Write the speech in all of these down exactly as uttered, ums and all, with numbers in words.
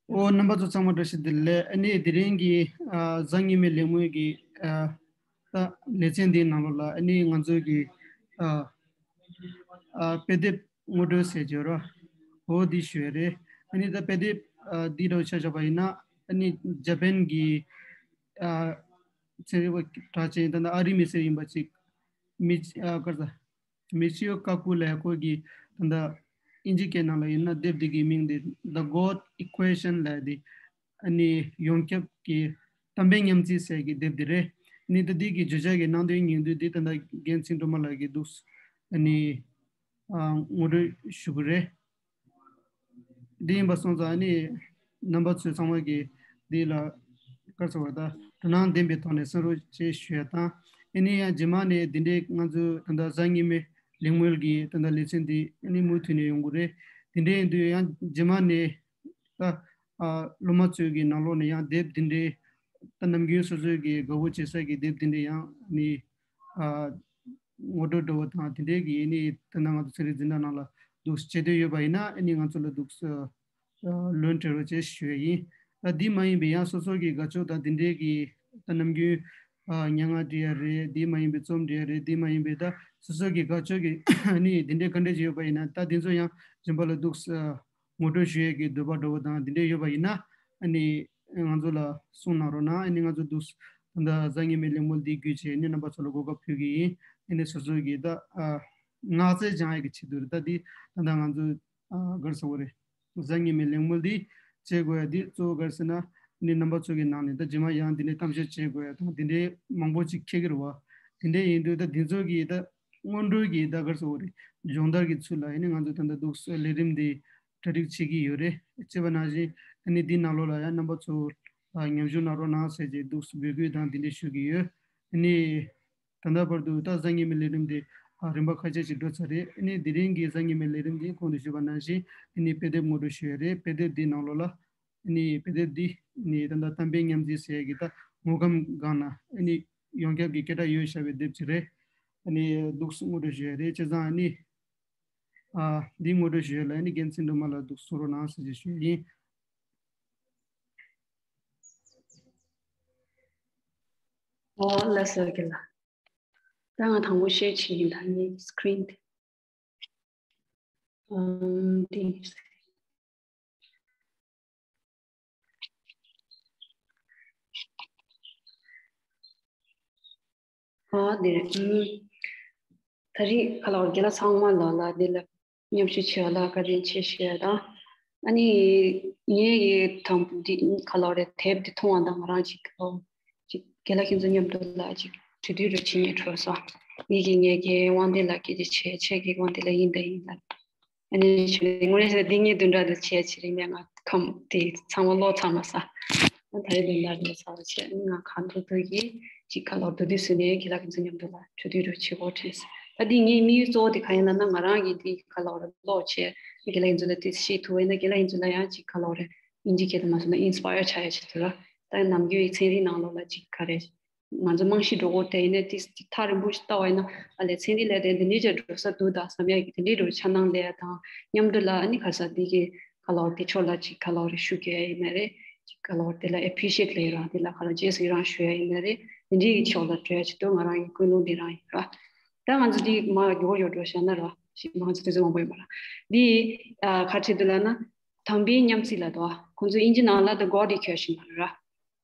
ཨོ་རྣམ་པ་ཚོ་ཚང་མ་བཀྲ་ཤིས་བདེ་ལེགས། ཨ་ནི་དེ་རིང་གི་ཨ་གཟའ་ཉི་མའི་གླེང་མོལ་གྱི་ཨ་ད་ལེ་ཚན་འདིའི་ནང་ལོགས་ལ་ཨ་ནི་ང་ཚོའི་གི་ཨ་ཨ་དཔེ་དེབ་ངོ་སྤྲོད་ཟེར་གྱི་ཡོད་རེད། ཨོ་འདི་ཞུ་ཡ་རེད། ཨ་ནི་ད་དཔེ་དེབ་ཨ་འདི་འདྲ་བོ་ཆ་བཞག་པ་ཡིན་ན་ཨ་ནི་ཇ་པན་གྱི་ཨ་ཚན་རིག་པ་གྲགས་ཅན་ད་ལྟ་ཨ་རིའི་མི་སེར་ཡིན་པ་ཅིག་མི་ཨ་ག་རེ་ཟ། མི་ཆིའོ་ཀ་ཀུ་ལབ་ཡ་ཁོ་གི་ད་ལྟ་ཨིན་ཇི་སྐད་ནང་ལ་ཡིན་ན་དེབ་འདི་གི་མིང་དེ་The God Equation ལབ་ཡ་དེ་ཨ་ནི་ཡོངས་ཁྱབ་ཀྱི་གཏམ་དཔེ་མཉམ་བརྩིས་ཟེར་གྱི་དེབ་དེ་རེད། ཨ་ནི་ད་འདི་གི་བརྗོད་བྱ་གི་ནང་དོན་སྙིང་བསྡུས་འདི་ད་ལྟ་རྒན་ཚེ་སྒྲོལ་མ་ལགས་ཀྱིས་འདུག་ཨ་ནི་ཨ་ངོ་སྤྲོད་ཞུ་གི་རེད། འདི་ཡིན་པ་སོང་ཙང་ཨ་ནི་རྣམ་པ་ཚོས་ཚང་མ་གིས་འདི་ལ་ག་རེ་ཟེར་བ་ད་དོ་སྣང་ལྡན་པའི་ཐོག་ནས་གསན་རོགས་ཞེས་ཞུ་ཡ་དང་། ཨ་ནི་ཡང་རྗེས་མ་ནས་འདི་འདྲའི་ང་ཚོའི་ད་ལྟ་གཟའ་ཉི་མའི་གླེང་མོལ་གྱི་ད་ལྟ་ལེ་ཚན་འདི་ཨ་ནི་མུ་མཐུད་ནས་ཡོང་གི་རེད། དེ་འདྲ་ཡིན་དུས་ཡང་རྗེས་མ་ནས་ད་ཨ་སློབ་མ་ཚོའི་གི་ནང་ལོགས་ནས་ཡང་དེབ་འདི་འདྲའི་ད་ནམ་རྒྱུན་སོ་སོའི་གི་དགའ་པོ་བྱེད་ས་གི་དེབ་འདི་འདྲའི་ཡང་ཨ་ནི་ཨ་ངོ་སྤྲོད་འདྲ་བོ་དང་དེ་འདྲའི་གི་ཨ་ནི་ད་ལྟ་ང་ཚོ་ཚན་རིག་འཛིན་གྲྭ་ནང་ལ་འདུག་བྱེད་འདོད་ཡོད་པ་ཡིན་ན་ཨ་ནི་ང་ཚོ་ལ་འདུག་ལོན་སྤྲོད་རོགས་བྱེད་ཞུ་ཡ་ཡིན། ད་འདི་མ་ཡིན་པའི་ཡང་སོ་སོ་གི་དགའ་ཕྱོགས་དང་དེ་འདྲའི་གི་ད་ནམ་རྒྱུན་ཨ་སྙན་ངག་འབྲི་ཡ་རེད། འདི་མ་ཡིན་པའི་རྩོམ་འབྲི་ཡ་རེད། འདི་མ་ཡིན་པའི་ད་སོ་སོ་གི་དགའ་ཕྱོགས་ཀྱི་ཨ་ནི་དེ་འདྲའི་ག་འདྲ་ཅིག་ཡོད་པ་ཡིན་ན་ད་དེ་ཚོ་ཡང་རིམ་པ་ལ་འདུག་ངོ་སྤྲོད་ཞུ་ཡས་ཀྱི་འདོད་པ་འདྲ་བོ་དང་དེ་འདྲ་ཡོད་པ་ཡིན་ན་ཨ་ནི་ང་ཚོ་ལ་གསུང་གནང་རོགས་གནང་། ཨ་ནི་ང་ཚོ་འདུག་ད་ལྟ་གཟའ་ཉི་མའི་གླེང་མོལ་འདི་བརྒྱུད་བྱས་ཨ་ནི་རྣམ་པ་ཚོ་ལ་གོ་སྐབས་ཕུལ་གྱི་ཡིན། ཨ་ནི་སོ་སོ་གི་ད་ཨ་ངག་རྩལ་སྦྱང་ཡས་ཀྱི་ཆེད་དུ་རེད། ད་འདི་ད་ལྟ་ང་ཚོ་ཨ་ག་རེ་ཟེར་དགོས་རེད། གཟའ་ཉི་མའི་གླེང་མོལ་འདི་བྱེད་དགོས་ཡ་འདི་གཙོ་བོ་ག་རེ་ཟེར་ན་ཨ་ནི་རྣམ་པ་ཚོ་གི་ནང་ནས་ད་རྗེས་མ་ཡང་འདི་འདྲའི་གཏམ་བཤད་བྱེད་དགོས་ཡ་དང་དེ་འདྲའི་མང་པོ་ཅིག་འཁེལ་གྱི་རེད་བ། དེ་འདྲ་ཡིན་དུས་ད་འདི་ཚོ་གི་ད་སྔོན་འགྲོའི་གི་ད་ག་རེ་ཟེར་དགོས་རེད། སྦྱོང་བརྡར་གྱི་ཚུལ་ལ་ཨ་ནི་ང་ཚོ་ད་ལྟ་འདུག་ལས་རིམ་འདི་གྲ་སྒྲིག་བྱེད་ཀྱི་ཡོད་རེད། བྱས་པ་ནང་བཞིན་ཨ་ནི་འདི་ནང་ལོགས་ལ་ཡང་རྣམ་པ་ཚོ་ཨ་མཉམ་ཞུགས་གནང་རོགས་གནང་ཟེར་བྱས་འདུག་འབོད་སྐུལ་དང་འདི་འདྲ་ཞུ་གི་ཡོད། ཨ་ནི་ད་ལྟ་བར་དུ་ད་གཟའ་ཉི་མའི་ལས་རིམ་འདི་ཨ་རིམ་པ་ཁ་ཤས་ཤིག་འགྲོ་ཚར་རེད། ཨ་ནི་དེ་རིང་གི་གཟའ་ཉི་མའི་ལས་རིམ་འདི་གོང་དུ་ཞུས་པ་ནང་བཞིན་ཨ་ནི་དཔེ་དེབ་ངོ་སྤྲོད་ཞུ་ཡ་རེད། དཔེ་དེབ་འདི་ནང་ལོགས་ལ་ཨ་ནི་དཔེ་དེབ་འདི་ཨ་ནི་ད་ལྟ་གཏམ་དཔེ་མཉམ་བརྩིས་ཟེར་ཡ་གི་ད་དངོས་ཁམས་སྒང་ན་ཨ་ནི་ཡོངས་ཁྱབ་ཀྱི་སྐད་གྲགས་ཡོད་བཞག་པའི་དེབ་ཅིག་རེད། ཨ་ནི་འདུག་སེ་ངོ་སྤྲོད་ཞུ་ཡ་རེད། བྱས་ཙང་ཨ་ནི་ཨ་འདི་ངོ་སྤྲོད་ཞུ་ཡ་ལ་ཨ་ནི་རྒན་ཚེ་སྒྲོལ་མ་ལགས་འདུག་གསུང་རོགས་གནང་ཟེར་ཞུ་ཡ་ཡིན། ཨོ་ལགས་སོ་རྒན་ལགས། ད་ང་དང་པོ་ཤེར་བྱེད་ཡིན། ད་ངའི་སི་ཀི་རིན་དེ། ཨམ། དེ། ཨ་དེ་རེད། ཨམ། ད་རེས་ཁ་ལག་རྒན་ལགས་ཚང་མ་ལ་ལ་འདི་ལ་མཉམ་ཞུགས་བྱས་ལ་བཀའ་དྲིན་ཆེ་ཞུ་ཡ་དང་། ཨ་ནི་ངས་ཡི་དང་འདི་ཁ་ལག་རེ་དེབ་འདི་མཐོང་བ་དང་ང་རང་ཅིག་ཨོ་ཅིག་རྒན་ལགས་ཁྱེད་ཚོ་མཉམ་དུ་ལ་ཅིག་གྲོས་བསྡུར་རུ་བྱེད་སྙིང་འདོད་སོང་། ངེད་ཀྱི་ངེད་ཀྱི་དབང་འདུས་ལགས་ཀྱིས་ཅིག་བྱས། ཁྱེད་ཀྱི་དབང་འདུས་ལགས་ཡིན་དང་ཡིན་ལ། ཨ་ནི་ཞུ་ནས་དངོས་གནས་འདི་ངའི་བདུན་ཕྲག་འདི་བྱས་ཕྱིར་ཡིན་ནས་ང་ཁམས་དེ་ཚང་མ་ཀློག་ཚར་མ་ས། ད་རེས་བདུན་ཕྲག་འདི་ཚར་བ་བྱས་ཨ་ནི་ང་གང་ཐུབ་ཐུབ་ཀྱིས་ཅིག་ཁ་ལོར་བསྡུ་བསྡུ་བཟོས་ནས་རྒན་ལགས་ཁྱེད་ཚོ་མཉམ་དུ་ལ་གྲོས་བསྡུར་རུ་བྱེད་དགོས་དྲན་སོང་། ད་འདི་ངའི་དམིགས་ཡུལ་གཙོ་བོ་དེ་གང་ཡིན་ལབ་ན་ང་རང་གིས་འདི་ཁ་ལོར་ཀློག་བྱས་རྒན་ལགས་ཁྱེད་ཚོ་ལ་དེ་ཤེས་ཐུབ་པ་ཡིན་ན་རྒན་ལགས་ཁྱེད་ཚོ་ལ་ཡང་ཅིག་ཁ་ལོར་ཨིན་ཇི་སྐད་དུ་མ་སོང་ན་ཨིན་སི་པ་ཡར་ཆགས་ཡ་ཆེད་དུ་ལ་ད་ནམ་རྒྱུན་ཡི་ཚན་རིག་ནང་ལོགས་ལ་ཅིག་ག་རེ། ང་ཚོ་རྨང་གཞི་འགྲོ་སྐོར་དེ་ཡིན་ན་ཏིས་ཏིག་ཐག་རིང་པོ་ཞིག་ལྟ་བ་ཡིན་ན་ཨ་ལས་ཚན་རིག་ལས་དེ་འདི་འདྲའི་ཅིག་འགྲོ་ས་འདུག་ད་བསམ་ཡ་གི་དེ་འདྲའི་འགྲོ་འཆར་སྣང་ལས་དང་མཉམ་དུ་ལ་ཨ་ནི་ག་ས་འདི་གི་ཁ་ལོར་དེ་ཕྱོགས་ལ་ཅིག་ཁ་ལོར་རེ་ཤུགས་རྒྱག་ཡ་ཡིན་ན་རེད། ཅིག་ཁ་ལོར་དེ་ལ་ཨེ་པི་རི་ཤི་ཨེཊ་ལས་རང་དེ་ལ་ཁ་ལོར་རྗེས་སུ་ཡི་རང་ཞུ་ཡ་ཡིན་ན་རེད། དེ་འདྲའི་གི་ཕྱོགས་ལ་འགྲོ་ཡ་ཅིག་འདུག་ང་རང་གི་ཀུན་སློང་དེ་རང་ཡིན་ར། ད་ང་ཚོ་འདི་མ་མགྱོགས་མགྱོགས་འགྲོ་བཞག་ན་ར་ཞིག་མ་ང་ཚོ་དེ་ཚོ་མང་པོ་ཡོད་མ་ར། འདི་ཨ་ག་ཆེད་དུ་ལབ་ན་དམ་པའི་མཉམ་བརྩེ་ལ་དོ་ཁོང་ཚོ་ཨིན་ཇི་ནང་ལ་the God equation ལབ་ར།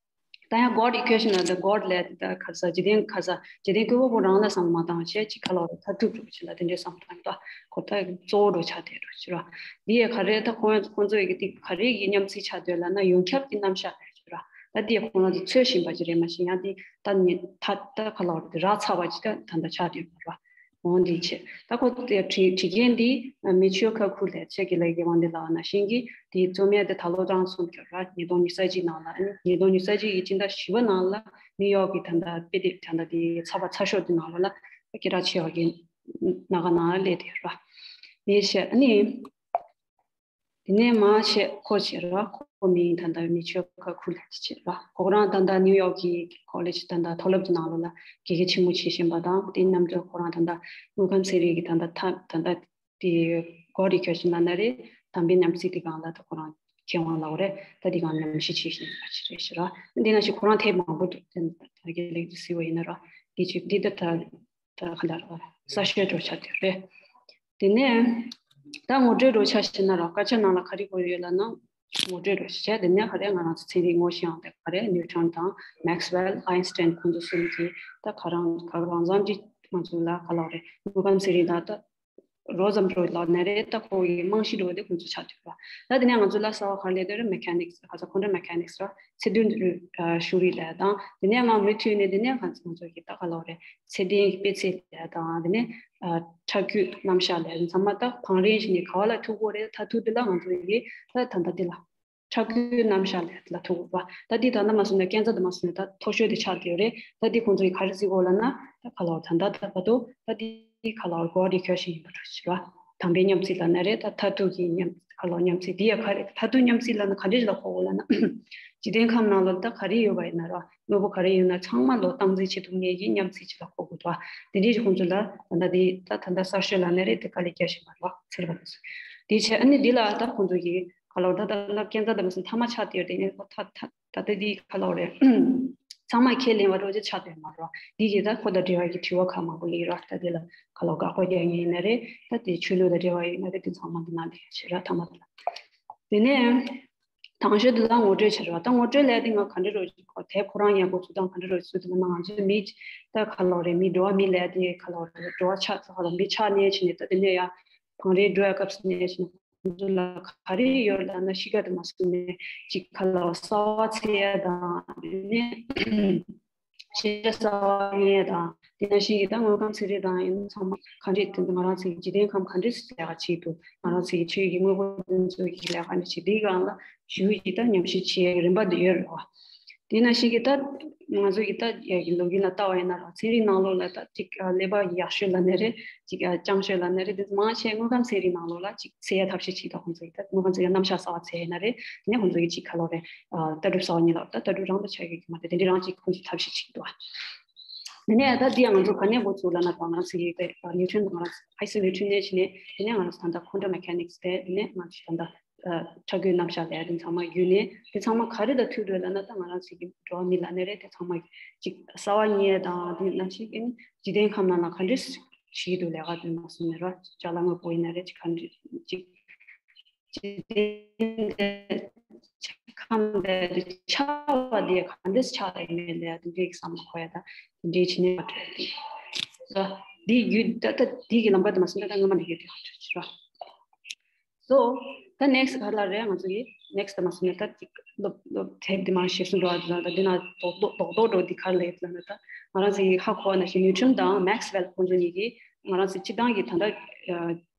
ད་ཡང་God equation ལ་the God ལས་ད་ག་ས་འཇིག་རྟེན་ག་ས་འཇིག་རྟེན་བཀོད་པ་པོ་རང་ལ་བསམ་བློ་མ་བཏང་བྱས་ཅིག་ཁ་ལོ་རེ་མཐར་ཐུག་འགྲོ་ཅིག་ལ་དེ་འདྲའི་བསམ་བཏང་ད་ཁོ་ད་གཙོ་བོ་འགྲོ་ཆགས་དེ་འགྲོ་ཅིག་ར། འདི་ཡ་ག་རེ་ད་ཁོང་ཁོང་ཚོ་ཡི་གི་ཏིག་ག་རེ་གི་མཉམ་བརྩེ་ཆགས་འདོད་ལ་ན་ཡོངས་ཁྱབ་ཀྱི་རྣམ་གཞག་རེད་ཅིག་ར། ད་འདི་ཡ་ཁོང་རང་ཚོ་འཚོལ་བཞིན་པ་ཅིག་རེད་མ་གཞི་ཡང་འདི་ད་ནི་ད་ད་ཁ་ལོ་རེ་དེ་རག་ཚར་བ་ཅིག་ད་ད་ད་ཆགས་དེ་འགྲོ་ར། འོང་འདི་བྱེད། ད་ཁོ་དེ་བྲི་བྲི་མཁན་འདི་མི་ཆོས་ཁ་ཁུ་ལས་ཆེ་གི་ལས་ཀྱི་དབང་འདི་ལ་ན་ཤིང་གི་དེའི་རྩོམ་ཡ་དེ་ད་ལོ་གྲངས་གསུམ་གྱུར་ར་ཉིས་སྟོང་ཉི་ཤུ་རྩ་གཅིག་ནང་ལ་ཉིས་སྟོང་ཉི་ཤུ་རྩ་གཅིག་གི་སྤྱི་ཟླ་བཞི་པ་ནང་ལ་ནིའུ་ཡོག་གི་ད་ལྟ་དཔེ་དེབ་ད་ལྟ་དེའི་ཚགས་པར་ཚ་ཤོས་དེ་ནང་ལ་ལ་སྐད་གྲགས་ཆེ་བ་གི་ནང་ག་ནང་ལ་སླེབས་དེ་ར་ནི་བཤད་ནི། དེ་ནས་མ་བྱས་ཁོ་བྱས་ར་ཁོ་མིང་ད་ལྟ་མི་ཆོས་ཁ་ཁུ་ལ་དེ་བྱས་ར་ཁོ་རང་ད་ལྟ་ནིའུ་ཡོག་གི་ཀོ་ལེཇ་ད་ལྟ་མཐོ་སློབ་ཀྱི་ནང་ལོགས་ལ་དགེ་རྒན་ཆེན་མོ་བྱེད་བཞིན་པ་དང་དེ་རྣམ་གྲོལ་ཁོ་རང་ད་ལྟ་དངོས་ཁམས་ཚན་རིག་གི་ད་ལྟ་ཐ་ད་ལྟ་དེ་གོ་རི་ཁྱོད་ཤི་ན་ན་རེ་དམ་པའི་ཉམས་སྲིད་དེ་སྒང་ལ་ད་ཁོ་རང་ མཁས་དབང་ལགས་རེད། ད་འདི་གང་ཉམས་ཞིབ་བྱེད་བཞིན་པ་ཅིག་རེད་ཤག་ར། འདི་ན་ཞིག་ཁོ་རང་དེབ་མང་པོ་འདུག་དེ་ད་རྒན་ལགས་ཀྱིས་གཟིགས་པ་ཡིན་ན་ར། འདི་ཅིག་འདི་ད་ད་ད་ག་འདྲ་ར་གསར་ཤོས་འགྲོ་ཆགས་དེ་རེད། དེ་ནས་ད་ངོ་སྤྲོད་འགྲོ་ཆ་ཞིག་ན་ར་སྐད་ཆ་ནང་ལ་ག་རེ་གོ་ཡོད་ལབ་ན། ངོ་སྤྲོད་འགྲོ་ཞིག་བྱས། དེ་ནས་ག་རེ་ང་རང་ཚོ་ཚན་རིག་ངོ་ཤེས་ཡང་དེ་ག་རེ་ནིའུ་ཊོན་དང་མེག་སི་ཝེལ། ཨའིན་སི་ཊན་ཁོང་ཚོ་གསུམ་གྱིས་ད་ག་རང་ག་རང་ཙམ་གྱིས་ང་ཚོ་ལ་ག་ལབ་རེད། དངོས་ཁམས་ཚན་རིག་དང་ད་རོབ་ཙམ་འགྲོ་ལབ་ན་རེད། ད་ཁོ་གི་རྨང་གཞི་འགྲོ་དེ་ཁོང་ཚོ་ཆགས་བསྡད་པ། ད་དེ་ནས་ང་ཚོ་ལ་གསར་པ་ག་རེ་སླེབས་བསྡད་རེད། མེ་ཀ་ནིག་སི། ག་ས་ཁོང་ཚོ་མེ་ཀ་ནིག་སི་ར། ཚད་ལྡན་རིག་ཨ་ཤུ་རིག་ལབ་དང་། དེ་ནས་ང་མུ་མཐུད་ནས་དེ་ནས་ང་ཚོ་ང་ཚོ་གི་ད་ག་ལབ་རེད། ཚད་ལྡན་གྱི་དཔེ་ཚད་ལབ་དང་། དེ་ནས་ཨ་ཁྲག་རྒྱུན་རྣམ་གཞག་ལབ་ཚང་མ་ད་བང་རིམ་བཞིན་ནས་ག་བ་ལ་ཐུག་གི་རེད། མཐར་ཐུག་དེ་ལ་ང་ཚོ་གི་ད་ད་ལྟ་དེ་ལ་ཁྲག་རྒྱུན་རྣམ་གཞག་ལབ་དེ་ལ་ཐུག་གི་རེད་པ། ད་འདི་ད་ལྟ་མ་སོང་ན་ཀན་སར་དུ་མ་སོང་ན་ད་མཐོ་ཤོས་དེ་ཆགས་བསྡད་ཡོད་རེད། ད་འདི་ཁོང་ཚོ་གི་ག་རེ་བརྩི་གི་ཡོད་ལབ་ན། ད་ག་ལབ་ད་ད་ད་བར་དུ་ད་འདི་ག་ལབ་གོ་རི་ཁྱོད་ཤིག་ཡིན་པ་འགྲོ་ཞིག་ར། དམ་པའི་མཉམ་བརྩེ་ལབ་ན་རེད། ད་མཐར་ཐུག་གི་མཉམ་ག་ལབ་མཉམ་བརྩེ་འདི་ཡ་ག་རེ། མཐར་ཐུག་མཉམ་བརྩེ་ལབ་ན་ག་འདྲ་ཞིག་ལ་གོ་གི་ཡོད་ལབ་ན། འཇིག་རྟེན་ཁམས་ནང་ལ་ད་ག་རེ་ཡོད་པ་ཡིན་ན་ར། དངོས་པོ་ག་རེ་ཡོད་ན་ཚང་མ་ལོ་སྟངས་འཛིན་བྱེད་ཐུབ་མཁན་གྱི་མཉམ་བརྩེ་ཅིག་ལ་གོ་དགོས་འདུག་དེ་འདྲའི་ཁོང་ཚོ་ལ་ད་ལྟ་དེ་ད་ད་ལྟ་གསར་ཤོས་ལབ་ན་རེད། དེ་དཀའ་ལས་རྒྱག་བཞིན་པ་རེད་བ། ཚེ་རིང་པ་དེ་ཚོ། དེ་བྱས་ཨ་ནི་འདི་ལ་ད་ཁོང་ཚོ་གིས་ག་ལབ་ད་ད་ལྟ་ཀན་སར་དུ་མ་སོང་མཐའ་མ་ཆགས་བསྡད་ཡོད་དེ། ཨ་ནི་ད་ད་ད་ལྟ་འདི་ག་ལབ་རེད། ཚང་མ་ཁས་ལེན་པ་འདྲ་ཅིག་ཆགས་བསྡད་མ་རེད་བ། འདི་གིས་ད་ཁོ་དང་འབྲེལ་བ་གི་དྲི་བ་ཁག་མང་པོ་ཡིན་ར། ད་དེ་ལ་ག་ལབ་དགག་པ་རྒྱག་མཁན་ཡིན་ན་རེད། ད་དེ་ཆོས་ལུགས་དང་འབྲེལ་བ་ཡོད་ན་རེད། དེ་ཚང་མ་འདི་ནང་ལ་ཡོད་བྱས་ར། མཐའ་མ་དེ་ལ། དེ་ནས། དང་ཤོས་དེ་ལ་ངོ་སྤྲོད་བྱ་རེད་བ། ད་ངོ་སྤྲོད་ལས་དེ་ང་ག་འདྲ་རོ་ཅིག་གོ་དེ་ཁོ་རང་ཡང་འགོ་ཚུགས་སྟངས་ག་འདྲ་རོ་ཅིག་ཚུགས་དེ་ལ་ན། ང་ཚོའི་མི་ད་ག་ལབ་རེད། མི་འགྲོ་བ་མི་ལས་དེ་ག་ལབ་རེད། འགྲོ་བ་ཆགས་ཚ་ག་ལབ་མི་ཆགས་ནས་ཕྱིན་ནས། ད་དེ་ནས་ཡ་བང་རིམ་འགྲོ་ཡ་སྐབས་སུ་ནས་ཕྱིན་ནས་ཁོང་ཚོ་ལ་ག་རེ་ཡོད་ལབ་ན། གཤིས་ཀ་དེ་མ་སོང་ནས་ཅིག་ག་ལབ་གསར་བ་འཚོལ་ཡ་དང་། དེ་ནས། ཤེས་བྱ་གསར་བ་རྙེད་དང་། དེ་ནང་བཞིན་གྱི་ད་དངོས་ཁམས་ཚན་རིག་དང་ཡིན་ཚང་མ་ག་འདྲས་དེ་ང་རང་ཚོའི་འཇིག་རྟེན་ཁམས་ག་འདྲས་ལས་ཀ་བྱེད་འདུག་ང་རང་ཚོའི་ཆོས་ཀྱི་དངོས་པོ་དེ་ཚོ་གི་ལས་ཀ་འདྲ་བྱེད། དེའི་སྒང་ལ་ཞུ་ཡི་ད་ཉམས་ཞིབ་བྱེད་ཡག་རིམ་པ་འདི་ཡོད་རེད་བ། དེ་ནང་བཞིན་གྱི་ད་ང་ཚོ་གི་ད་ཡ་གི་ལོ་རྒྱུས་ལ་ལྟ་བ་ཡིན་ན་ར། ཚན་རིག་ནང་ལོགས་ལ་ད་ཅིག་ཀླད་པ་ཡག་ཤོས་ལབ་ན་རེད། ཅིག་སྤྱང་ཤོས་ལབ་ན་རེད། དེ་མང་ཆེ་དངོས་ཁམས་ཚན་རིག་ནང་ལོགས་ལ་ཅིག་འཚོལ་ཡ་ཐབས་ཤེས་བྱེད། ད་ཁོང་ཚོ་གི་ད་དངོས་ཁམས་ཚན་རིག་རྣམ་གཞག་གསར་བ་འཚོལ་ཡ་ཡིན་ན་རེད། དེ་ནས་ཁོང་ཚོ་གི་ཅིག་ག་ལབ་རེད། ཨ་ལྟ་གྲུབ་གསར་བ་རྙེད་ལ་ད་ལྟ་གྲུབ་རང་དུ་ཆགས་ཡོད་ཀྱི་མ་རེད། དེ་འདྲའི་རང་ཅིག་ཁོང་ཚོས་ཐབས་ཤེས་བྱེད་ཀྱི་འདུག་ཨ། དེ་ནས་ད་འདི་ཡང་ང་ཚོ་ག་ནས་འགོ་ཚུགས་ལབ་ན། ད་ང་རང་ཚོ་གི་དེ་ནིའུ་ཊོན་དང་། ང་རང་ཚོ་ཨའི་སི་ནིའུ་ཊོན་ནས་བྱས་ནས། དེ་ནས་ང་རང་ཚོ་ད་ལྟ་ཁོན་ཊམ་མེ་ཀ་ནིག་སི་དེ། དེ་ནས་ང་ཚོ་ད་ལྟ་ཁྲག་རྒྱུན་རྣམ་གཞག་ལབ་ཡ་དེ་ཚང་མ་བརྒྱུད་ནས། དེ་ཚང་མ་ག་རེ་དང་མཐུན་འདུག་ལབ་ན། ད་ང་རང་ཚོ་གི་འགྲོ་བ་མི་ལབ་ན་རེད། དེ་ཚང་མ་ཅིག་གསར་བ་རྙེད་དང་། དེ་ནང་བཞིན་གྱི་འཇིག་རྟེན་ཁམས་ནང་ལ་ག་འདྲས་བྱེད་ཀྱི་འདུག་ལས་ཀ་དེ་མ་སོང་ནས་ར། ཅ་ལག་དངོས་པོ་ཡིན་ན་རེད། ཅིག་ག་འདྲས་ཅིག་ཅིག་དེ་འདྲ་ཁམས་དེ་ཆགས་པ་དེ་ག་འདྲས་ཆགས་ཡོད་མེད་ལ་དེ་འདྲའི་བསམ་བློ་འཁོར་ཡ་ད་དེ་འདྲའི་བྱེད་ནས་མ་གྲོལ་ཏེ། ད་འདི་བརྒྱུད་ད་ལྟ་འདི་གི་ལམ་ཁ་དེ་མ་སོང་ན་ད་སྔོན་མ་འདི་གི་དེ་ག་འདྲ་བྱེད་ར། སོ། ད་ནེག་སི་ག་ལ་རེད། ང་ཚོ་གི་ནེག་སི་ད་མ་སོང་ན་ད་ཅིག་སློབ་སློབ་དེབ་འདི་མར་ཞིབ་གསལ་འགྲོ་བ་དེ་ད་འདི་ན་རྡོག་རྡོག་རྡོག་རྡོག་འགྲོ་འདི་ག་རེ་ལབ་ན། ད་ང་རང་ཚོ་གི་ཧ་གོ་བ་ནང་བཞིན་ནིའུ་ཊོན་དང་མེག་སི་ཝེལ་ཁོང་ཚོ་གཉིས་ཀྱིས་ང་རང་ཚོའི་སྤྱི་བཏང་གི་ད་ལྟ་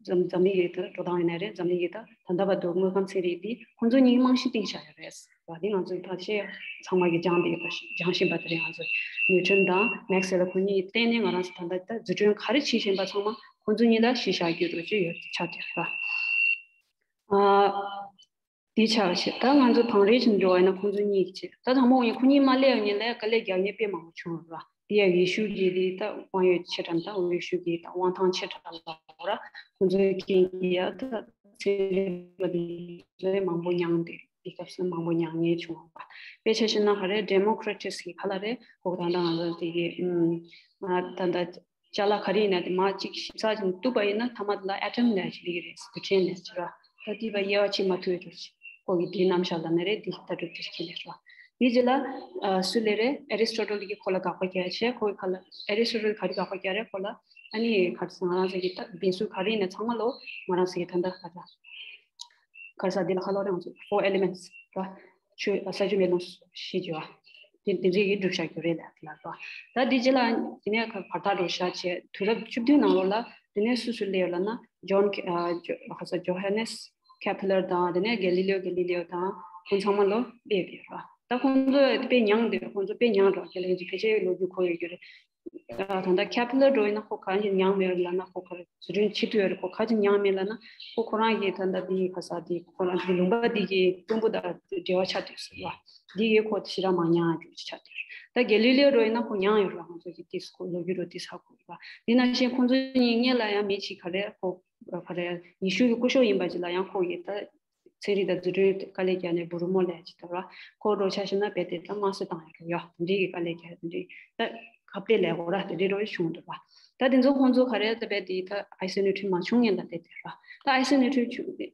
འཛམ་འཛམ་གླིང་གི་ད་འགྲོ་སྟངས་ཡིན་ན་རེད། འཛམ་གླིང་གི་ད་ད་ལྟ་བར་དུ་དངོས་ཁམས་ཚན་རིག་འདི་ཁོང་ཚོ་གཉིས་རྨང་གཞི་བཏིང་བཞག་ཡོད་རེད་བ། འདི་ང་ཚོས་ཕལ་ཆེར་ཚང་མ་གིས་སྦྱངས་བསྡད་ཡོད་པ་ཞིག་སྦྱངས་བཞིན་པ་དེ་རེད། ང་ཚོ་ནིའུ་ཊོན་དང་མེག་སི་ཝེལ་ཁོང་གཉིས་ཀྱི་སྟེང་ནས་ང་རང་ཚོ་ད་ལྟ་ད་འཛུགས་སྐྲུན་ག་རེ་བྱེད་བཞིན་པ་ཚང་མ་ཁོང་ཚོ་གཉིས་ལ་གཞི་བཞག་རྒྱུ་རུ་ཅིག་ཡོད་ཆགས་བསྡད་ཡོད་རེད་བ། ཨ། དེ་ཆགས་ཤིག་ད་ང་ཚོ་བང་རིམ་བྱས་འགྲོ་བ་ཡིན་ན་ཁོང་ཚོ་གཉིས་ཀྱིས་བྱེད། ད་དང་པོ་ཡིན་ཁོ་གཉིས་མ་སླེབས་ཡོང་ཉིན་ལ་དཀའ་ལས་རྒྱག་མཁན་དཔེ་མང་པོ་བྱུང་ཡོད་རེད་བ། དེ་ཡང་ཡེ་ཤུ་གི་དེ་ད་དབང་ཡོད་ཆེ་དྲགས་དང་ཡེ་ཤུ་གི་ད་དབང་ཐང་ཆེ་དྲགས་ལ་ར། ཁོང་ཚོའི་རྐྱེན་གྱིས་ཡ་ད་ཚན་རིག་པ་དེ་ཚོ་མང་པོ་མྱངས་ཏེ་དེ་སྐབས་སུ་མང་པོ་མྱངས་མཁན་བྱུང་བ། དཔེ་ཆ་བཞག་ན་ག་རེ་ཌེ་མོ་ཀྲེ་ཊིག་སི་གི་ག་ལ་རེད། ཁོ་ད་ལྟ་ང་ཚོ་དེ་གི་ཨུམ་ང་ད་ལྟ་ཅ་ལག་ག་རེ་ཡིན་ན་དེ་མར་གཅིག་ཞིབ་ཚགས་ཅིག་གཏུབ་པ་ཡིན་ན་མཐའ་མ་དེ་ལ་ཨེ་ཊམ་ལབ་ཅིག་སླེབས་ཀྱི་རེད། རྡུལ་ཕྲན་ལབ་ཅིག་ར། ད་དེ་བ་དབྱེ་བ་ཕྱེ་མ་ཐུབ་ཡོད་རེད། ཁོ་གི་དེའི་རྣམ་གཞག་ལ་ནི་རེད། དེ་ལྟ་གྲུབ་དེ་ཁྱེར་ལས་རོ། དེའི་རྗེས་ལ་ཨ་སུ་ལས་རེད། ཨེ་རི་སི་ཊོ་ཊལ་གྱིས་ཁོ་ལ་དགག་པ་རྒྱག་བྱས། ཁོ་གི་ཁ་ལ་ཨེ་རི་སི་ཊོ་ཊལ་ག་རེ་དགག་པ་རྒྱག་རེད། ཁོ་ལ་ཨ་ནི་ག་རེ་ཟེར་ང་རང་ཚོ་གི་ད་འབད་ཚུལ་ག་རེ་ཡིན་ན་ཚང་མ་ལོ་ང་རང་ཚོ་གི་ད་ལྟ་ག་རེ་ག་རེ་ཟེར་དེ་ལ་ཁ་ལོ་རེད། ང་ཚོ་ཕོར་ཨེ་ལི་མེན་ཊི་སི་ར། ཆུ་ས་ཆུ་མེ་རླུང་གཤིས་རྒྱུ་བ། དེ་དེ་འདྲའི་གི་གྲུབ་ཆ་རྒྱུ་རེད་ལབ་ལབ་རོ། ད་དེ་རྗེས་ལ་དེ་ནས་བར་ཐག་འགྲོ་ཤག་བྱས་དུས་རབས་བཅུ་བདུན་ནང་ལོགས་ལ་དེ་ནས་སུ་སུ་སླེབས་ཡོད་ལབ་ན། ཇོན་ཁེ་ཨ་ཇོ་ཧ་ས་ཇོ་ཧ་ནེ་སི་ཁེ་པི་ལར་དང་། དེ་ནས་གེ་ལི་ལིའོ་གེ་ལི་ལིའོ་དང་ཁོང་ཚང་མ་ལོ་སླེབས་ཡོད་ར། ད་ཁོང་ཚོ་དཔེ་མྱངས་འདུག་ཁོང་ཚོ་དཔེ་མྱངས་འགྲོ། གེ་ལི་ལིའོ་ཕལ་ཆེར་ལོ་རྒྱུས་གོ་ཡོད་རྒྱུ་རེད། ད་ལྟ་ཁེ་པི་ལར་འགྲོ་ཡིན་ན་ཁོ་གང་ཡིན་མྱངས་མེད་ལབ་ན། ཁོ་ག་རེ་བཟོ་སྐྲུན་བྱེད་ཐུབ་ཡོད་རེད། ཁོ་ག་ཅིག་མྱངས་མེད་ལབ་ན། ཁོ་ཁོ་རང་གི་ད་ལྟ་འདི་ག་ས་འདི་ཁོ་རང་གི་ལུང་པ་འདི་གི་དཔོན་པོ་དང་འབྲེལ་བ་ཆགས་བསྡད་ཟེར་བ། འདི་གི་ཁོ་ཞེ་དྲག་མ་མྱངས་རྒྱུ་ཆགས་བསྡད་རེད། ད་གེ་ལི་ལིའོ་འགྲོ་ཡིན་ན་ཁོ་མྱངས་ཡོད་རེད། ང་ཚོ་གི་ཏིས་ཁོ་ལོ་རྒྱུས་རོ་ཏིས་ཧ་གོ་རེད་བ། འདི་ནང་བཞིན་ཁོང་ཚོ་གཉིས་སྔོན་ལ་ཡང་མི་གཅིག་ག་རེ་ཁོ་ག་རེ་ཡེ་ཤུ་གི་སྐུ་ཞབས་ཡིན་པ་ཅིག་ལ་ཡང་ཁོ་གི་ད། ཚན་རིག་དང་རྫུ་འཕྲུལ་དཀའ་ལས་བརྒྱབ་ནས་འབུམ་རམས་ལས་ཅིག་འདུག་ར། ཁོ་འདྲ་ཆ་བཞག་ན་རྦད་དེ་ད་དམར་གསོད་བཏང་ཡག་འདྲ་ཡོད། དེ་འདྲའི་གི་དཀའ་ལས་བརྒྱབ་དེ་འདྲའི་ད་ཁ་གཏད་ལས་འགོ་ར་དེ་འདྲའི་འདྲ་བྱུང་འདུག་ར། ད་དེ་ཚོ་ཁོང་ཚོ་ག་རེ་ད་རྦད་དེ་ད་ཨའི་སི་ནིའུ་ཊྲིན་མ་བྱུང་སྔོན་ལ་བལྟས་ཏེ་ར། ད་ཨའི་སི་ནིའུ་ཊྲིན་བྱུང་དེ་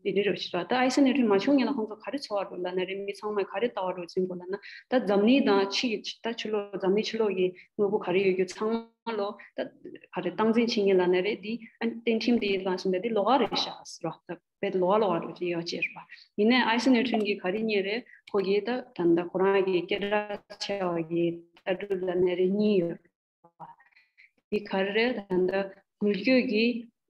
དེ་འདྲའི་འདྲ་བྱེད་ར། ད་ཨའི་སི་ནིའུ་ཊྲིན་མ་བྱུང་སྔོན་ལ་ཁོང་ཚོ་ག་རེ་འཚོ་བ་འགྲོ་ལབ་ན་རེད། མི་ཚང་མས་ག་རེ་ལྟ་བ་འགྲོ་ཟིན་དགོས་ལབ་ན། ད་འཛམ་གླིང་དང་ཕྱི་ད་ཕྱི་ལོགས་འཛམ་གླིང་ཕྱི་ལོགས་ཀྱི་དངོས་པོ་ག་རེ་ཡོད་རྒྱུ་ཚང་མ་ལོ་ད་ག་རེ་སྟངས་འཛིན་བྱེད་མཁན་ལབ་ན་རེད། འདི་ཨ་ནི་རྟེན་ཁྲིམས་འདི་དང་གསུམ་པ་འདི་ལོགས་ཀ་རེད་ཤག་ཟེར་རོ། ད་དཔེ་ལོགས་ཀ་ལོགས་ཀ་འགྲོ་གི་ཡོད་ཅེས་རེད་པ། ཡིན་ནའི་ཨའི་སི་ནིའུ་ཊྲིན་གྱིས་ག་རེ་རྙེད་རེད། ཁོ་གིས་ད་ད་ལྟ་ཁོ་རང་གི་སྐད་གྲགས་ཆེ་བ་གི་ལྟ་གྲུབ་ལབ་ན་རེད་གཉིས་ཡོད་རེད་པ། འདི་ག་རེ་རེད། ད་ལྟ་འགུལ་སྐྱོད་ཀྱི་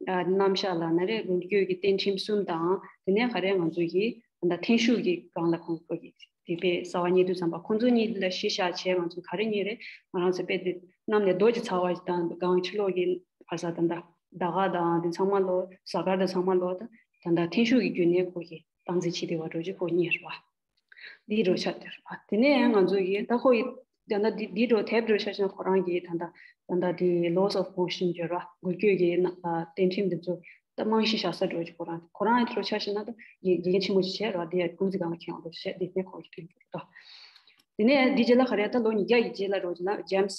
ཨ་རྣམ་གཞག་ལབ་ན་རེད། འགུལ་སྐྱོད་ཀྱི་རྟེན་ཁྲིམས་གསུམ་དང་དེ་ནས་ག་རེ་ང་ཚོ་གི་ད་ལྟ་འཐེན་ཤུགས་ཀྱི་སྒང་ལ་ཁོང་ཁོ་གི་དེ་དཔེ་གསར་བ་རྙེད་དུས་ཙམ་པ་ཁོང་ཚོ་གཉིས་ལ་གཞི་བཞག་བྱས་ང་ཚོ་ག་རེ་རྙེད་རེད། ང་རང་ཚོ་དཔེ་དེ་གནམ་ནས་རྡོ་ཅིག་ཚ་བ་ཞིག་དང་གངས་ཕྱི་ལོགས་ཀྱི་ཕར་ས་ད་ལྟ་ཟླ་དཀར་དང་དེ་ཚང་མ་ལོ་གཟའ་སྐར་དང་ཚང་མ་ལོ་ད་ད་ལྟ་འཐེན་ཤུགས་ཀྱི་བརྒྱུད་ནས་ཁོ་གི་སྟངས་འཛིན་བྱེད་བདེ་བ་འགྲོ་རྒྱུ་ཁོ་རྙེད་རེད་བ། འདི་འགྲོ་ཆ་དེ་རེད་བ། དེ་ནས་ང་ཚོ་གི་ད་ཁོ་ཡི་ད་ལྟ་འདི་འདི་འགྲོ་དེབ་འགྲོ་ཆ་ཆ་ཁོ་རང་གི་ད་ལྟ་ད་ལྟ་དེ་laws of motion་བརྗོད་ར་འགུལ་སྐྱོད་ཀྱི་ན་རྟེན་ཁྲིམས་འདི་ཚོ་ད་རྨང་གཞི་བཞག་ས་འགྲོ་རྒྱུ་ཁོ་རང་ཁོ་རང་ཡི་འགྲོ་ཆ་ཆ་ན་ད་འགན་ཆེན་མོ་ཞིག་བྱས་ར། འདི་ཡ་ཀུན་གཟིགས་སྒང་ལ་ཁྱེད་རང་འགྲོ་ཆ་འདི་ནས་ཁོ་གི་དོན་འགྲོ་ད། དེ་ནས་འདི་རྗེས་ལ་ག་རེ་ད་ལོ་ཉིས་བརྒྱ་ཡི་རྗེས་ལ་རོ་ཇི་ལ་James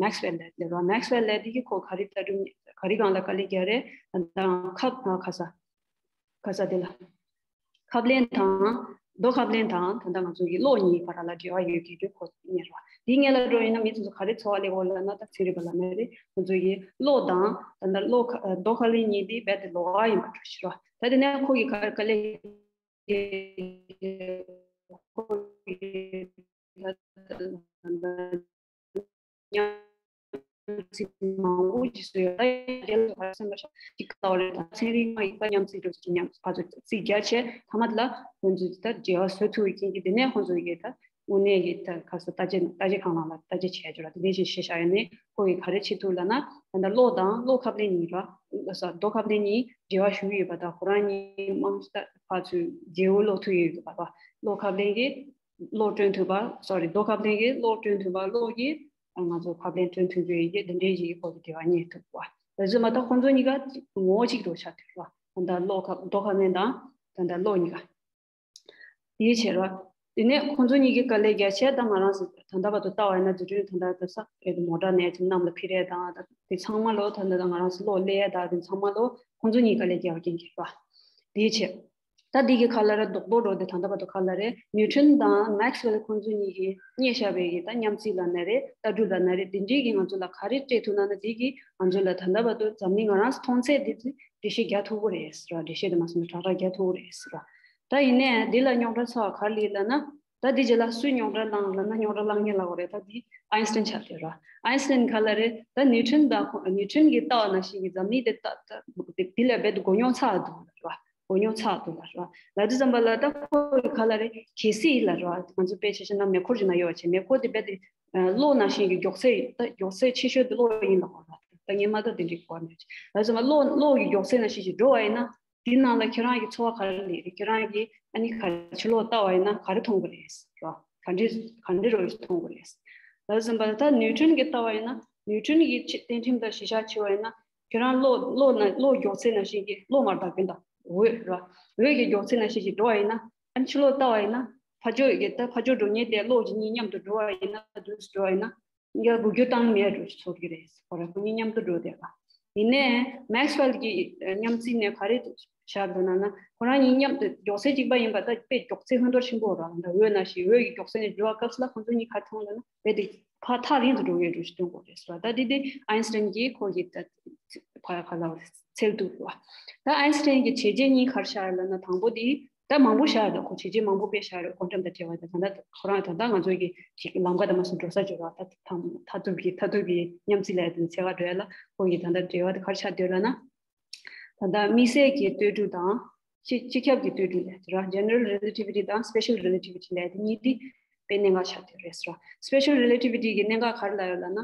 Maxwell་ལ་ལ་རོ་Maxwell་ལ་དེ་གི་ཁོ་ག་རེ་ལྟ་གྲུབ་ག་རེ་སྒང་ལ་དཀའ་ལས་རྒྱག་རེད། ད་ཁབ་ཁ་ས་ཁ་ས་དེ་ལ་ཁབ་ལེན་དང་རྡོ་ཁབ་ལེན་དང་ད་ལྟ་ང་ཚོ་གི་གློག་གཉིས་བར་ལ་འབྲེལ་བ་ཡོད་ཀྱི་རེད་ཁོ་ཉེར་བ། དེ་ངེས་ལ་འགྲོ་ཡིན་ན་མི་ཚོ་ག་རེ་འཚོ་བ་ལས་འོ་ལ་ན་ད་ཚན་རིག་པ་ལ་ན་རེད། ང་ཚོ་གི་གློག་དང་ད་ལྟ་གློག་རྡོ་ཁབ་ལེན་གཉིས་དེ་རྦད་དེ་ལོགས་ཀ་ཡིན་པ་འགྲོ་ཤི་རོ། ད་དེ་ནས་ཁོ་གི་ག་དཀའ་ལས། ཚན་རིག་མ་ཡིག་པ་མཉམ་བརྩིས་འགྲོ་ཀྱི་མཉམ་ཕར་ཚུར་རྩིས་རྒྱག་བྱས་མཐའ་མ་ལ་ཁོང་ཚོས་ད་འབྲེལ་བ་བཟོ་ཐུབ་ཀྱི་རྐྱེན་གྱིས་དེ་ནས་ཁོང་ཚོ་གིས་ད་དངོས་གནས་ཀྱི་ད་ག་ས་ལྟ་དཔྱད་ལྟ་དཔྱད་ཁང་ནང་ལ་ལྟ་དཔྱད་བྱས་བྱས་ལ་དེ་འདྲས་ཞིག་བྱས་བཞག་ཡོད་ནས་ཁོ་གིས་ག་རེ་བྱེད་ཐུབ་ལབ་ན་ད་ལྟ་གློག་དང་གློག་ཁབ་ལེན་གཉིས་ར་ས་རྡོ་ཁབ་ལེན་གཉིས་འབྲེལ་བ་ཞུ་གི་ཡོད་པ་དང་ཁོ་རང་གཉིས་དམངས་ཕར་ཚུར་རྒྱལ་པོ་གློག་ཐུག་ཡོད་པ་གློག་ཁབ་ལེན་གྱི་གློག་སྐྲུན་ཐུབ་པ་sorry རྡོ་ཁབ་ལེན་གྱི་གློག་སྐྲུན་ཐུབ་པ་གློག་གི་ང་ཚོ་ཁབ་ལེན་སྐྲུན་ཐུབ་ཀྱི་ཡོད་དེ་འདྲའི་ཞིག་གི་སྐོར་གྱི་འབྲེལ་བ་རྙེད་ཐུབ་པ་རེད་ཟེར་མ་ཐག་ཁོང་ཚོ་གཉིས་ཀ་ངོ་བོ་གཅིག་ཏུ་ཆགས་ཐུབ་པ་ད་ལྟ་གློག་ཁབ་རྡོ་ཁབ་ལེན་དང་ད་ལྟ་གློག་གཉིས་ཀ་དེའི་ཕྱིར་རོ། དེ་ནས་ཁོང་ཚོ་གཉིས་ཀྱི་དཀའ་ལས་རྒྱག་བྱས་ད་ང་རང་ཚོ་ད་ལྟ་བར་དུ་ལྟ་བ་ཡིན་ན་འཛུགས་སྐྲུན་ད་ལྟ་ད་ས་ཨེ་མོ་ཊ་ནས་ཅིག་གནམ་ལ་འཕུར་ཡས་དང་ད་དེ་ཚང་མ་ལོ་ད་ལྟ་ད་ང་རང་ཚོ་གློག་ཀླད་དང་དེ་ཚང་མ་ལོ་ཁོང་ཚོ་གཉིས་དཀའ་ལས་རྒྱག་པ་རྐྱེན་གྱིས་རོ། དེའི་ཕྱིར། ད་འདི་གི་ཁ་ལ་ར་རྡོག་རྡོག་འགྲོ་དེ་ད་ལྟ་བར་དུ་ཁ་ལ་རེད། ནིའུ་ཊོན་དང་མེག་སི་ཝེལ་ཁོང་ཚོ་གཉིས་ཀྱིས་རྙེད་བཞག་པའི་གི་ད་མཉམ་རྩིས་ལ་ན་རེད་ལྟ་གྲུབ་ལ་ན་རེད་དེ་འདྲའི་གི་ང་ཚོ་ལ་ག་རེ་སྤྲད་ཐུབ་ན་ན་དེ་གི་ང་ཚོ་ལ་ད་ལྟ་བར་དུ་འཛམ་གླིང་ང་རང་ཚོ་མཐོང་ཚད་དེ་ཚོ་འགྲེལ་བཤད་རྒྱག་ཐུབ་ཀྱི་རེད་ཟེར་བ་འགྲེལ་བཤད་དེ་མ་སོང་ན་དྲག་དྲག་རྒྱག་ཐུབ་ཀྱི་རེད་ཟེར་བ། ད་ཡིན་ནའི་འདི་ལ་རྙོག་དྲ་ཚ་བ་ག་རེ་ལ་ན་ད་འདི་རྗེས་ལ་སུས་རྙོག་དྲ་བསླངས་ལ་ན་རྙོག་དྲ་བསླངས་མཁན་ལ་གོ་རེད་ད་འདི་ཨའིན་སི་ཊན་ཆགས་བསྡད་ར། ཨའིན་སི་ཊན་ག་ལ་རེད་ད་ནིའུ་ཊོན་དང་ཁོ་ནིའུ་ཊོན་གྱི་ལྟ་བ་ནང་བཞིན་གྱི་འཛམ་གླིང་དེ་ལྟ་ལྟ་འདི་ལ་རྦད་དེ་མགོ་རྙོག་ཚ་བ་འདུག་ལ་ར། མགོ་རྙོག་ཚ་བ་འདུག་ལ་ར། ལ་དུས་ཙམ་པ་ལ་ད་ཁོ་གི་ག་ལ་རེད་གལ་སྲིད་ལ་ར་ང་ཚོ་དཔེ་ཆ་བཞག་ན་མེ་འཁོར་ཅིག་ན་ཡོད་བ་བྱས་མེ་འཁོར་དེ་རྦད་དེ་གློག་ནང་བཞིན་གྱི་མགྱོགས་ཚད་ད་མགྱོགས་ཚད་ཆེ་ཤོས་དེ་གློག་ཡིན་ལ་གོ་ར། ད་ངས་མ་ད་དེ་འདྲའི་གོ་ནས་ལ་དུས་ཙམ་པ་གློག་གློག་གི་མགྱོགས་ཚད་ནང་བཞིན་ཞིག་འགྲོ་བ་ཡིན་ན། དེའི་ནང་ལ་ཁྱེད་རང་གི་འཚོ་བ་ག་རེ་ལས་རེད། ཁྱེད་རང་གིས་ཨ་ནི་ག་རེ་ཕྱི་ལོགས་ལྟ་བ་ཡིན་ན་ག་རེ་མཐོང་གི་རེད་རོ། ག་འདྲས་ག་འདྲས་རོ་ཞིག་མཐོང་གི་རེད། ལ་ཟིན་པ་ད་ནིའུ་ཊོན་གྱི་ལྟ་བ་ཡིན་ན་ནིའུ་ཊོན་གྱི་ཆེ་རྟེན་ཁྲིམས་དང་གཞི་བཞག་བྱས་པ་ཡིན་ན་ཁྱེད་རང་གློག་གློག་ན་གློག་མགྱོགས་ཚད་ནང་བཞིན་གྱི་གློག་མར་བདག་པོ་དང་འོད་རོ། འོད་ཀྱི་མགྱོགས་ཚད་ནང་བཞིན་གྱི་འགྲོ་བ་ཡིན་ན་ཨ་ནི་ཕྱི་ལོགས་ལྟ་བ་ཡིན་ན་ཕར་ཕྱོགས་ཀྱི་ད་ཕར་ཕྱོགས་འགྲོ་མཁན་དེ་གློག་གཅིག་གཉིས་མཉམ་དུ་འགྲོ་བ་ཡིན་ན་དུས་སུ་འགྲོ་བ་ཡིན་ན། ཡ་འགུལ་སྐྱོད་བཏང་མེད་འགྲོ་ཚོར་གྱི་རེད། ཁོ་རང་ཁོ་གཉིས་མཉམ་དུ་འགྲོ་བསྡད་པ། ཡིན་ནའི་མེག་སི་ཝེལ་གྱི་མཉམ་རྩིས་ནས་ག་རེ་བཞག་འདུག་ན་ན་ཁོ་རང་གཉིས་མཉམ་དུ་མགྱོགས་ཚད་གཅིག་པ་ཡིན་པ་ད་དཔེ་མགྱོགས་ཚད་ཧོན་ཐོར་ཆེན་པོ་རང་ད་འོད་ན་ཞིག་འོད་ཀྱི་མགྱོགས་ཚད་ནས་འགྲོ་བ་སྐབས་སུ་ལ་ཁོ་ཚོ་གཉིས་ག་རེ་མཐོང་ལ་ན་རྦད་དེ་ཕར་ཐག་རིང་དུ་འགྲོ་ཡོད་འགྲོ་ཞིག་སྟོན་དགོས་རེད་ཟེར་བ། ད་དེ་དེ་ཨའིན་སི་ཊན་གྱིས་ཁོ་གི་ད་ཕ་ག་ལ་འཚོལ་འདུག་བ། ད་ཨའིན་སི་ཊན་གྱི་བྱས་རྗེས་གཉིས་ག་རེ་བཞག་ཡོད་ལ་ན་དང་པོ་དེ། ད་མང་པོ་བཞག་ཡོད། ཁོ་བྱས་རྗེས་མང་པོ་དཔེ་བཞག་ཡོད། ཀོན་ཊམ་དང་འབྲེལ་བ་དང་ད་ལྟ་ཁོ་རང་ད་ལྟ་ང་ཚོ་གི་ཅིག་ལམ་ཁ་དང་མ་སུ་འགྲོ་ས་བརྗོད་པ་ད་ཐ་མཐའ་ཐུབ་ཀྱི་མཐའ་ཐུབ་ཀྱི་མཉམ་རྩིས་ལས་དོན་ཚེ་བ་འགྲོ་ཡ་ལ་ཁོ་གི་ད་ལྟ་འབྲེལ་བ་དེ་ག་རེ་ཆགས་སྡོད་ལ་ན། ད་ལྟ་དམིགས་བསལ་གྱི་ལྟོས་གྲུབ་དང་སྤྱི་སྤྱི་ཁྱབ་ཀྱི་ལྟོས་གྲུབ་ལས་དེ་ར་General Relativity དང་Special Relativity ལས་དེ་གཉིས་དེ་དཔེ་གནད་འགག་ཆགས་སྡོད་རེད་ཟེར་བ། Special Relativity གི་གནད་འགག་ག་རེ་ལ་ཡོད་ལ་ན།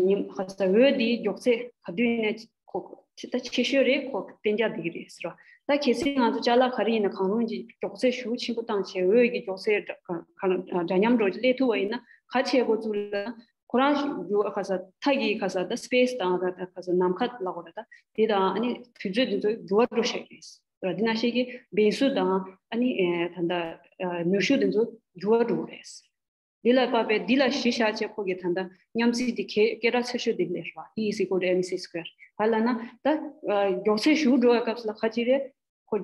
ཉིམ་ཁ་ས་འོད་དེའི་མགྱོགས་ཚད་ག་དུས་ནས་ཁོ་ད་ཆེ་ཤོས་རེད། ཁོ་གཏན་འཇགས་བསྡད་ཀྱི་རེད་ཟེར་བ། ད་གལ་སྲིད་ང་ཚོ་ཅ་ལག་ག་རེ་ཡིན་ན་གང་རུང་གི་མགྱོགས་ཚད་ཞེ་པོ་ཆེན་པོ་བཏང་བྱས་འོད་ཀྱི་མགྱོགས་ཚད་འདྲ་ག་ག་འདྲ་མཉམ་འགྲོ་གི་སླེབས་ཐུབ་པ་ཡིན་ན་ག་བྱེད་དགོས་ཚུལ་ལ་ཁོ་རང་འགྱུར་བ་ཁ་ས་མཐའ་གི་ཁ་ས་ད་སི་པེ་སི་དང་ད་ད་ཁ་ས་ནམ་མཁའ་ལ་གོ་ར་ད་དེ་དང་ཨ་ནི་དུས་ཚོད་དེ་ཚོ་འགྱུར་བ་འགྲོ་ཤག་རེད། རེད། འདི་ནང་བཞིན་གྱི་འབེན་སུ་དང་ཨ་ནི་ད་ལྟ་ནུས་ཤུགས་དེ་ཚོ་འགྱུར་བ་འགྲོ་གི་རེད། འདི་ལ་དཔག་པའི་འདི་ལ་གཞི་བཞག་བྱས་ཁོ་གི་ད་ལྟ་མཉམ་རྩིས་འདི་གལ་སྐད་གྲགས་ཆེ་ཤོས་འདི་ལས་རེད་བ། E is equal to mc square ག་ལབ་ན་ད་མགྱོགས་ཚད་ཞུ་འགྲོ་བའི་སྐབས་སུ་ལ་ག་ཅི་རེད། ཁོ་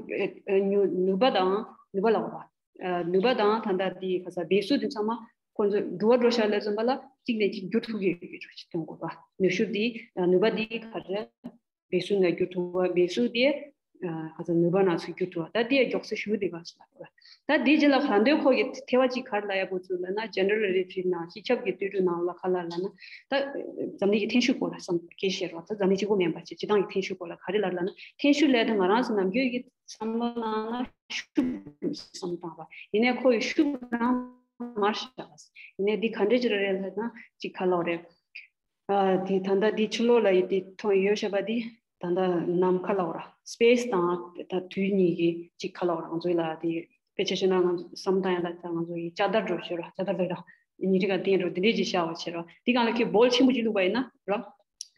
ནུས་པ་དང་ནུས་པ་ལ་བ། ནུས་པ་དང་ད་ལྟ་འདི་ག་ས་འབེན་སུ་འདི་ཚང་མ་ཁོ་ཚོ་འགྱུར་བ་འགྲོ་ཤག་ལས་བཟུང་བ་ལ་གཅིག་ནས་གཅིག་འགྱུར་ཐུབ་ཀྱི་ཡོད་ཀྱི་ཅིག་སྟོན་དགོས་པ། ནུས་ཤུགས་འདི་ནུས་པ་འདི་ག་རེ། འབེན་སུ་ནས་འགྱུར་ཐུབ་པ། འབེན་སུ་དེ་ག་ས་ནུས་པ་ནང་ཚུད་འགྱུར་ཐུབ་པ། ད་དེ་མགྱོགས་ཚད་ཞུ་དེ་ག་ས་ལ་གོ། ད་དེ་རྗེས་ལ་ལྷག་འདོད་ཁོ་གི་ཐེ་བ་གཅིག་ག་རེ་ལ་ཡ་འགོ་ཚུགས་ལ་ན། ཇེ་ནེ་རལ་རི་ལེ་ཊི་བི་ནང་སྤྱི་ཁྱབ་ཀྱི་ལྟོས་གྲུབ་ནང་ལ་ག་ལ་ལ་ན། ད་འཛམ་གླིང་གི་ཐེན་ཤུགས་སྐོར་ལ་བསམ་སྐད་བཤད་རོགས། ད་འཛམ་གླིང་གཅིག་པོ་མིན་པ་ཅིག་སྤྱི་བཏང་གི་ཐེན་ཤུགས་སྐོར་ལ་ག་རེ་ལ་ལ་ན། ཐེན་ཤུགས་ལས་ད་ང་རང་ཚོ་ནམ་རྒྱུན་གྱི་བསམ་བློ་ནང་ན་ཤུགས་བསམ་བཏང་བ་ཡིན་ནའི་ཁོ་ཡི་ཤུགས་རང་མར་ཤག་ཡིན་ནའི་འདི་ག་འདྲས་ཅིག་རེད་ལ་ན་ཅིག་ག་ལ་རེད། ཨ་དེ་ད་ལྟ་འདི་ཕྱི་ལོགས་ལ་ཡི་དེ་མཐོང་ཡོད་བཤད་པ་འདི་ད་ལྟ་ནམ་མཁའ་ལ་འོ་ར་སི་པེ་སི་དང་ད་དུས་གཉིས་ཀྱི་གཅིག་ཁ་ལ་འོ་ར། ང་ཚོའི་ལ་དེ་དཔེ་ཆ་བཤད་ན་ང་ཚོ་བསམ་བཏང་ཡ་ལ་ད་ང་ཚོ་ཡི་ལྕགས་དར་འགྲོ་བྱེད་ར། ལྕགས་དར་ལ་ར་ཉིན་རེ་ག་བསྟན་འགྲོ་འདི་འདྲས་ཅིག་ཤར་བ་བྱེད་ར། འདི་གང་ལ་ཁྱོད་བོལ་ཆེན་པོ་ཅིག་བླུགས་པ་ཡིན་ན་ར།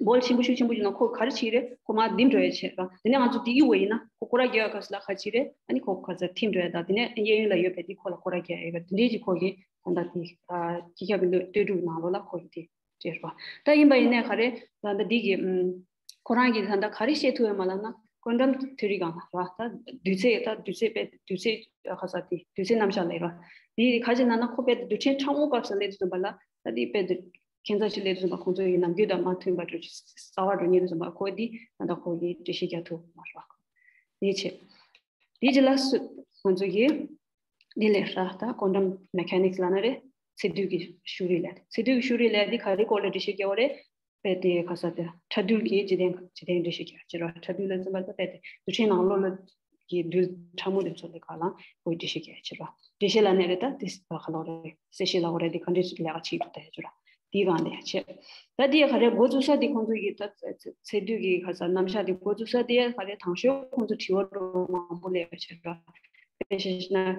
བོལ་ཆེན་པོ་ཤུགས་ཆེན་པོ་ཅིག་ན་ཁོ་ག་རེ་བྱེད་རེད། ཁོ་མར་འདི་འགྲོ་ཡ་བྱེད་ར། དེ་ནས་ང་ཚོ་འདི་གཡུག་པ་ཡིན་ན་ཁོ་སྐོར་ར་རྒྱག་ཡ་སྐབས་སུ་ལ་ག་བྱེད་རེད། ཨ་ནི་ཁོ་ག་ཚ་ཐིམ་འགྲོ་ཡ་ད་དེ་ནས་གཡས་གཡོན་ལ་ཡོད་པའི་འདི་ཁོ་ལ་སྐོར་ར་རྒྱག་ཡ་ཡོད་པ་འདི་འདྲས་ཅིག་ཁོ་གི་ད་ལྟ་དེ་སྤྱི་ཁྱབ་ཀྱི་ལྟོས་གྲུབ་ནང་ལོགས་ལ་ཁོ་གི་དེ། ཅེས་རོ། ད་ཡིན་པ་ཡིན་ནའི་ག་རེ། ད་ལྟ་འདི་གི་ཨམ། ཁོ་རང་གིས་ད་ལྟ་ག་རེ་བཤད་ཐུབ་ཡོད་མ་ལབ་ན། ཀོན་ཊམ་ཐི་ཡོ་རི་སྒང་ལ་རོ། ད་དུས་ཚོད་ད་དུས་ཚོད་དཔེ་དུས་ཚོད་ག་ས་དེ་དུས་ཚོད་རྣམ་གཞག་ལས་རོ། འདི་ག་ཅི་ན་ན་ཁོ་དཔེ་དུས་ཆེན་ཕྲ་མོ་སྐབས་སུ་སླེབས་ཟིན་པ་ལ་ད་འདི་དཔེ་དུས་ཁྱད་མཚར་ཞིག་སླེབས་ཟིན་པ། ཁོང་ཚོ་ཡི་ནམ་རྒྱུན་དང་མ་མཐུན་པ་འགྲོ་གསར་བ་འགྲོ་ཉེན་ཟིན་པ་ཁོ་འདི་ད་ལྟ་ཁོ་གི་འགྲེལ་བཤད་རྒྱག་ཐུབ་མ་རོ། འདི་བྱས། དེ་རྗེས་ལ་སུ་ང་ཚོ་གིས་འདི་ལས་ར་ད་ཀོན་ཊམ་མེ་ཁ་ནིག་སི་ལབ་ན་རེད། ཚད་རྡུལ་གྱི་ཤུགས་རིག་ལས། ཚད་རྡུལ་གྱི་ཤུགས་རིག་ལས་འདི་ག་རེ་སྐོར་ལ་འགྲེལ་བཤད་རྒྱག་པ་རེད། དཔེ་དེ་ག་ས་དེ་ཕྲ་རྡུལ་གྱི་འཇིག་རྟེན་འཇིག་རྟེན་འགྲེལ་བཤད་རྒྱག་ཅེས་ར། ཕྲ་རྡུལ་ལ་ཚན་པ་ད་དཔེ་དེ་རྡུལ་ཕྲན་ནང་ལོགས་ལ་གི་རྡུལ་ཕྲ་མོ་དེ་ཚོ་ལས་ག་ལ་ཁོའི་འགྲེལ་བཤད་རྒྱག་ཅེས་ར། འགྲེལ་བཤད་ལབ་ནས་རེད། ད་དེ་ག་ལོག་རེད། གསལ་བཤད་ལབ་དགོས་རེད། དེ་ག་འདྲས་ལས་ཀ་བྱེད་ཐུབ་ད་ཡ་ཅེས་ར། དེའི་སྒང་ལ་ཡ་བྱས། ད་དེ་ག་རེ་འགོ་བཙུགས་ས་དེ་ཁོང་ཚོ་གི་ད་ཚ་ཚ་ཚད་རྡུལ་གི་ག་ས་རྣམ་གཞག་དེ་འགོ་བཙུགས་ས་དེ་ག་རེ་དང་ཤོས་ཁོང་ཚོ་དྲི་བ་རོ་མང་པོ་ལས་བྱས་ར། དཔེ་བཞག་ན་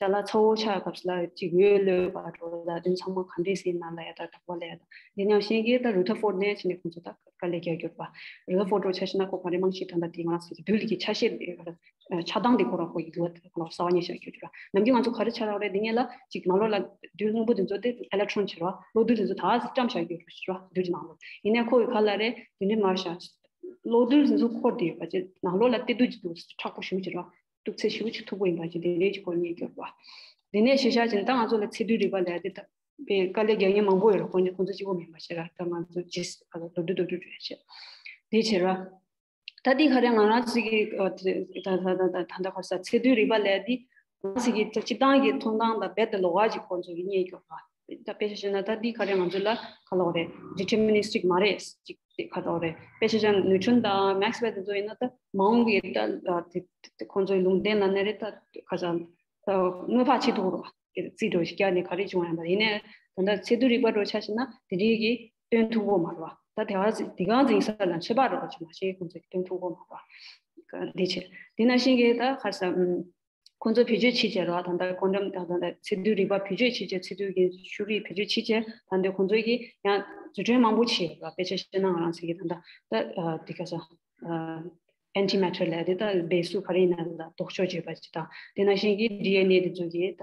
ཅ་ལག་ཚ་བོ་ཆགས་སྐབས་སུ་ལ་ཅིག་འོད་ལོས་པ་འགྲོ་ལ་དོན་ཚང་མ་ག་འདྲས་སེ་ན་ལ་ཡ་ད་དང་པོ་ལ་ཡ་ད་དེ་ནང་བཞིན་གྱི་ད་རུ་ཐར་ཕོར་ཌི་ནས་ཕྱིན་ནས་ཁོང་ཚོ་ད་དཀའ་ལས་རྒྱག་རྒྱུ་ར། རུ་ཐར་ཕོར་ཌི་རོ་ཆ་བཞག་ན་ཁོ་ག་རེ་མང་ཞིག་ད་ད་དེ་ང་རང་ཚོ་རྡུལ་གི་ཆ་ཤས་དེ་ག་རེ། ཆགས་སྡང་དེ་ཁོ་རང་ཁོ་ཡི་འདུག་བ་ལ་གསར་བ་ཉེ་ཤར་གྱུར་ར། ནམ་རྒྱུན་ང་ཚོ་ག་རེ་ཆགས་ར་རེད། འདི་ངེད་ལ་ཅིག་ནང་ལོགས་ལ་རྡུལ་སྔོན་པོ་དེ་ཚོ་དེ་ཨེ་ལེག་ཊོན་བྱེད་ར། གློག་རྡུལ་དེ་ཚོ་ད་བཀྲམ་བཞག་གྱུར་ར། རྡུལ་གྱི་ནང་ལོགས་ཡིན་ནའི་ཁོ་ཡི་ག་ལ་རེད། དེ་འདྲའི་མར་བཞག་གློག་རྡུལ་དེ་ཚོ་འཁོར་དེ་ཡོད་པ་ཅིག་ནང་ལོགས་ལ་གཏེར་རྡུལ་གྱི་འདུག་མཁྲེགས་པོ་ཞེ་པོ་ཅིག་ར། གཏུབ་ཚད་ཞེ་པོ་ཅིག་མཐུག་པོ་ཡིན་པ་ཅིག་དེ་འདྲའི་ཅིག་ཁོ་རྙེད་གྱུར་ར། དེ་ནས་གཞི་བཞག་ཅིག་ད་ང་ཚོ་ལ་ཚད་རྡུལ་རིག་པ་ལ་དེ་ད་དཔེ་དཀའ་ལས་རྒྱག་མཁན་མང་པོ་ཡོད་ར། ཁོང་ཚོ་ཁོང་ཚོ་གཅིག་པོ་མིན་པ་ཞེ་ར། ད་ང་ཚོ་ཇིས་ག་ལ་རྡུལ་རྡུལ་རྡུལ་རྡུལ་བྱས་དེ་བྱེད་ར། ད་འདི་ག་རེ་ང་རང་ཚོ་གི་ཨ་ད་ད་ད་ད་ད་ག་ས་ཚད་རྡུལ་རིག་པ་ལས་འདི་ང་ཚོ་གི་སྤྱི་བཏང་གི་མཐོང་སྟངས་དང་རྦད་དེ་ལོགས་ཀ་ཅིག་ཁོང་ཚོ་གི་རྙེད་ཡོད་པ། ད་དཔེ་ཆ་བཤད་ན་ད་འདི་ག་རེ་ང་ཚོ་ལ་ག་ལོག་རེད། ཌི་ཊར་མི་ནིསི་ཊིག་མ་རེད་ཅིག་དེ་ག་ལོག་རེད། དཔེ་ཆ་བཤད་ན་ནིའུ་ཊོན་དང་མེག་སི་ཝེལ་དེ་ཚོ་ཡིན་ན་ད་མ་འོངས་གི་ད་དེ་དེ་ཁོང་ཚོའི་ལུང་བསྟན་ལ་ནི་རེད། ད་ག་ས་ད་དངོས་པོ་ཆེ་ཐུག་རོགས། རྩིས་འགྲོ་ཞིག་བརྒྱབ་ནས་ག་རེ་བྱུང་ཡང་མ་རེད། ཡིན་ནའི་ད་ལྟ་ཚད་རྡུལ་རིག་པ་འགྲོ་ཆ་ཞིག་ན་དེ་འདྲའི་གི་སྟོན་ཐུབ་ཀྱི་མ་རེད་བ། ད་དེ་བ་དེ་གང་འཛིན་ས་ལ་ཚོད་དཔག་རོགས་ཅིག་མ་བྱས་ཁོང་ཚོས་སྟོན་ཐུབ་ཀྱི་མ་རེད་བ། འདི་བྱས་དེ་ནང་བཞིན་གྱི་ད་ག་རེ་ཟ་ཁོང་ཚོས་བེད་སྤྱོད་བྱེད་བྱས་རེད་བ། ད་ལྟ་ཀོན་ཊམ་ད་ད་ད་ཚད་རྡུལ་རིག་པ་བེད་སྤྱོད་བྱེད་བྱས་ཚད་རྡུལ་གྱི་ཤུགས་རིག་བེད་སྤྱོད་བྱེད་བྱས་ད་འདི་ཁོང་ཚོས་ཀྱི་ཡང་རྫུ་འཕྲུལ་མང་པོ་བྱས་རེད་བ། དཔེ་ཆ་བཤད་ན་ང་རང་ཚོས་ཀྱི་ད་ལྟ་ད་དེ་ག་ས། ཨེན་ཊི་མེ་ཊར་ལབ་དེ་ད་སྦས་ཚུལ་ག་རེ་ཡིན་ན་ལ་ལྡོག་ཕྱོགས་བརྗོད་པ་ཅིག་དང་། དེ་ནང་བཞིན་གྱི་ཌི་ཨེན་ཨེ་དེ་ཚོ་གི་ད་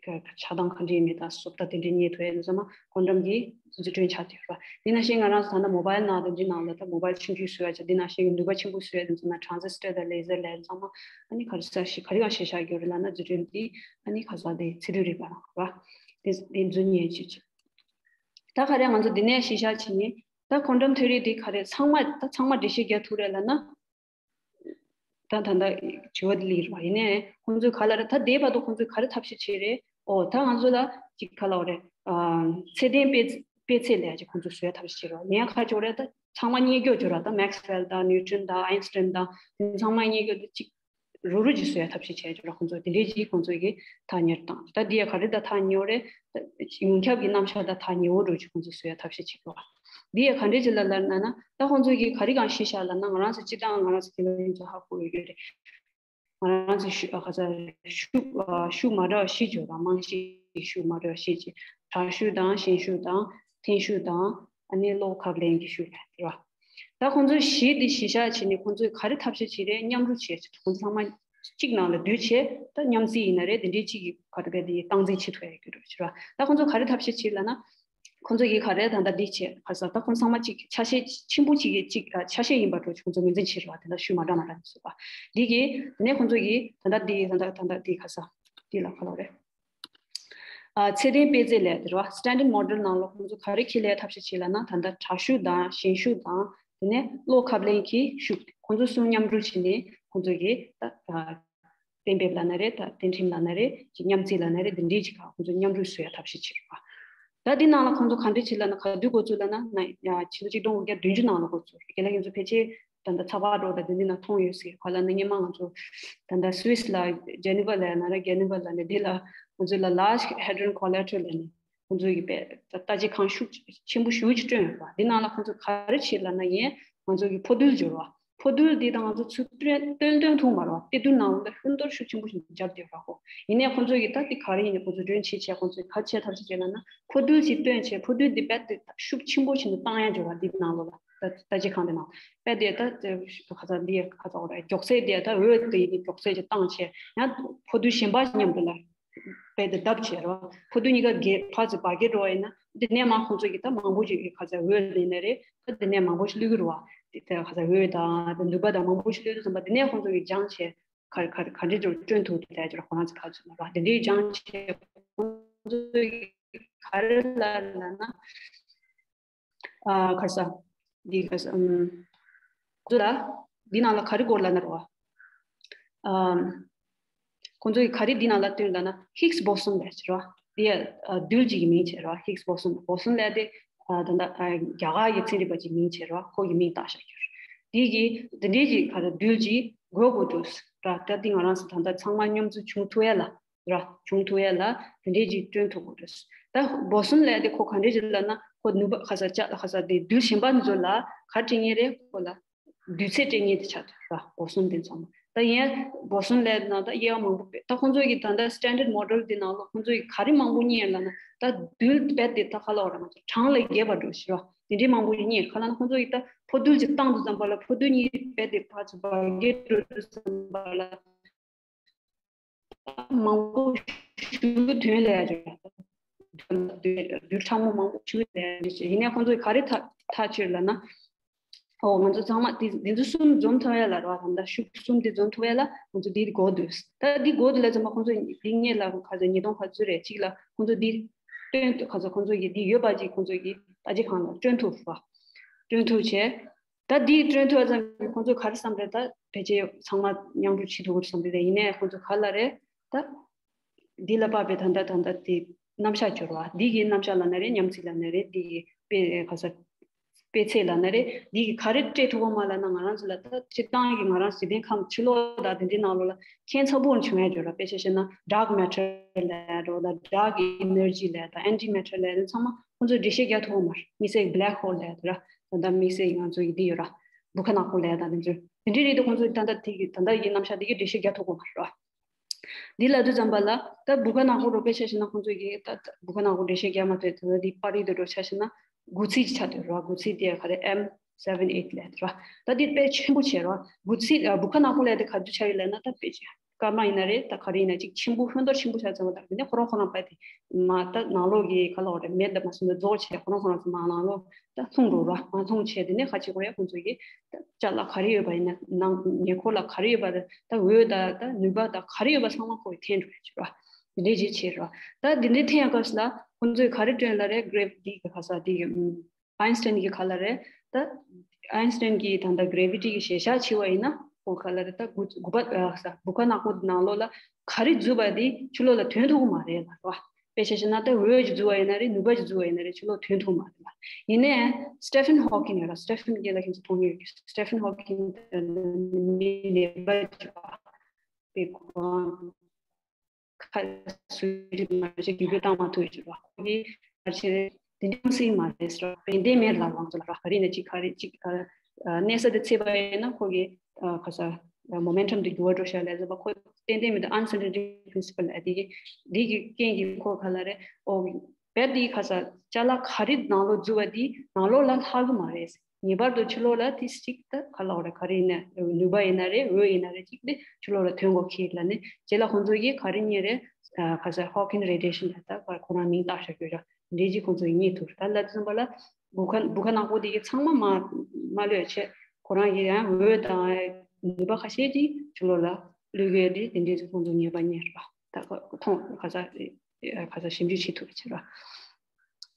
ཆགས་སྡང་ག་འདྲ་ཡིན་མིན་དང་བཟོ་ལྟ་དེ་འདྲའི་རྙེད་ཐུབ་ཡ་དེ་ཚང་མ་ཀོན་ཊམ་གྱི་རྫུ་འཕྲུལ་ཆགས་བསྡད་ཡོད་རེད། དེ་ནང་བཞིན་ང་རང་ཚོ་ད་ལྟ་མོ་བྷལ་ནང་དེ་འདྲའི་ནང་ལ་ད་མོ་བྷལ་ཆུང་ཆུང་བཟོ་ཡ་ཅིག་དེ་ནང་བཞིན་གྱི་ནུས་པ་ཆེན་པོ་བཟོ་ཡ་དེ་ཚོ་ན་ཊེ་རན་སི་ཊར་དང་ལེ་ཟར་ལབ་ཡ་ཚང་མ་ཨ་ནི་ག་རེ་ཟ་ཞིག་ག་རེ་གང་ཤེས་བཞག་ཡོད་རེད་ལབ་ན་རྫུ་འཕྲུལ་དེ་ཨ་ནི་ག་ས་དེ་ཚད་རྡུལ་རིག་པ་རང་རེད་བ། དེ་དེ་རྫུ་རྙེད་ཅིག་ཅིག་ད་ག་རེ་ང་ཚོ་འདི་ནས་ཤེས་བཞག་བྱེད་ཉེན། ད་ཀོན་ཊམ་ཐི་ཡོ་རི་འདི་ག་རེ་ཚང་མ་ད་ཚང་མ་འགྲེལ་བཤད་རྒྱག་ཐུབ་རེད་ལབ་ན། ད་ད་ད་དྲི་བ་འདི་ལ་ཡིན་པ་ཡིན་ནའི་ཁོང་ཚོས་ག་ལ་རེད། ད་དེའི་བར་དུ་ཁོང་ཚོས་ག་རེ་ཐབས་ཤེས་བྱས་རེད། ཨོ་ད་ང་ཚོ་ལ་ཅིག་ག་ལ་རེད། ཚད་ལྡན་དཔེ་དཔེ་ཚད་ལས་ཅིག་ཁོང་ཚོས་བཟོ་ཡ་ཐབས་ཤེས་བྱས་རེད། ཡིན་ཡང་ཁ་ཕྱོགས་རེད། ད་ཚང་མ་རྙེད་རྒྱུ་བྱོས་ར། ད་མེག་སི་ཝེལ་དང་ནིའུ་ཊོན་དང་ཨའིན་སི་ཊིན་དང་དེ་ཚང་མ་རྙེད་རྒྱུ་དེ་ཅིག་རུ་རུ་ཅིག་བཟོ་ཡ་ཐབས་ཤེས་བྱས་ཅོག་ར། ཁོང་ཚོ་དེ་འདྲའི་ཅིག་ཁོང་ཚོ་གི་ཐག་ཉེར་བཏང་། ད་འདི་ཡ་ག་རེ་ད་ཐག་ཉེ་བོ་རེད། ད་ཡོངས་ཁྱབ་ཀྱི་རྣམ་གཞག་ད་ཐག་ཉེ་བོ་རུ་ཅིག་ཁོང་ཚོ་བཟོ་ཡ་ཐབས་ཤེས་བྱེད་དགོས། འདི་ཡ་ག་འདྲའི་ཅིག་ལ་ལར་ན་ན་ད་ཁོང་ཚོ་གི་ག་རེ་གང་ཤེས་བཞག་ལ་ན། ང་རང་ཚོ་སྤྱི་བཏང་ང་རང་ཚོ་དེ་ལ་ཡིན་ཚོ་ཧ་གོ་ཡོད་རེད། ང་རང་ཚོ་ཤུགས་ཨ་ག་ས་ཤུགས་ཨ་ཤུགས་མ་འདྲ་བ་བཞི་བརྗོད་ར། རྨང་གཞིའི་ཤུགས་མ་འདྲ་བ་བཞི་བྱས། དྲག་ཤུགས་དང་ཞན་ཤུགས་དང་འཐེན་ཤུགས་དང་ཨ་ནི་གློག་ཁ་བརླན་གྱི་ཤུགས་རེད་བ། ད་ཁོང་ཚོས་གཞི་འདི་གཞི་བཞག་བྱས་ནས་ཁོང་ཚོས་ག་རེ་ཐབས་ཤེས་བྱེད་རེད། མཉམ་རུབ་བྱས་བྱས་ཁོང་ཚོ་ཚང་མ་ གཅིག་ནང་ལ་བསྡུས་བྱས་ད་མཉམ་བརྩིས་ཡིན་ན་རེད། དེ་འདྲའི་གཅིག་གི་ག་རེ་བས་དེ་སྟངས་འཛིན་བྱེད་ཐུབ་ཡ་ཡོད་རེད་ཟེར་བ། ད་ཁོང་ཚོ་ག་རེ་ཐབས་ཤེས་བྱེད་ལབ་ན། ཁོང་ཚོ་གིས་ག་རེ་ད་ལྟ་འདི་བྱས་ག་ས་ད་ཁོང་ཚང་མ་གཅིག་ཆ་ཤས་ཆེན་པོ་གཅིག་གིས་གཅིག་ཆ་ཤས་ཡིན་པ་འགྲོ་ཁོང་ཚོ་ངོས་འཛིན་བྱེད་རེད་བ། དེ་ལ་ཤུལ་མ་འདྲ་མ་འདྲ་ནས་བཟོས་པ་འདི་གིས་དེ་ནས་ཁོང་ཚོ་གིས་ད་ལྟ་འདི་ད་ལྟ་ད་ལྟ་འདི་ག་ས་འདི་ལ་ག་ལ་རེད། ཚད་ལྡན་དཔེ་རྩལ་ལས་དེ་རེད་བ། Standard Model ནང་ལོགས་ཁོང་ཚོ་ག་རེ་ཁས་ལེན་ཐབས་ཤེས་བྱེད་ལབ་ན་ད་ལྟ་དྲག་ཤུགས་དང་ཞན་ཤུགས་དང་དེ་ནས་གློག་ཁབ་ལེན་གྱི་ཤུགས་ཁོང་ཚོ་གསུམ་མཉམ་འགྲོ་བྱས་ནས་ཁོང་ཚོ་གིས་ད་གཏན་འབེབས་ལབ་ན་རེད། ད་གཏན་ཁྲིམས་ལབ་ན་རེད། ཅིག་མཉམ་བརྩིས་ལབ་ན་རེད། འདི་འདྲའི་ཅིག་ཁོང་ཚོ་མཉམ་རུབ་བཟོ་ཡ་ཐབས་ཤེས་བྱེད་རེད་བ། ད་འདི་ནང་ལ་ཁོང་ཚོ་ག་འདྲ་བྱེད་ལབ་ན་ག་དུས་འགོ་བཙུགས་ལབ་ན་ན་ཡ་ཕྱི་ལོ་ཆིག་སྟོང་དགུ་བརྒྱ་བདུན་ཅུ་ནང་ལ་འགོ་བཙུགས་རེད། རྒན་ལགས་ཁྱེད་ཚོ་ཕལ་ཆེར་ད་ལྟ་ཚགས་པར་འགྲོ་ད་དེ་འདི་ན་མཐོང་ཡོད་ཟེར་ག་ལབ་ན་སྔོན་མ་ང་ཚོ་ད་ལྟ་Swiss ལ་Geneva ལ་ཡ་ན་ར་Geneva ལ་ནས་འདི་ལ་ང་ཚོ་ལ་Large Hadron Collider ལ་ནས་ཁོང་ཚོ་གི་པས་ལྟ་ཅི་ཁང་ཤུགས་ཆེན་པོ་ཞེ་ཅིག་བསྐྲུན་ཡོད་པ། འདི་ནང་ལ་ཁོང་ཚོ་ག་རེ་བྱེད་ལབ་ན་ཡིན་ང་ཚོ་གི་འཕོ་འདུལ་སྦྱོར་བ། འཕོ་འདུལ་འདི་དང་ང་ཚོ་ཚུར་སྟོན་སྟོན་སྟོན་ཐུབ་མ་རེད་བ། གཏེར་འདོན་ནང་ལོགས་ལ་ཧུན་སྟོར་ཤུགས་ཆེན་པོ་ཞིག་བརྒྱབ་བསྡད་པ་ཧོ། ཡིན་ནའི་ཁོང་ཚོ་གི་ད་འདི་ག་རེ་ཡིན་ནའི་ཁོང་ཚོ་མགྲོན་བྱེད་བྱས་ཁོང་ཚོ་ག་བྱས་ཐབས་ཤེས་བྱས་ལབ་ན་འཕོ་འདུལ་ཅིག་སྟོན་བྱས་འཕོ་འདུལ་འདི་རྦད་དེ་ཤུགས་ཆེན་པོ་ཞིག་ཏུ་བཏང་ཡ་སྦྱོར་བ་འདི་ནང་ལོགས་ལ་ད་ལྟ་ཅི་ཁང་འདི་ནང་རྦད་དེ་ད་ཁ་ཚ་འདི་ཁ་ཚ་འོ་ར་མགྱོགས་ཚད་འདི་ད་འོད་དེ་ཡིན་མགྱོགས་ཚད་ཅིག་བཏང་བྱས་ཡང་འཕོ་འདུལ་གཞན་པ་མཉམ་དུ་ལ། རྦད་དེ་ལྡབ་བྱས་རོ། འཕོ་འདུལ་གཉིས་ཀ་གེ་ཕར་ཚུར་བར་བརྒལ་འགྲོ་བ་ཡིན་ན་འདི་ནས་མ་ཁོང་ཚོ་གིས་ད་མང་པོ་ཅིག་ག་ཚ་འོད་ལེན་ནས་རེད། ད་འདི་ནས་མང་པོ་ཞིག་བླུག་གི་རེད་བ། འདི་ད་ག་ཚ་འོད་དང་ད་ནུས་པ་དང་མང་པོ་ཞིག་བླུག་དུས་ཙམ་པ་འདི་ནས་ཁོང་ཚོ་གིས་སྦྱངས་བྱས་ག་ག་ག་འདྲས་འགྲོ་སྐྲུན་ཐུབ་ཐུབ་ལས་ཀྱི་རོ། ཁོ་རང་ཚོ་ག་ཚོད་ལ་རོ་འདི་འདྲས་སྦྱངས་བྱས་ཁོང་ཚོ་གིས་ག་རེ་ལ་ལ་ན། ཨ་ཁ་ས། འདི་ཁ་ས། ཨམ། ཁོ་ཚོ་ལ་འདི་ནང་ལ་ག་རེ་སྐོར་ལ་ན་རོ། ཨམ། ཁོང་ཚོ་གིས་ག་རེ་འདི་ནང་ལ་བཏོན་ལ་ན་Higgs boson ལས་ཟེར་རོ། འདི་ཨ་རྡུལ་གཅིག་གི་མིང་བྱས་རོ། Higgs boson boson ལས་དེ་ཨ་ད་ད་ཨ་རྒྱ་གར་གྱི་ཚན་རིག་པ་གཅིག་མིང་བྱས་རོ། ཁོ་གི་མིང་བཏགས་བཞག་གི་རེད། འདི་གི་འདི་འདྲའི་གི་ག་རེ་རྡུལ་གཅིག་དགོས་དགོས་འདུག་ར། ད་འདི་ང་རང་ཚོ་ད་ལྟ་ཚང་མ་མཉམ་འཛོམས་བྱུང་ཐུབ་ཡ་ལ། ར་བྱུང་ཐུབ་ཡ་ལ་དེ་འདྲའི་ཅིག་སྐྲུན་ཐུབ་དགོས་རེད། ད་བོ་སོན་ལས་དེ་ཁོ་ག་འདྲའི་ཅིག་ལབ་ན་ཁོ་ནུས་པ་ཁ་ས་ལྕགས་ཁ་ས་དེ་རྡུལ་གཞན་པ་འདི་ཚོ་ལ་ག་སྤྲད་ངེས་རེད། ཁོ་ལ་རྡུལ་ཚད་སྤྲད་ངེས་དེ་ཆགས་ཐུབ་ར། བོ་སོན་དེ་ཚང་མ་ད་ཡིན་བོ་སོན་ལས་ནང་ད་དབྱེ་བ་མང་པོ་སྤེལ། ད་ཁོང་ཚོ་གི་ད་ལྟ་standard model དེ་ནང་ལོ་ཁོང་ཚོ་གི་ག་རེ་མང་པོ་རྙེད་ལབ་ན་ད་རྡུལ་རྦད་དེ་ད་ཁ་ལ་བ་ར་མ་གྲངས་ལ་རྒྱས་པ་འགྲོ་ཤི་ར། དེ་འདྲའི་མང་པོ་རྙེད་ག་ལ་ན་ཁོང་ཚོ་གི་ད་འཕོ་རྡུལ་ཅིག་བཏང་དུས་ཙམ་པ་ལ་འཕོ་རྡུལ་གཉིས་རྦད་དེ་ཕར་ཚུར་བར་བརྒལ་འགྲོ་དུས་ཙམ་པ་ལ། མང་པོ་ཞུ་དོན་ལས་རེད། རྡུལ་ཕྲ་མོ་མང་པོ་ཞུ་ལས་རེད། ཡིན་ནའི་ཁོང་ཚོས་ག་རེ་ཐག་ཐག་ཆོད་ལབ་ན། ཨོ་ང་ཚོ་ཚང་མ་དེ་འདི་ཚོ་གསུམ་འཛོམས་ཐུབ་ཡ་ལ་རེད་བ། ད་ལྟ་ཤུགས་གསུམ་དེ་འཛོམས་ཐུབ་ཡ་ལ་ང་ཚོ་འདི་དགོས་འདུག་ད་འདི་དགོས་འདུག་ལ་ཚང་མ་ཁོང་ཚོ་འདི་སྔོན་ལ་ག་ཚོད་ཉིས་སྟོང་ག་ཚོད་རེད་གཅིག་ལ་ཁོང་ཚོ་འདི་སྟོན་ག་ཚོད་ཁོང་ཚོ་གི་འདི་ཡོད་པ་ཅིག་ཁོང་ཚོ་གི་ལྟ་ཅི་གང་ལ་སྐྲུན་ཐུབ་བ། སྐྲུན་ཐུབ་བྱས། ད་འདི་སྐྲུན་ཐུབ་ཙམ་གྱིས་ཁོང་ཚོས་ག་རེ་བསམ་རེད། ད་ཕལ་ཆེར་ཚང་མ་མཉམ་རུབ་བྱེད་ཐུབ་ཀྱི་རེད་བསམ་རེད། ཡིན་ནའི་ཁོང་ཚོ་ག་ལ་རེད། ད་འདི་ལ་དཔག་པའི་ད་ལྟ་ད་ལྟ་དེ་རྣམ་གཞག་སྦྱོར་བ་འདི་གི་རྣམ་གཞག་ལ་ན་རེད། མཉམ་བརྩིས་ལ་ན་རེད། འདི་གི་དཔེ་ག་ས་དཔེ་ཚད་ལ་ན་རེད། འདི་གི་ག་རེ་སྤྲད་ཐུབ་པ་མ་ལ་ན་ང་རང་ཚོ་ལ་ད་སྤྱིར་བཏང་གི་ང་རང་ཚོ་འཇིག་རྟེན་ཁམས་ཕྱི་ལོགས་དང་དེ་འདྲའི་ནང་ལོགས་ལ་ཁྱད་མཚར་པོ་བྱུང་ཡ་སྦྱོར་བ། དཔེ་ཆ་བཤད་ན་dark matter ལ་རོ། ད་dark energy ལ་ད་antimatter ལ་ཚང་མ། ཁོང་ཚོས་འགྲེལ་བཤད་རྒྱག་ཐུབ་ཀྱི་མ་རེད། དམིགས་བསལ་black hole ལབ་ཡ་དེ་ར། ད་ལྟ་དམིགས་བསལ་ང་ཚོ་ཡི་འདི་ཡོད་ར། བུ་ཁ་ནག་པོ་ལབ་ཡ་དང་དེ་ཚོ་དེ་འདྲའི་རིགས་དེ་ཁོང་ཚོས་ད་ལྟ་དེ་གི་ད་ལྟ་ཡི་རྣམ་གཞག་དེ་གི་འགྲེལ་བཤད་རྒྱག་ཐུབ་ཀྱི་མ་རེད་ར། འདི་ལབ་དུས་ཙམ་པ་ལ་ད་བུ་ཁ་ནག་པོ་རོ་དཔེ་ཆ་བཞག་ན་ཁོང་ཚོས་གི་ད་ད་བུ་ཁ་ནག་པོ་འགྲེལ་བཤད་རྒྱག་མ་ཐུབ། ད་ལྟ་འདི་པར་རིས་དེ་རོ་ཆ་བཞག་ན་དགུ་ཚིགས་ཆགས་འདུག་ར། དགུ་ཚིགས་དེ་ག་རེ་M seven eight ལབ་ཡ་དེ་ར། ད་འདི་དཔེ་ཆེན་པོ་བྱས་ར། དགུ་ཚིགས་བུ་ཁ་ནག་པོ་ལབ་ཡ་དེ་ག་དུས་ཆགས་ཡོད་ལབ་ན་ད་དཔེ་ཆེ། སྐར་མ་ཡིན་ན་རེད། ད་ག་རེ་ཡིན་ན་ཅིག་ཆེན་པོ་ཧོན་ཏོར་ཆེན་པོ་ཆགས་ཙམ་པ་དང་དེ་ནས་ཁོ་རང་ཁོ་རང་པ་དེ་མ་ད་ནང་ལོགས་ཀྱི་ག་ལ་བ་རེད། མེད་ད་མ་སོང་ད་རྫོགས་བྱས་ཁོ་རང་ཁོ་རང་ཚོ་མ་ནང་ལོགས་ད་ལྷུང་འགྲོ་ར། མ་ལྷུང་བྱས་དེ་ནས་ཁ་ཅིག་ཁོ་རེ་ཁོང་ཚོ་གིས་ད་ཅ་ལག་ག་རེ་ཡོད་པ་ཡིན་ན་ནང་ཉེ་འཁོར་ལ་ག་རེ་ཡོད་པ་ད་འོད་ད་ད་ནུས་པ་ད་ག་རེ་ཡོད་པ་ཚང་མ་ཁོ་གིས་འཐེན་འགྲོ་ཡ་བྱེད་ར། དེ་འདྲས་ཅིག་བྱེད་ར། ད་དེ་འདྲས་འཐེན་ཡ་སྐབས་སུ་ལ་ཁོང་ཚོས་ག་རེ་སྟོན་ལ་རེད། གྷ་རེ་ཝི་ཊི་གི་ག་ས་དེ་གི་ཨམ། ཨའིན་སི་ཊན་གྱི་ག་ལ་རེད། ད་ཨའིན་སི་ཊན་གྱིས་ད་ལྟ་གྷ་རེ་ཝི་ཊི་གི་གཞིར་བཞག་བྱས་པ་ཡིན་ན་ཁོ་ག་ལ་རེད། ད་དགུ་དགུ་པ་ཨ་ས་བུ་ཁ་ནག་པོ་ནང་ལོགས་ལ་ག་རེ་འཛུལ་བ་དེ་ཕྱི་ལོགས་ལ་ཐོན་ཐུབ་ཀྱི་མ་རེད་ལ་རོ། དཔེ་ཆ་བཞག་ན་ད་འོད་ཅིག་འཛུལ་བ་ཡིན་ན་རེད། ནུས་པ་ཅིག་འཛུལ་བ་ཡིན་ན་རེད། ཕྱི་ལོགས་ཐོན་ཐུབ་ཀྱི་མ་རེད་ལ། ཡིན་ནའི་སི་ཊེ་ཕན་ཧོ་ཀིན་ཡོད་ལ། སི་ཊེ་ཕན་རྒན་ལགས་ཁྱེད་ཚོ་མཐོང་མྱོང་ཡོད་ཀྱི། སི་ཊེ་ཕན་ཧོ་ཀིན་དེ་མི་ནད་པ་ཅིག་པའི་ཁོ་ཁ་སུ་རིག་མ་ཞིག་རྒྱུད་སྤེལ་བཏང་མ་ཐུབ་ཡོད་ཅིག་ར། ཁོ་གིས་ག་རེ་བྱས་རེད། དེ་འདྲ་སྲིད་མ་རེད་ཟེར་བ། ཏན་ཏན་མེད་ལ་ལངས་ཚོ་ལ་ར། ག་རེ་ན་ཅིག་ག་རེ་ཅིག་གནས་ས་དེ་ཚད་པ་ཡིན་ན་ཁོ་གི་ག་ས་མོ་མེན་ཊམ་དེ་འགྱུར་བ་འགྲོ་ཤག་ལབ་ཟེར་བ། ཁོ་ཏན་ཏན་མེད་དུ་uncertainty principle ལ་དེ་གི་དེ་གི་རྐྱེན་གྱིས་ཁོ་ག་ལ་རེད། ཨོ་བེད་དེ་ག་ས་ཅ་ལག་ག་རེ་ནང་ལོགས་འཛུལ་བ་དེ་ནང་ལོགས་ལ་ལྷག་གི་མ་རེད། ངེས་པར་དུ་ཕྱི་ལོགས་ལ་དེ་གཅིག་ད་ག་ལབ་དགོས་རེད། ག་རེ་ཡིན་ན་ནུས་པ་ཡིན་ན་རེད། འོད་ཡིན་ན་རེད། གཅིག་དེ་ཕྱི་ལོགས་ལ་ཐོན་དགོས་ཀྱི་ལབ་ནས། རྗེས་ལ་ཁོང་ཚོ་གིས་ག་རེ་རྙེད་རེད། ཨ་ག་ས་Hawking radiation ལབ་ད་ཁོ་རང་མིང་བཏགས་བཞག་ཡོད་ར། འདྲེ་གཅིག་ཁོང་ཚོ་ཡིས་རྙེད་ཐུབ་ར། ད་ལབ་ཙམ་པ་ལ་སྦུག་ཁ་སྦུག་ཁ་ནག་པོ་དེ་གི་ཚང་མ་མ་མ་གློད་བྱས། ཁོ་རང་གི་ཡང་འོད་དང་ནུས་པ་ཁ་ཤས་ཀྱིས་ཕྱི་ལོགས་ལ་གློད་ཀྱི་ཡོད་དེ། དེ་འདྲའི་ཁོང་ཚོ་ངེས་པ་རྙེད་ར། ད་ཁོ་མཐོང་ག་ས་ག་ས་ཞིབ་འཇུག་བྱེད་ཐུབ་ཀྱི་ར།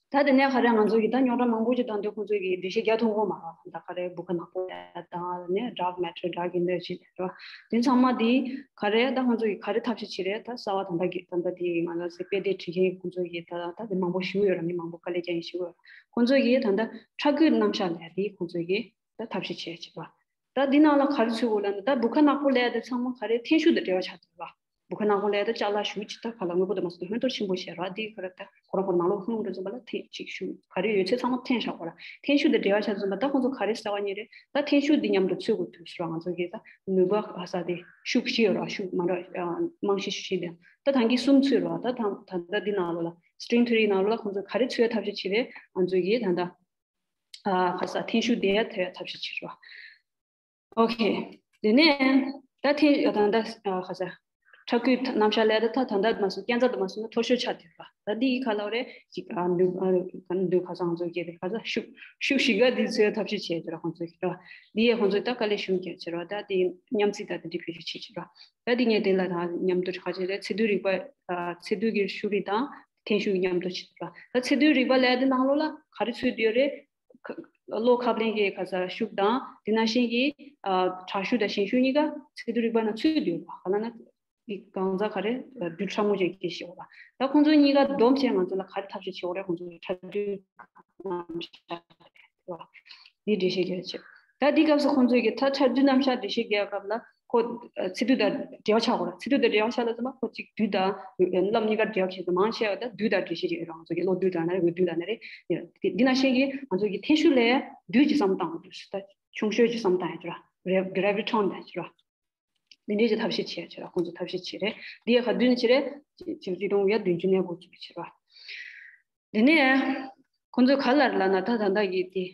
ད་དེ་ནས་ག་རེ་ང་ཚོ་གི་ད་རྙོག་དྲ་མང་པོ་ཅིག་བཏང་དུས་ཁོང་ཚོ་གི་འགྲེལ་བཤད་རྒྱག་ཐུབ་ཀྱི་མ་རེད། ད་ག་རེ་སྦུག་ཁ་ནག་པོ་ཡ་དང་ནས་dark matter, dark energy རེད་བ། དེ་ཚང་མ་དེ་ག་རེ་ད་ཁོང་ཚོ་གི་ག་རེ་ཐབས་ཤེས་བྱེད་རེད། ད་གསར་བ་ད་ལྟ་གི་ད་ལྟ་དེ་ང་ཚོ་དཔེ་དེབ་བྲིས་མཁན་ཁོང་ཚོ་གི་ད་ད་དེ་མང་པོ་ཞིག་ཡོད་ར། མི་མང་པོ་དཀའ་ལས་རྒྱག་མཁན་ཞིག་ཡོད་ར། ཁོང་ཚོ་གི་ད་ལྟ་ཁྲ་སྐུད་རྣམ་གཞག་ལས་དེ་ཁོང་ཚོ་གི་ད་ཐབས་ཤེས་བྱེད་བྱེད་པ། ད་འདི་ནང་ལ་ག་རེ་ཚུད་དགོས་ལབ་ན། ད་སྦུག་ཁ་ནག་པོ་ལས་དེ་ཚང་མ་ག་རེ་ཐན་ཤུགས་དང་འབྲེལ་བ་ཆགས་འདུག་བ། སྦུག་ཁ་ནག་པོ་ལས་ད་ཅ་ལག་ཤུགས་ཅིག་ད་ག་ལ་དངོས་པོ་དང་མ་སོང་ཧོན་ཐོར་ཆེན་པོ་བྱས་ར། འདི་ག་རེ་ད་ཁོ་རང་ཁོ་རང་ནང་ལོགས་ལྷུང་འགྲོ་ཙམ་པ་ལ་ཐན་ཅིག་ཤུགས་ག་རེ་ཡོད་ཚད་ཚང་མ་འཐེན་བཞག་གོ་ར། ཐན་ཤུགས་དང་འབྲེལ་བ་ཆགས་ཙམ་པ་ད་ཁོང་ཚོ་ག་རེ་ཟེར་བ་ཉིད་རེད། ད་ཐན་ཤུགས་འདི་མཉམ་དུ་ཚུད་དགོས་དུས་སུ་ར། ང་ཚོ་གིས་ད་ནུས་པ་ག་ས་དེ་ཤུགས་བཞི་ཡོད་ར། ཤུགས་མ་འདྲ་རྨང་གཞི་བཞི་དེ་ད་ཐང་གི་གསུམ་ཚུད་ར། ད་ད་ད་ད་འདི་ནང་ལོགས་ལ་string theory ནང་ལོགས་ལ་ཁོང་ཚོ་ག་རེ་ཚུད་ཐབས་ཤེས་བྱེད་རེད། ང་ཚོ་གིས་ད་ད། ཨ་ག་ས་ཐན་ཤུགས་དེ་ཡར་ཐོན་ཡ་ཐབས་ཤེས་བྱེད་རོགས། ཨོ་ཁེ། དེ་ནས་ད་ཐན་ད་ད་ཨ་ག་ས་ཁྲ་སྐུད་རྣམ་གཞག་ལས་ད་ད་ད་ད་མ་སོང་། རྐྱང་ཚ་ད་མ་སོང་ན་མཐོ་ཤོས་ཆགས་བསྡད་པ། ད་འདི་ཡི་ག་ལབ་རེད། ཅིག་ཨ་འདུག་ཨ་འདུག་ག་ས་ང་ཚོ་གི་རེད། ག་ས་ཤུགས་ཤུགས་བཞི་ག་འདི་ཚོའི་ཐབས་ཤེས་བྱས་བྱས་ར། ཁོང་ཚོ་གི་ར་འདི་ཡས་ཁོང་ཚོ་ད་དཀའ་ལས་ཞུམ་རྒྱག་བྱས་ར། ད་འདི་མཉམ་བརྩེ་ད་ད་འདི་བེད་སྤྱོད་བྱེད་བྱས་ར། ད་འདི་ངས་དེ་ལ་ད་མཉམ་དུ་ག་བྱས་རེད། ཚད་རྡུལ་རིག་པ་ཨ་ཚད་རྡུལ་གྱི་ཤུགས་རིག་དང་ཐན་ཤུགས་མཉམ་དུ་བྱེད་ཐུབ་ར། ད་ཚད་རྡུལ་རིག་པ་ལས་དེ་ནང་ལོགས་ལ་ག་རེ་ཚུད་ཡོད་རེད། གློག་ཁབ་ལེན་གྱི་ག་ས་ཤུགས་དང་དེ་ནང་བཞིན་གྱི་ཨ་དྲག་ཤུགས་དང་ཞན་ཤུགས་གཉིས་ཀ་ཚད་རྡུལ་རིག་པ་ནང་ཚུད་ཡོད་པ། ག་ལ་ན་འདི་གང་ཟག་ག་རེ་རྡུལ་ཕྲ་མོ་ཅན་སྐྱེ་ཤེས་པ། ད་ཁོང་ཚོ་གཉིས་ཀ་བསྡོམས་བྱས་ང་ཚོ་ལ་ག་རེ་ཐབས་ཤེས་བྱེད་དགོས་རེད། ཁོང་ཚོ་ཁྲ་སྡུད་རྣམ་གཞག་རེད་བ། འདི་འགྲེལ་བཤད་རྒྱག་ཆེད། ད་འདི་སྐབས་སུ་ཁོང་ཚོས་ཀྱི་ད་ཁྲ་སྡུད་རྣམ་གཞག་འགྲེལ་བཤད་རྒྱག་སྐབས་ལ་ཁོ་ཚད་རྡུལ་དང་འབྲེལ་བ་ཆགས་དགོས་རེད། ཚད་རྡུལ་དང་འབྲེལ་བ་ཆགས་ལ་ཙམ་པ་ཁོ་གཅིག་རྡུལ་དང་རླབས་གཉིས་ཀ་འབྲེལ་བ་ཆགས་ཏེ་མང་ཆེ་བ་ད་རྡུལ་དང་འབྲེལ་བཤད་རེད། རང་ཚོ་གི་གློག་རྡུལ་དང་ན་རེད། འོད་རྡུལ་དང་ན་རེད། འདི་ནང་བཞིན་གྱི་ང་ཚོ་གི་ཐན་ཤུགས་ལས་རྡུལ་གྱི་བསམ་སྟངས་འདུག་ད་ཆུང་ཤོས་ཀྱི་བསམ་སྟངས་ཡང་ཅི་ར་gravitron དང་ཅི་ར། འདི་འདྲའི་ཅིག་ཐབས་ཤེས་བྱས་བྱས་ར། ཁོང་ཚོ་ཐབས་ཤེས་བྱས་རེད། འདི་ཡ་ག་དུས་ནས་བྱས་རེད། ཆིག་སྟོང་དགུ་བརྒྱ་བདུན་ཅུ་ནས་འགོ་བཙུགས་བྱས་ར། དེ་ནས་ཁོང་ཚོས་ག་ལ་ལབ་ན་ད་ད་ལྟ་གི་དེ་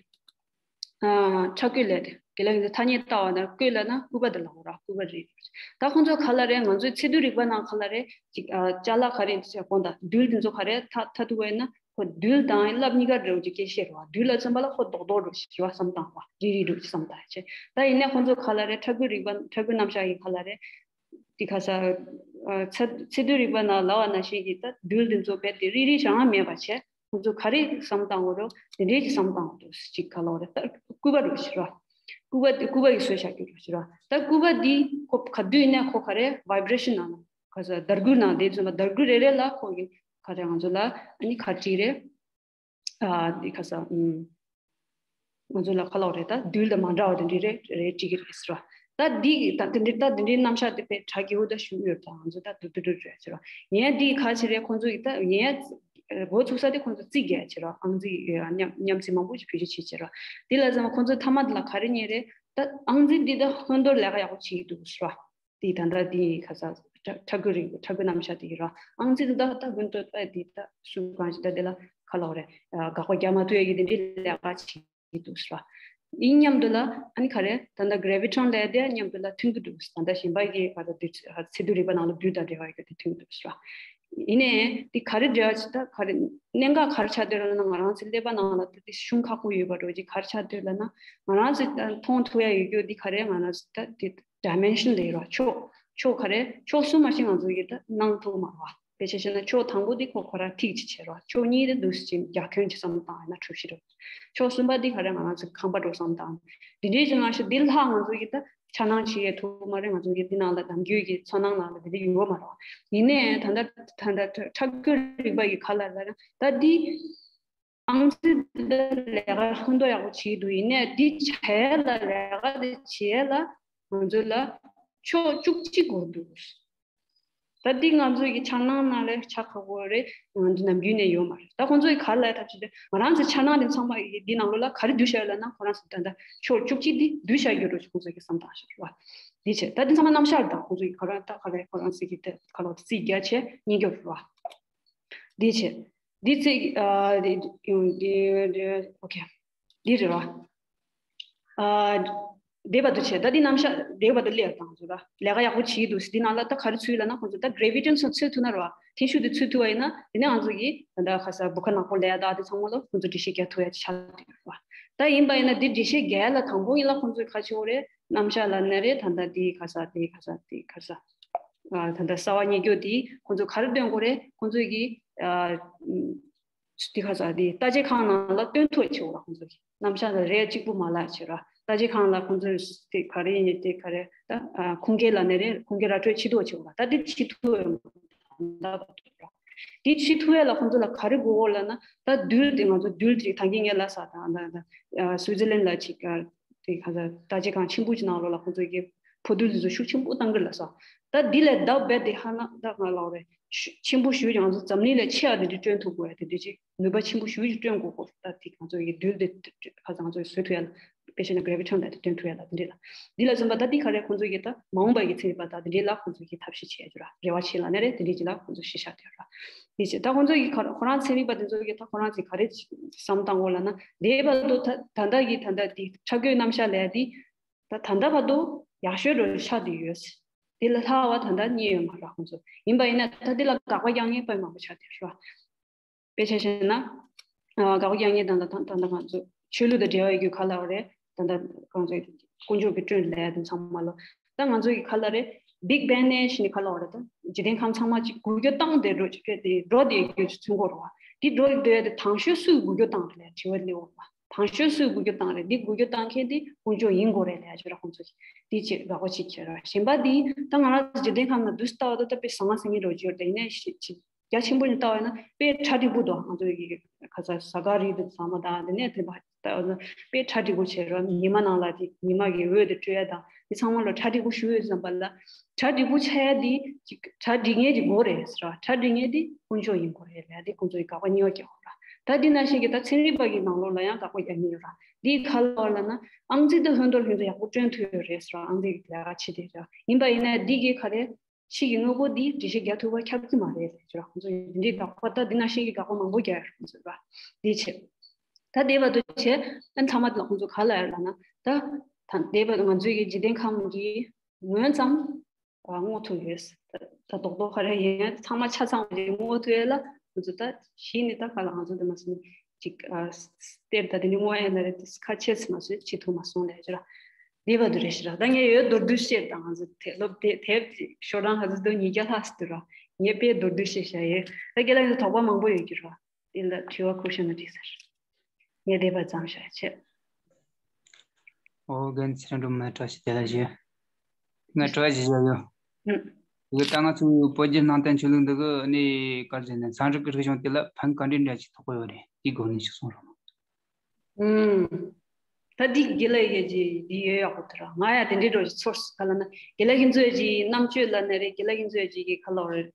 ཁྲ་སྐུད་ལས་དེ་དེ་ལ་ཐ་སྙད་བཏགས་པ་ན་སྐུད་ལབ་ན་སྐུད་པ་དེ་ལབ་དགོས་ར། སྐུད་པ་རེད། ད་ཁོང་ཚོས་ག་ལབ་རེད། ང་ཚོའི་ཚད་རྡུལ་རིག་པ་ནང་ག་ལབ་རེད། ཅིག་ཅ་ལག་ག་རེ་ཟེར་གོང་དང་རྡུལ་དེ་ཚོ་ག་རེ་ཐ་ཐ་ཐུག་པ་ཡིན་ན། ཁོ་རྡུལ་དང་རླབས་གཉིས་ཀ་འདྲ་བོ་ཅིག་སྐད་བཤད་རེད་བ། རྡུལ་ལབ་ཙམ་པ་ལ་ཁོ་རྡོག་རྡོག་འདྲ་བོ་ཞིག་བ་བསམ་བཏང་བ། རིལ་རིལ་འདྲ་བོ་ཞིག་བསམ་བཏང་ཡ་བྱས། ད་ཡིན་ནའི་ཁོང་ཚོ་ག་ལ་རེད། ཁྲ་སྐུད་རིག་པ་ཁྲ་སྐུད་རྣམ་གཞག་གི་ག་ལ་རེད། དེ་ག་ས་ཚད་ཚད་རྡུལ་རིག་པ་ནང་ལབ་པ་ནང་བཞིན་གྱི་ད་རྡུལ་འདི་ཚོ་རྦད་དེ་རིལ་རིལ་རང་མེད་པ་བྱས། ཁོང་ཚོ་ག་རེ་བསམ་བཏང་བ་རེད། དེ་འདྲའི་ཅིག་བསམ་བཏང་བ་འདུག་ཅིག་ག་ལ་རེད། ད་སྐུད་པ་འདྲ་བོ་ཞིག་རེད་བ། སྐུད་པ་དེ་སྐུད་པ་ཡི་བཟོས་བཞག་རྒྱུ་འདྲ་བོ་ཞིག་རེད་བ། ད་སྐུད་པ་འདི་ཁོ་ག་དུས་ནས་ཁོ་ག་རེ་vibration ནང་ལ་ག་ས་ཟླ་སྐུད་ནང་དེ་ཚོ་ལ་ཟླ་སྐུད་རེ་རེ་ལ་ཁོ་གི་ག་རེ་ང་ཚོ་ལ་ཨ་ནི་ག་ཅིག་རེད། ཨ་འདི་ག་ས་ཨུམ། ང་ཚོ་ལ་ག་ལབ་རེད། ད་རྡུལ་དང་མ་འདྲ་བ་དེ་འདྲ་རེ་རེ་བྲིས་ཀྱི་རེད་ཟེར་བ། ད་འདི་ད་དེ་འདྲའི་ད་དེ་འདྲའི་རྣམ་གཞག་དེ་དཔེ་གྲ་རྒྱས་པོ་ད་ཞུ་ཡོད། ད་ང་ཚོ་ད་དུ་དུ་དུ་རེད་ཟེར་བ། ཡིན་ཡང་འདི་ག་ཅིག་རེད། ཁོང་ཚོ་ཡི་ད་ཡིན་ཡང་འགོ་ཚུགས་ས་དེ་ཁོང་ཚོ་རྩིས་རྒྱག་ཟེར་བ། ཨང་རྩིས་མཉམ་མཉམ་རྩིས་མང་པོ་ཞིག་བེད་སྤྱོད་བྱེད་ཟེར་བ། འདི་ལ་ཙམ་ཁོང་ཚོ་མཐའ་མ་འདི་ལ་ག་རེ་རྙེད་རེད། ད་ཨང་རྩིས་འདི་ད་ཧོན་ཐོར་ལས་ཀ་ཡག་པོ་བྱེད་ཀྱི་འདུག་ཟེར་བ། དེ་ད་ལྟ་དེ་ག་ས་ཁྲ་ཁྲ་སྐུད་རིག་ཁྲ་སྐུད་རྣམ་གཞག་དེ་ཡིན་ར། ཨང་རྩིས་དེ་དག་ད་ཀུན་ཏུ་ད་དེ་ད་སུ་གང་ཞིག་ད་དེ་ལ་ག་ལབ་རེད། དགག་པ་རྒྱག་མ་ཐུབ་ཡ་གི་དེ་འདྲའི་ལས་ཀ་བྱེད་ཀྱི་འདུག་ཟེར་བ། ཡིན་མཉམ་དུ་ལ་ཨ་ནི་ག་རེ་ད་ལྟ་gravitron ལས་དེ་མཉམ་དུ་ལ་མཐུན་གྱི་འདུག་ད་ལྟ་གཞན་པ་གི་ག་ད་དུས་ཚད་རྡུལ་རིག་པ་ནང་ལ་རྡུལ་དང་འབྲེལ་བ་ཡོད་དེ་མཐུན་གྱི་འདུག་ཟེར་བ། ཡིན་ནའི་དེ་ག་རེ་འབྲེལ་བ་ཆེ་ད་ག་རེ་གནད་འགག་ག་རེ་ཆགས་འདུག་ལབ་ན། ང་རང་ཚོའི་ཀླད་པ་ནང་ལ་ད་དེ་ཤུགས་ཁག་པོ་ཡོད་པ་འདྲ་བོ་ཅིག་ག་རེ་ཆགས་འདུག་ལབ་ན། ང་རང་ཚོས་ད་མཐོང་ཐུབ་ཡ་ཡོད་རྒྱུ་འདི་ག་རེ་ང་རང་ཚོ་ད་དེ་dimension ལས་ར་ཕྱོགས་ཕྱོགས་ག་རེ་ཕྱོགས་གསུམ་མ་ཞིག་ང་ཚོ་ཡིས་ད་སྣང་ཐུབ་མ་རེད་བ། དཔེ་ཆ་བཤད་ན་ཕྱོགས་དང་པོ་འདི་ཁོ་ཁོ་རང་ཐིག་ཅིག་བྱེད་ར། ཕྱོགས་གཉིས་དེ་འདུག་སེ་ཅིག་རྒྱ་ཁྱོན་གྱི་བསམ་བཏང་ཡིན་ན་གྲུ་བཞི་རེད། ཕྱོགས་གསུམ་པ་འདི་ག་རེ་ང་རང་ཚོ་ཁང་པ་འདྲ་བསམ་བཏང་འདི་འདྲའི་ཅིག་མ་ཞིག་འདི་ལྷག་ང་ཚོ་ཡིས་ད་འཆར་སྣང་བྱེད་ཡས་ཐུབ་མ་རེད། ང་ཚོ་གིས་འདི་ནང་ལ་ནམ་རྒྱུན་གྱི་ཚོར་སྣང་ནང་ལ་འདི་འདྲ་ཡོད་མ་རེད་བ། ཡིན་ནའི་ད་ལྟ་ད་ལྟ་ཁྲ་སྐུད་རིག་པ་ཡི་ག་ལ་ལ་ད་འདི། ཨང་རྩིས་འདི་ལས་ཀ་ཧོན་ཏོ་ཡག་པོ་བྱེད་ཀྱི་འདུག་ཡིན་ནའི་འདི་བྱ་ཡ་ལ་ལས་ཀ་འདི་བྱེད་ཡ་ལ་ང་ཚོ་ལ་ཕྱོགས་བཅུ་གཅིག་དགོས་འདུག་ད་འདི་ང་ཚོ་གི་འཆར་སྣང་ནང་ལ་ཆགས་ཁག་པོ་རེད། ང་ཚོ་ནམ་རྒྱུན་ནས་ཡོད་མ་རེད། ད་ཁོང་ཚོ་གི་ག་ལ་ཐབས་ཤེས་དེ་ང་རང་ཚོའི་འཆར་སྣང་དེ་ཚང་མ་འདི་ནང་ལོགས་ལ་ག་རེ་བསྡུས་བཞག་ཡོད་ལབ་ན། ཁོ་རང་ཚོ་ད་ལྟ་ཕྱོགས་བཅུ་གཅིག་འདི་བསྡུས་བཞག་ཡོད་འགྲོ་ཞིག་ཁོང་ཚོ་གི་བསམ་སྟངས་ཤིག་རེད་བ། འདི་བྱས་ད་འདི་ཚང་མ་རྣམ་གཞག་རེད། ད་ཁོང་ཚོ་གི་ག་རེ་ད་ག་རེ་ཁོ་རང་ཚོ་གི་དེ་ག་ལ་རྩིས་རྒྱག་བྱས་རྙེད་རྒྱུ་རེད་བ། འདི་བྱས། འདི་ཚིག་ཨ་འདི་འདི་འདི་ཨོ་ཁེ། འདི་རེད་བ། ཨ་དེ་བར་དུ་བྱས། ད་འདི་རྣམ་གཞག་དེ་བར་དུ་སླེབས་དང་ཚོ་ལ་ལས་ཀ་ཡག་པོ་བྱེད་འདུག། འདི་ནང་ལ་ད་ག་རེ་ཚུད་ལབ་ན། ཁོང་ཚོ་ད་གྷ་རེ་བི་ཊི་ཡང་ཚུད་ཐུབ་ན་ར་བ། ཐེན་ཤུགས་དེ་ཚུད་ཐུབ་པ་ཡིན་ན། དེ་ནས་ང་ཚོ་གིས་ད་ལྟ་ཁ་ས་བུ་ཁ་ནག་པོ་ལས་ད་དེ་ཚང་མ་ལ་ཁོང་ཚོ་འགྲེལ་བཤད་རྒྱག་ཐུབ་ཡ་ཆགས་འདུག་ར་བ། ད་ཡིན་པ་ཡིན་ན་འདི་འགྲེལ་བཤད་རྒྱག་ཡ་ལ་དང་པོ་ཡིན་ལ་ཁོང་ཚོས་ག་རེ་བྱེད་དགོས་རེད། རྣམ་གཞག་ལབ་ནི་རེད། ད་ལྟ་འདི་ཁ་ས་དེ་ཁ་ས་དེ་ཁ་ས་ཨ་ད་ལྟ་གསར་བ་རྙེད་རྒྱུ་དེ་ཁོང་ཚོས་ག་རེ་སྟོན་དགོས་རེད། ཁོང་ཚོས་ཀྱིས་ཨ་དེ་ཁ་ས་དེ་ལྟ་བྱེད་ཁང་ནང་ལ་སྟོན་ཐུབ་བྱེད་དགོས་ར། ཁོང་ཚོ་གིས་རྣམ་གཞག་ལ་རེད་གཅིག་པུ་མ་ལབ་བྱེད་ར། ལྟ་བྱེད་ཁང་ལ་ཁོང་ཚོས་དེ་ག་རེ་ཡིན་དེ་ག་རེ་ད་ཨ་ཁུངས་སྐྱེལ་ལབ་ནི་རེད། ཁུངས་སྐྱེལ་ར་སྤྲོད་བྱེད་ཐུབ་བྱེད་དགོས་ར། ད་དེ་བྱེད་ཐུབ་ཡོད་མ་རེད། དེ་བྱེད་ཐུབ་ཡ་ལ་ཁོང་ཚོ་ལ་ག་རེ་དགོས་ལབ་ན། ད་རྡུལ་དེ་ང་ཚོ་རྡུལ་དེ་ད་གིན་ངས་ལབ་ས་དང་། ད་ད་སུའི་ཙི་ལན་ལ་ཅིག་དེ་ག་ད་ལྟ་བྱེད་ཁང་ཆེན་པོ་ཅིག་ནང་ལོགས་ལ་ཁོང་ཚོ་གི་འཕོ་འདུལ་དེ་ཚོ་ཤུགས་ཆེན་པོ་བཏང་གི་ལབ་ས། ད་འདི་ལས་ལྡབ་རྦད་དེ་ཧ་ན་ད་ང་ལབ་རེད། ཆེན་པོ་ཞེ་ཅིག་ང་ཚོ་འཛམ་གླིང་ལས་ཆེ་བ་དེ་འདྲ་སྟོན་ཐུབ་དགོས་ཡ་དེ་འདྲ་ཅིག་ནུས་པ་ཆེན་པོ་ཞེ་ཅིག་སྟོན་དགོས་གོ། ད་དེ་ང་ཚོ་གི་རྡུལ་དེ་ཁ་ཚང་ང་ཚོ་བཟོ་ཐུབ་ཡ་ལ། དཔེ་བྱས་ན་གྷ་རེ་བི་ཊི་ཡང་ད་དེ་སྟོན་ཐུབ་ཡ་ལ་དེ་འདྲ་ལ། འདི་ལ་བཟུང་བ་ད་འདི་ག་རེ་ཁོང་ཚོ་གིས་ད་མ་འོངས་པ་གི་ཚན་རིག་པ་ད་དེ་འདྲ་ལ་ཁོང་ཚོ་གིས་ཐབས་ཤེས་བྱས་ཡོད་ར། རེ་བ་བྱེད་ལབ་ནི་རེད། དེ་འདྲ་ཅིག་ལ་ཁོང་ཚོ་ཤེས་བྱ་དེ་ཡོད་ར། དེ་བྱས་ད་ཁོང་ཚོ་གིས་ཁོ་ཁོ་རང་ཚན་རིག་པ་དེ་ཚོ་གིས་ད་ཁོ་རང་ཚོས་ག་རེ་བསམ་བཏང་དགོས་ལབ་ན། དེ་བར་དུ་ད་ད་ལྟ་གི་ད་ལྟ་དེ་འཁྲབ་སྟོན་རྣམ་གཞག་ལས་དེ་ད་ད་ལྟ་བར་དུ་ཡག་ཤོས་འགྲོ་ཆགས་བསྡད་ཡོད། དེ་ལས་ལྷག་པ་ད་ལྟ་རྙེད་ཡོད་མ་རེད་ཁོང་ཚོ། ཡིན་པ་ཡིན་ན་ད་དེ་ལ་དགག་པ་རྒྱག་མཁན་དཔེ་མང་པོ་ཆགས་བསྡད་ཡོད་ར། དཔེ་ཆ་བཞག་ན། ཨ་དགག་པ་རྒྱག་མཁན་དང་ད་ད་ད་ང་ཚོ་ཆོས་ལུགས་དང་འབྲེལ་བ་ཡོད་རྒྱུ་ག་ལབ་རེད། ད་ད་ང་ཚོ་དཀོན་མཆོག་གི་སྐྱོན་ལས་དེ་ཚང་མ་ལོ། ད་ང་ཚོ་གི་ག་ལབ་རེད། བིག་བེང་ནས་བྱས་ནས་ག་ལབ་རེད། ད་འཇིག་རྟེན་ཁམས་ཚང་མ་ཅིག་འགུལ་སྐྱོད་བཏང་བསྡད་འགྲོ་ཅིག་སྐད་དེ་འགྲོ་བསྡད་རྒྱུ་ཅིག་མཚོན་གྱི་ཡོད་རེད་བ། དེ་འགྲོ་བསྡད་དེ་དང་ཤོས་སུས་འགུལ་སྐྱོད་བཏང་རེད་ལབ་དྲི་བ་སླེབས་ཡོད་རེད་བ། དང་ཤོས་སུས་འགུལ་སྐྱོད་བཏང་རེད། འདི་འགུལ་སྐྱོད་བཏང་མཁན་དེ་དཀོན་མཆོག་ཡིན་དགོས་རེད་ལབ་ཡ་ཅིག་ར། ཁོང་ཚོ་གིས་འདི་ཅིག་དགག་པ་ཅིག་བྱས་ར། གཞན་པ་འདི་ད་ང་རང་ཚོ་འཇིག་རྟེན་ཁམས་ནང་དུ་ལྟ་བ་དང་ད་དཔེ་ཟང་ངེ་ཟིང་ངེ་འགྲོ་གི་ཡོད་རེད། ཡིན་ནའི་ཞེ་ཅིག་རྒྱ་ཆེན་པོ་ནས་ལྟ་བ་ཡིན་ན་དཔེ་གྲ་འགྲིག་པོ་འདུག། ང་ཚོ་གི་ཁ་ས་ཟ་ཁང་རིགས་དེ་ཚང་མ་དང་དེ་ནས་དེ་བ་ལྟ་བ་ན་དཔེ་གྲ་འགྲིག་པོ་བྱས་ར། ཉི་མ་ནང་ལ་དེ་ཉི་མ་གི་འོད་དེ་སྤྲོད་ཡ་དང་དེ་ཚང་མ་ལ་གྲ་འགྲིག་པོ་ཞུ་ཡོད་བསམ་པ་ལ། གྲ་འགྲིག་པོ་ཆགས་ཡ་དེ་ཅིག་གྲ་འགྲིག་མཁན་ཅིག་དགོས་རེད་ཟེར་བ། གྲ་འགྲིག་མཁན་དེ་དཀོན་མཆོག་ཡིན་དགོས་རེད་ལབ་ཡ་དེ་ཁོང་ཚོ་གི་དགག་པ་གཉིས་པ་རྒྱག་དགོས་ར། ད་འདི་ནང་བཞིན་གྱི་ད་ཚན་རིག་པ་གི་ནང་ལོགས་ལ་ཡང་དགག་པ་རྒྱག་མཁན་ཡོད་ར། འདི་ག་ལབ་ལབ་ན་ཨང་རྩིས་དང་ཧོན་ཐོར་ཧོན་ཐོར་ཡག་པོ་སྟོན་ཐུབ་ཡོད་རེད་ཟེར་བ། ཨང་རྩིས་ཀྱི་ལས་ཀ་བྱེད་དེ་ར། ཡིན་པ་ཡིན་ན་འདི་གི་ག་རེ་ཕྱི་གི་དངོས་པོ་འདི་འགྲེལ་བཤད་རྒྱག་ཐུབ་པ་ཁྱབ་ཀྱི་མ་རེད་ཟེར་ར། ཁོང་ཚོ་འདི་འདྲའི་དགག་པ་ད་འདི་ནང་བཞིན་གྱི་དགག་པ་མང་པོ་རྒྱག་ཡོད་རེད་ཁོང་ཚོས་ར། འདི་བྱས། ད་དེ་བར་དུ་བྱས་ཨ་ཚང་མ་ལ་ཁོང་ཚོ་ག་ལབ་ཡོད་ལབ་ན། ད་ད་དེ་བར་ང་ཚོའི་གི་འཇིག་རྟེན་ཁམས་ཀྱི་ངོས་ཙམ་ཨ་སྔོག་ཐུབ་ཡོད། ད་ད་རྡོག་རྡོག་ག་རེ་ཡིན་ཚང་མ་ཆ་ཚང་བ་ཞིག་སྔོག་ཐུབ་ཡོད་ལ། ཁོང་ཚོ་ད་གཞི་ནས་ད་ག་ལ་ང་ཚོ་དེ་མ་སོང་ཅིག་ཨ་གཏེར་ད་དེ་ནི་སྔོག་ཡ་ན་རེ་དེ་ཁ་ཆེ་ཙམ་མ་སོང་བྱེད་ཐུབ་མ་སོང་ལས་ཅི་ར། དེ་བར་དུ་རེ་ཞིག་ར། ད་ངས་ཡོད་མདོར་བསྡུས་བཤད་དང་། ང་ཚོ་དེ་སློབ་དེ་དེབ་ཅིག་ཤོག་གྲངས་ག་ཚོད་འདུག་ཉིས་བརྒྱ་ལྷག་ཙམ་འདུག་ར། ངས་དཔེ་མདོར་བསྡུས་བཤད་བཞག་ཡོད། ད་རྒན་ལགས་ཡོད་དོགས་པ་མང་པོ་ཡོད་ཀྱི་ར། དེ་ལ་དྲི་བ་ཁུར་ཤོག་ན་འགྲིག་ཟེར། ངས་བསྡད་པ་ཙམ་བཞག་བྱས། ཨོ་རྒན་ཚེ་རིང་སྒྲོལ་མ་བཀྲ་ཤིས་བདེ་ལེགས་ཞུ། ངས་དྲི་བ་ཞིག་བཞག་ཡོད། ཨུ། དེ་ད་ང་ཚོའི་བོད་བརྒྱུད་ནང་བསྟན་ཆོས་ལུགས་འདི་གི་ནི་ག་རེ་ཟེར་ན་ཚན་རིག་གི་རིག་གཞུང་དེ་ལ་ཕན་ག་འདྲ་འདྲ་ཞིག་ཐོགས་ཀྱི་ཡོད་རེད། དེའི་སྒོ་ནས་ཞིག་གསུངས་རོགས་གནང་། ཨུམ། ད་འདི་དགེ་ལགས་ཡིན་གྱི་འདི་ཡོད་ཡག་པོ་དེ་ར། ང་ཡང་དེ་འདྲའི་འགྲོ་ཞིག་ཚོར་སོང་། ག་ལབ་ན་དགེ་ལགས་ཁྱེད་ཚོས་ཀྱི་རྣམ་དཔྱོད་ལབ་ན་རེད། དགེ་ལགས་ཁྱེད་ཚོས་ཀྱི་ག་ལབ་རེད།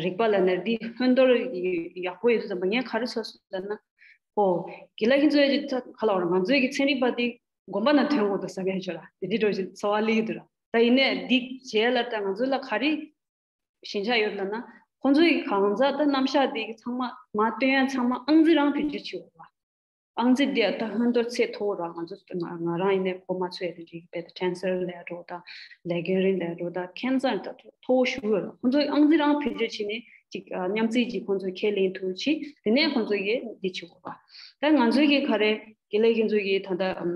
རིག་པ་ལབ་ན་འདི་ཧོན་ཐོར་ཡག་པོ་ཡོད་ཙམ་པ་ངས་ག་རེ་ཚོར་སོང་ལབ་ན། ཨོ། དགེ་ལགས་ཁྱེད་ཚོས་ཀྱི་ད་ག་ལབ་རེད། ང་ཚོའི་གི་ཚན་རིག་པ་འདི་དགོན་པ་ནང་ཐོན་དགོས་འདུག་བསམ་ཡ་ཅིག་ཡོད་ར། དེ་འདྲའི་འགྲོ་ཞིག་ཚོར་བ་སླེབས་ཀྱི་འདུག་ར། ད་ཡིན་ནའི་འདི་བྱས་ལ་ད་ང་ཚོ་ལ་ག་རེ་ཞན་ཆ་ཡོད་ལབ་ན། ཁོང་ཚོའི་གང་ཟག་ད་རྣམ་གཞག་དེ་གི་ཚང་མ་མ་སྟོན་ཡ་ཚང་མ་ཨང་རྩིས་རང་བེད་སྤྱོད་བྱེད་འོ་བ། ཨང་རྩིས་དེ་ད་ཧོན་ཐོར་ཚད་མཐོ་བོ་ར། ང་ཚོ་ང་ང་རང་ཡིན་ནའི་གོ་མ་ཚོད་ཡ་དེ་འདྲའི་དཔེ་ད་ཀན་སར་ལབ་འགྲོ་ད་ལས་རྒན་རིན་ལབ་འགྲོ་ད་ཁེན་སར་ད་མཐོ་བོ་ཞུ་འོ་ར། ཁོང་ཚོའི་ཨང་རྩིས་རང་བེད་སྤྱོད་བྱས་ནས་ཅིག་མཉམ་རྩིས་ཀྱི་ཁོང་ཚོས་ཁས་ལེན་ཐུབ་ཅིག་དེ་ནས་ཁོང་ཚོ་གིས་འདི་བྱེད་དགོས་པ། ད་ང་ཚོའི་གི་ག་རེ་དགེ་ལགས་ཁྱེད་ཚོ་གིས་ད་ད་ཨམ།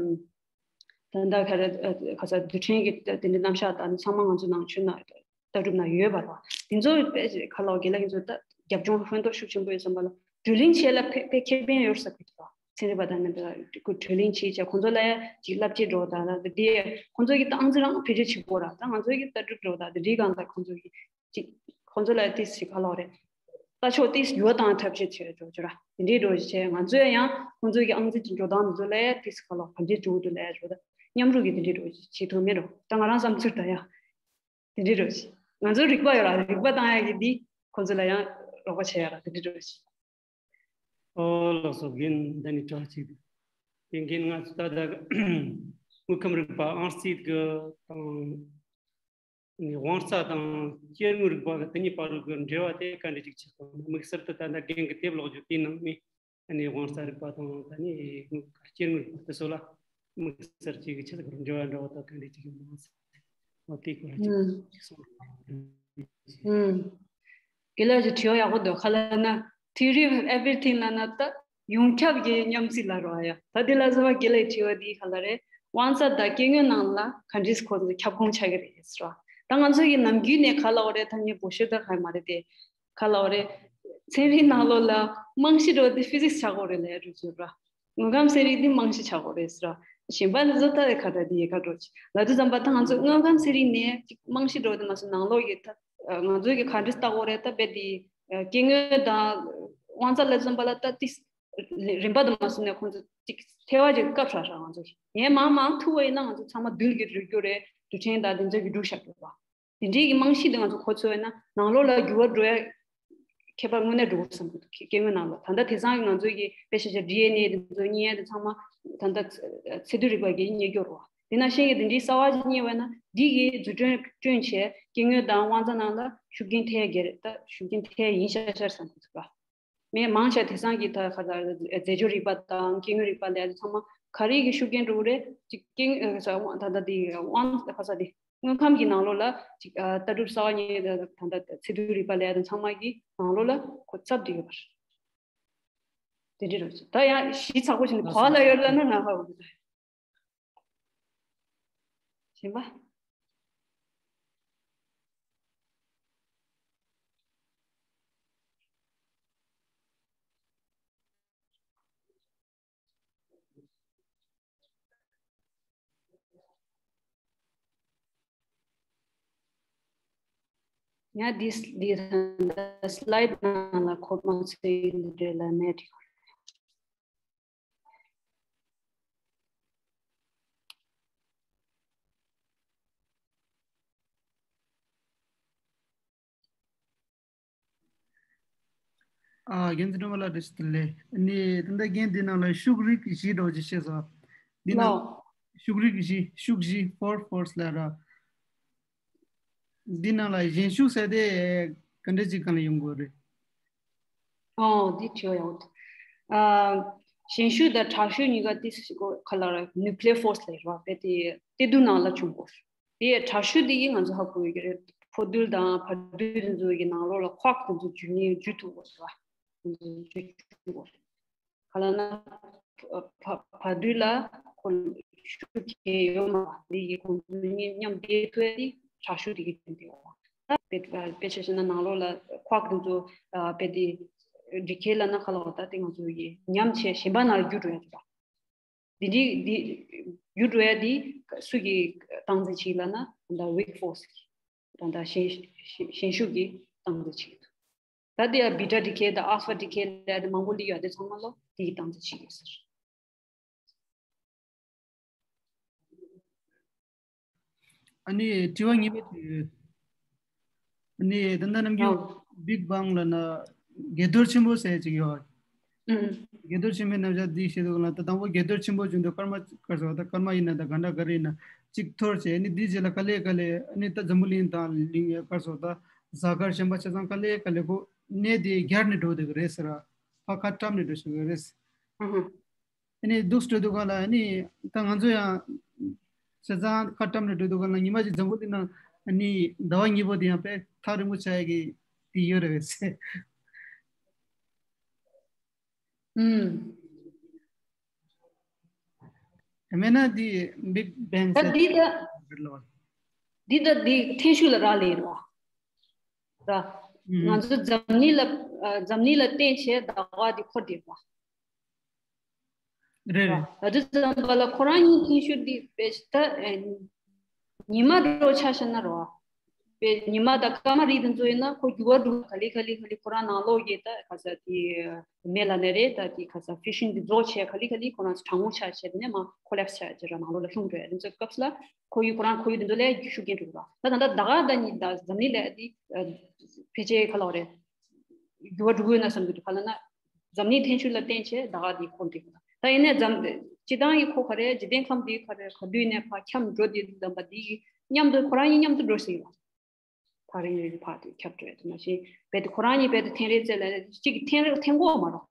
ད་ལྟ་ག་རེ་ཨ་ག་ས་རྡུལ་ཕྲན་གྱི་དེ་འདྲའི་རྣམ་གཞག་དང་ཚང་མ་ང་ཚོ་ནང་ཆོས་ནང་ལྟ་གྲུབ་ནང་ཡོད་པ་རེད་བ། དེ་ཚོ་དཔེ་ག་ལ་དགེ་ལགས་ཁྱེད་ཚོ་ད་རྒྱབ་ལྗོངས་ཧོན་ཐོར་ཤུགས་ཆེན་པོ་ཡོད་བསམ་པ་ལ་བགྲོ་གླེང་བྱེད་ལ་དཔེ་དཔེ་ཁེ་ཕན་ཡོད་ས་ཀྱི་རེད་བ། ཚན་རིག་པ་དང་མཉམ་དུ་ཁོ་བགྲོ་གླེང་བྱེད་བྱས་ཁོང་ཚོ་ལ་ཡ་ཅིག་བསླབ་བྱ་འགྲོ་དང་ད་དེ་ཁོང་ཚོ་གི་ཏང་རྩིས་རང་བེད་སྤྱོད་བྱེད་དགོས་ར། ད་ང་ཚོ་གི་ལྟ་གྲུབ་འགྲོ་དང་དེ་འདྲའི་སྒང་ལ་ཁོང་ཚོ་གི་ཅིག་ཁོང་ཚོ་ལ་ཏིས་ཞིག་ག་ལོག་རེད། ལྟ་ཕྱོགས་ཏིས་འགྱུར་བ་བཏང་ཐབས་ཤེས་བྱས་འགྲོ་རྒྱུ་ར། དེ་འདྲའི་འགྲོ་བྱས་ང་ཚོས་ཡང་ཁོང་ཚོའི་གི་ཨང་རྩིས་ཀྱི་འགྲོ་སྟངས་དེ་ཚོ་ལ་ཏིས་ག་ལོག་ག་འདྲས་འགྲོ་འདུག་ལས་འགྲོ་ད་མཉམ་རུབ་ཀྱི་དེ་འདྲའི་འགྲོ་བྱེད་ཐུབ་མེད་འགྲོ། ད་ང་རང་བསམ་ཚུལ་ད་ཡ། དེ་འདྲའི་འགྲོ་བྱེད། ང་ཚོའི་རིག་པ་ཡོད་ར། རིག་པ་བཏང་ཡ་གི་འདི་ཁོང་ཚོ་ལ་ཡང་རོགས་པ་བྱས་ཡ་ར། དེ་འདྲའི་འགྲོ་བྱེད། ཨོ་ལགས་སོ། རྒན་ད་ནི་དྲི་བ་གཅིག་འདུག། རྒན་རྒན་ང་ཚོ་ད་ལྟ་དངོས་ཁམས་རིག་པ་ཨང་རྩིས་ཀྱི་དང་། དབང་རྩ་དང་སྐྱེ་དངོས་རིག་པ་གི་དེ་གཉིས་བར་གྱི་འབྲེལ་བ་དེ་ག་འདྲ་ཅིག་ཆགས་སོང་། དམིགས་བསལ་དུ་ད་ལྟ་རྒན་གྱི་དེབ་ཀློག་རྒྱུ་དེའི་ནང་ནས་ཨ་ནི་དབང་རྩ་རིག་པ་དང་ད་ནི་སྐྱེ་དངོས་རིག་པ་དེ་ཚོ་ལ་ དམིགས་བསལ་གཅིག་གི་ཆེད་དུ་འབྲེལ་བ་འདྲ་བ་དང་ག་འདྲ་གཅིག་ཡོད་མ་རེད། འོ་དེའི་སྐོར་ལ་ཅིག་ཨུམ། ཅིག་གསུངས་རོགས་གནང་། ཨུམ། དགེ་ལགས་ཀྱི་དྲི་བ་ཡག་པོ་འདུག་ག་ལབ་ན། Theory of everything ལབ་ན་ད་ཡོངས་ཁྱབ་ཀྱི་མཉམ་བརྩེ་ལབ་རོགས་ཡ། ད་དེ་ལ་བཟོ་བ་དགེ་ལགས་དྲི་བ་འདི་ག་ལ་རེད། དབང་རྩ་དང་སྐྱེ་དངོས་ནང་ལ་ག་འདྲས་ཁོ་ཚོ་ཁྱབ་ཁོངས་ཆགས་ཀྱི་རེད་ཟེར་བ། ད་ང་ཚོ་གི་ནམ་རྒྱུན་ནས་ག་ལབ་པ་རེད། ད་ངས་བོད་ཤོད་ད་ག་མ་རེད་དེ། ག་ལབ་པ་རེད། ཚན་རིག་ནང་ལོགས་ལ་རྨང་གཞི་འདྲ་བོ་དེ་ཕི་ཟིག་སི་ཆགས་ཀྱི་རེད་ལབ་ཡ་འདྲ་བོ་ཟེར་བ། དངོས་ཁམས་ཚན་རིག་འདི་རྨང་གཞི་ཆགས་ཀྱི་རེད་ཟེར་བ། གཞན་པ་ཚོ་ད་ག་ད་དེ་ཡི་ག་འགྲོ་ཅི་ལབ་དུས་ཙམ་པ། ད་ང་ཚོ་དངོས་ཁམས་ཚན་རིག་ནས་ཅིག་རྨང་གཞི་འདྲ་བོ་དེ་མ་སོང་ནང་ལོགས་ཀྱི་ད་ང་ཚོ་གི་ག་འདྲས་ལྟ་དགོས་རེད། ད་དཔེ་དེ་སྐྱེ་དངོས་དང་དབང་རྩ་ལབ་དུས་ཙམ་པ་ལ་ད་ཏིས་རིམ་པ་དེ་མ་སོང་ནས་ཁོང་ཚོ་ཅིག་ཐེ་བ་ཅིག་བཀབ་ཧྲ་ཧྲ། ང་ཚོ་ངས་མང་མང་ཐུག་པ་ཡིན་ན་ང་ཚོ་ཚང་མ་རྡུལ་གྱི་རུས་རྒྱུ་རེད། རྡུལ་ཕྲན་དང་དེ་ཚོ་གི་འབྲུ་བཞག་དགོས་པ། དེ་འདྲའི་གི་རྨང་གཞི་དེ་ང་ཚོ་གོ་ཚོད་ཡོད་ན་ནང་ལོགས་ལ་འགྱུར་བ་འགྲོ་ཡ་ཁྱད་པར་དངོས་གནས་འགྲོ་གི་བསམ་གི་འདུག་སྐྱེ་དངོས་ནང་ལ། ད་ལྟ་དེང་སང་གི་ང་ཚོ་གི་དཔེ་ཆ་ཆ་ཌི་ཨེན་ཨེ་དེ་ཚོ་རྙེད་ཡ་དེ་ཚང་མ་ད་ལྟ་ཚ་རྡུལ་རིག་པ་གིས་རྙེད་རྒྱུ་རེད་བ། དེ་ནང་བཞིན་གི་དེ་འདྲའི་གསར་བ་ཅིག་རྙེད་པ་ན་འདི་གི་རྫུ་འཕྲུལ་བསྐྲུན་བྱས་སྐྱེ་དངོས་དང་དབང་རྩ་ནང་ལ་ཤུགས་རྐྱེན་ཐེབས་ཡ་གི་རེད། ད་ཤུགས་རྐྱེན་ཐེབས་ཡ་ཡིན་ཤག་ཤག་བསམ་གི་འདུག་བ། མི་མང་ཆེ་དེང་སང་གི་ད་ག་ས་རྫས་སྦྱོར་རིག་པ་དང་སྐྱེ་དངོས་རིག་པ་ལ་ཚང་མ་ག་རེ་གི་ཤུགས་རྐྱེན་འགྲོ་གི་རེད། ཅིག་སྐྱེ་དངོས་ད་ལྟ་དེ་དབང་ག་ས་དེ་དངོས་ཁམས་ཀྱི་ནང་ལོགས་ལ་ཅིག་ལྟ་གྲུབ་གསར་བ་རྙེད་ད་ད་ཚ་རྡུལ་རིག་པ་ལ་ཚང་མ་གི་ནང་ལོགས་ལ་ཁོ་ཚབ་འགྲིག་གི་བར་དེ་འདྲ་རེད། ད་ཡང་ཞིབ་ཚགས་པོ་བྱས་ནས་ག་པ་ལ་ཡོད་ལབ་ན་ང་ཧ་གོ་གི་རེད། གཞན་པ། ཡང་འདི་འདི་ད་སི་ལའིཌ་ནང་ལ་འཁོར་མ་ཚོས་འདི་འདྲ་ལ་ནས་འགྲིག་ཨ། རྒན་ཚེ་སྒྲོལ་མ་ལགས་བཀྲ་ཤིས་བདེ་ལེགས། ཨ་ནི་ད་ལྟ་རྒན་འདི་ནང་ལ་ཤུགས་རིགས་བཞི་འདྲ་བོ་ཅིག་བཤད་སོང་། འདི་ནང་ལོ། ཤུགས་རིགས་བཞི། ཤུགས་བཞི། ཕོར་ཕོར་སི་ལབ་ར། འདི་ནང་ལ་གཞན་ཤུགས་ཟེར་དེ་ག་འདྲ་ཅིག་གང་ལ་ཡོང་དགོས་རེད། ཨོ། འདི་དྲི་བ་ཡག་པོ་འདུག་ཨ། གཞན་ཤུགས་དང་དྲག་ཤུགས་གཉིས་ཀ་དེ་ག་ལ་ར་ནིའུ་ཀི་ལི་ཡར་ཕོར་སི་ལབ་ར། དཔེ་དེ་གཏེར་རྡུལ་ནང་ལ་བྱུང་དགོས། དེ་དྲག་ཤུགས་དེ་གིས་ང་ཚོ་ཧ་གོ་ཡོད་ཀྱི་རེད། ཕོ་རྡུལ་དང་བར་རྡུལ་དེ་ཚོ་གི་ནང་ལོགས་ལ་ཁོག་དེ་ཚོ་འཇུ་ནི་འཇུ་ཐུབ་དགོས་རེད་བ། དེ་ཚོ་འཇུ་འཇུ་དགོས་རེད། ག་ལ་ན། བ་བ་བར་རྡུལ་ལ་ཁོ་ཤུགས་ཁྱེར་ཡོད་མ་རེད། དེ་ཡི་ཁོང་ཚོ་གཉིས་མཉམ་འདྲེས་ཐུབ་ཡ་དེ་དྲག་ཤུགས་དེ་གི་རྐྱེན་དེ་ཡོད། ད་དཔེ་དཔེ་ཆ་བཞག་ན་ནང་ལོགས་ལ་ཁོག་དེ་ཚོ་དཔེ་དེ་འདྲེས་ཁྱེར་ལབ་ན་ག་ལ་བ། ད་དེ་ང་ཚོ་ཡི་ཉམས་བྱས་གཞན་པ་ནང་ལ་འགྱུར་འགྲོ་ཡ་དེ་ར། དེ་འདྲའི་དེ་འགྱུར་འགྲོ་ཡ་དེ་སུ་གིས་སྟངས་འཛིན་བྱེད་ལབ་ན་ད་ལྟ་ཝིག་ཕོར་སི་གིས། ད་ལྟ་གཞན་གཞན་གཞན་ཤུགས་ཀྱིས་སྟངས་འཛིན་བྱེད་ཀྱི་འདུག་ད་དེ་ཡང་བི་ཊ་ཌི་ཁེ་དང་ཨལ་ཕ་ཌི་ཁེ་ལབ་དེ་མང་པོ་སླེབས་ཡོད་དེ་ཚང་མ་ལོ་དེ་གིས་སྟངས་འཛིན་བྱེད་ཀྱི་ཟེར། ཨ་ནི་དྲི་བ་གཉིས་པ་དེ། ཨ་ནི་ད་ལྟ་ནམ་རྒྱུན་ཨོ། བིག་བང་ལབ་ན་དགྱེས་རྡོར་ཆེན་པོ་ཟེར་ཅིག་ཡོད། ཨུམ། དགྱེས་རྡོར་ཆེན་པོའི་རྣམ་གཞག་འདི་བཤད་དུས་ལ་ད་དང་པོ་དགྱེས་རྡོར་ཆེན་པོ་བྱུང་དུས་སྐར་མ་སྐར་སོ་ད་སྐར་མ་ཡིན་ན་ད་ག་འདྲ་ག་རེ་ཡིན་ན་གཅིག་འཐོར་བྱས། ཨ་ནི་འདི་རྗེས་ལ་ག་ལེ་ག་ལེ་ཨ་ནི་ད་འཛམ་བུ་གླིང་དང་གླིང་སྐར་སོ་ད་གཟའ་སྐར་གཞན་པ་ཆ་ཚང་ག་ལེ་ག་ལེ་ཁོ་གནས་དེ་རྒྱར་ནས་འགྲོ་བསྡད་ཀྱི་རེད་ཟེར་ར། ཕ་ཁ་བཀྲམ་ནས་འགྲོ་ཤེས་ཀྱི་རེད། ཨུ་ཧུ། ཨ་ནི་འདུག་སེ་འགྲོ་དུས་སྒང་ལ་ཨ་ནི་ད་ང་ཚོ་ཡང་བྱས་ཙང་ཁ་བཀྲམ་ནས་འགྲོ་དུས་སྒང་ལ་ཉི་མ་གཅིག་འཛམ་བུ་གླིང་ནང་ཨ་ནི་ཟླ་བ་གཉིས་པོ་དེ་ཡང་དཔེ་ཐག་རིང་པོ་ཆགས་ཡ་གི་དེ་ཡོད་རེད་ཟེར། ཨུམ། དེ་མེད་ན་དེ་བིག་བེང་ད་ཟེར་འདི་ད་རེད་ལོ། འདི་ད་འདི་ཐེན་ཤུགས་ལ་རག་ལས་རེད་བ། ར། ཨུམ། ང་ཚོ་འཛམ་གླིང་ལ་ཨ་འཛམ་གླིང་ལ་བརྟེན་བྱས་ཟླ་བ་འདི་འཁོར་བསྡད་པ། རེད་རེད། ད་དུང་ཙམ་པ་ལ་ཁོ་རང་གཉིས་ཐེན་ཤུགས་འདི་དཔེ་ད་ཨེ་ཉི་མ་འདྲ་བོ་ཆ་བཞག་ན་རོ། དཔེ་ཉི་མ་དང་སྐར་མ་རིགས་དེ་ཚོ་ཡིན་ན་ཁོ་འགྱུར་བ་འགྲོ་ག་ལེ་ག་ལེ་ག་ལེ་ཁོ་རང་ནང་ལོགས་ཀྱི་ད་ག་ས་དེ་མེ་ལ་ནས་རེད། ད་དེ་ག་ས་ཕིའུ་ཤན་འདི་རྫོགས་བྱས་ག་ལེ་ག་ལེ་ཁོ་རང་ཚོ་གྲང་མོ་ཆགས་བྱས་ནས་མ་ཁོ་ལེབ་སི་བྱས་བྱས་ར་ནང་ལོགས་ལ་ལྷུང་འགྲོ་ཡ་དེ་ཚོ་སྐབས་ལ་ཁོར་ཡུག་ཁོ་རང་ཁོར་ཡུག་དེ་ཚོ་ལ་ཤུགས་རྐྱེན་འགྲོ་གི་ར། ད་ད་ལྟ་ད་ག་ད་ཉིད་ད་འཛམ་གླིང་ལ་དེ་ཕལ་ཆེར་ག་ལ་བ་རེད། འགྱུར་བ་འགྲོ་གི་ཡོད་ན་བསམ་གྱི་འདུག་ག་ལ་ན། འཛམ་གླིང་ཐེན་ཤུགས་ལ་བརྟེན་བྱས་ད་ག་དེ་འཁོར་འདུག་ད་ཡིན་ནའི་འཛམ་སྤྱི་བཏང་གི་ཁོ་ག་རེ་འཇིག་རྟེན་ཁམས་འདི་ག་རེ་ག་དུས་ནས་ཕར་འཁྱམས་འགྲོ་དེ་འཛམ་པ་འདི་གི་མཉམ་དུ་ཁོ་རང་གཉིས་མཉམ་དུ་འགྲོ་སྲིད་ལ། ཕར་རིང་རིང་ཕར་དུ་ཁྱབ་འགྲོ་ཡ་དུ་མ་ཤེས་རྦད་དེ་ཁོ་རང་གཉིས་རྦད་དེ་འཐེན་རེས་རྩེ་ལ་གཅིག་གི་འཐེན་རེས་འཐེན་གོ་མ་རོ།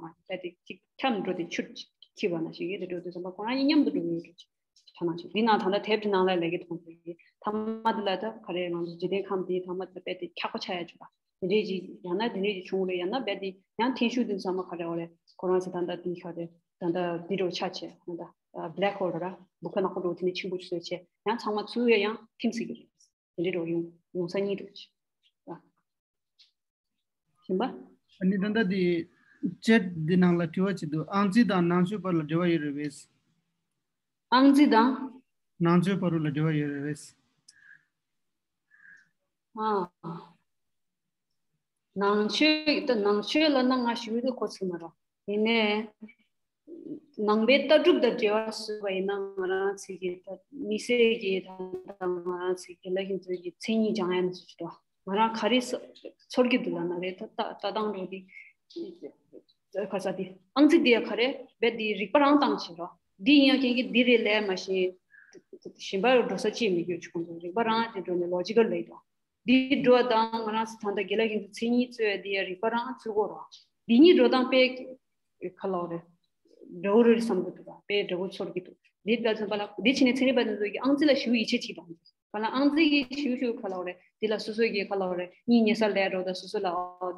རྦད་དེ་གཅིག་འཁྱམས་འགྲོ་དེ་ཆུར་ ཁྱི་བ་ན་ཞིག་གི་དེ་འགྲོ་དུས་ཙམ་པ་ཁོ་རང་གཉིས་མཉམ་དུ་འགྲོ་གི་ཡོད་ཀྱི་ཆ་ནང་ཞིག་འདི་ནང་ད་ལྟ་དེབ་ཀྱི་ནང་ལ་ལས་ཀྱི་མཐོང་ཚུལ་གྱི་ཐ་མ་འདི་ལ་ད་ག་རེ་ང་ཚོ་འཇིག་རྟེན་ཁམས་འདིའི་ཐ་མ་དེ་དཔེ་དེ་འཁྱག་པ་ཆགས་ཡ་བྱུང་ད། དེ་འདྲས་ཀྱི་ཡང་ན་དེ་འདྲས་ཀྱི་བྱུང་རེད། ཡང་ན་རྦད་དེ་ཡང་ཐེན་ཤུགས་འདི་ཚང་མ་ག་རེ་འོ་རེད། ཁོ་རང་ཚོ་ད་ལྟ་འདི་ག་རེ་ད་ལྟ་འདི་འགྲོ་ཆ་ཆེ་ད་ལྟ་black hole་ར་བུ་ཁ་ནག་པོ་འགྲོ་དེ་ནས་ཆེན་པོ་བཟོས་ཆེ་ཡང་ཚང་མ་ཚུར་ཡང་ཐིམ་སྲིད་ཀྱི་རེད། དེ་འདྲས་འགྲོ་ཡོང་ཡོང་ས་གཉིས་འགྲོ་ཆེ་ད། ཞིམ་པ། ཨ་ནི་ད་ལྟ་དེ་ཅེཊ་འདི་ནང་ལ་དྲི་བ་ཅིག་འདུག་ཨང་རྩིས་དང་ནང་ཆོས་བར་ལ་འབྲེལ་བ་ཡོད་རེད་བས། ཨང་རྩིས་དང་། ནང་ཆོས་བར་ལ་འབྲེལ་བ་ཡོད་རེད་བས། ཨ། ནང་ཆོས་ད་ནང་ཆོས་ལ་ན་ང་ཞུ་ཡི་གོ་ཚུལ་མ་རོ། ཡིན་ནའི། ནང་པའི་ལྟ་གྲུབ་དང་འབྲེལ་བ་བཟོས་པ་ཡིན་ན་ང་རང་ཚོ་གི་ད་དམིགས་བསལ་གྱི་ད་ང་རང་ཚོ་གི་ལ་ཧིན་ཚོ་གི་མཚན་ཉིད་སྦྱང་ཡ་ནི་ཚོ་ཅི་ད་ང་རང་ག་རེ་ཚོར་གྱི་འདུག་ལ་ན་རེ་ད་ལྟ་ལྟ་སྟངས་འགྲོ་དེ་ག་ས་དེ་ཨང་རྩིས་དེ་ཡ་ག་རེ་བས་དེ་རིག་པ་རང་བཏང་བྱེད་རོགས། འདི་ཡིན་ཡང་ཁྱེད་ཀྱིས་འདི་རེད་ལས་མ་ཤེས། གཞན་པ་འགྲོ་ས་ཅིག་མི་དགོས་ཆུང་ཆུང་རིག་པ་རང་དེ་འགྲོ་ནས་ལོ་ཇི་ཀལ་ལས་དང་འདི་འགྲོ་བ་དང་ང་རང་ཚོ་ད་ལྟ་དགེ་ལགས་ཡིན་དུ་མཚན་ཉིད་རྩོད་དེ་ཡ་རིག་པ་རང་ཚུལ་གོ་རོགས། འདི་གཉིས་འགྲོ་སྟངས་དཔེ་ཁ་ལོ་རེད། འདྲ་བོ་རེད་བསམ་གི་འདུག་ག་དཔེ་འདྲ་བོ་ཚོར་གི་འདུག་འདི་ལ་མཚོན་པ་ལ་འདི་ཕྱི་ནས་ཚན་རིག་པ་དེ་ཚོ་གི་ཨང་རྩིས་ལ་ཞུ་ཡིད་ཆེས་ཅིག་དང་། ག་ལ་ཨང་རྩིས་ཀྱི་ཞུ་ཞུ་ཁ་ལོ་རེད། འདི་ལ་སོ་སོ་གི་ཁ་ལོ་རེད་གཉིས་ཉེ་ས་ལས་འགྲོ་ད་སོ་སོ་ལ་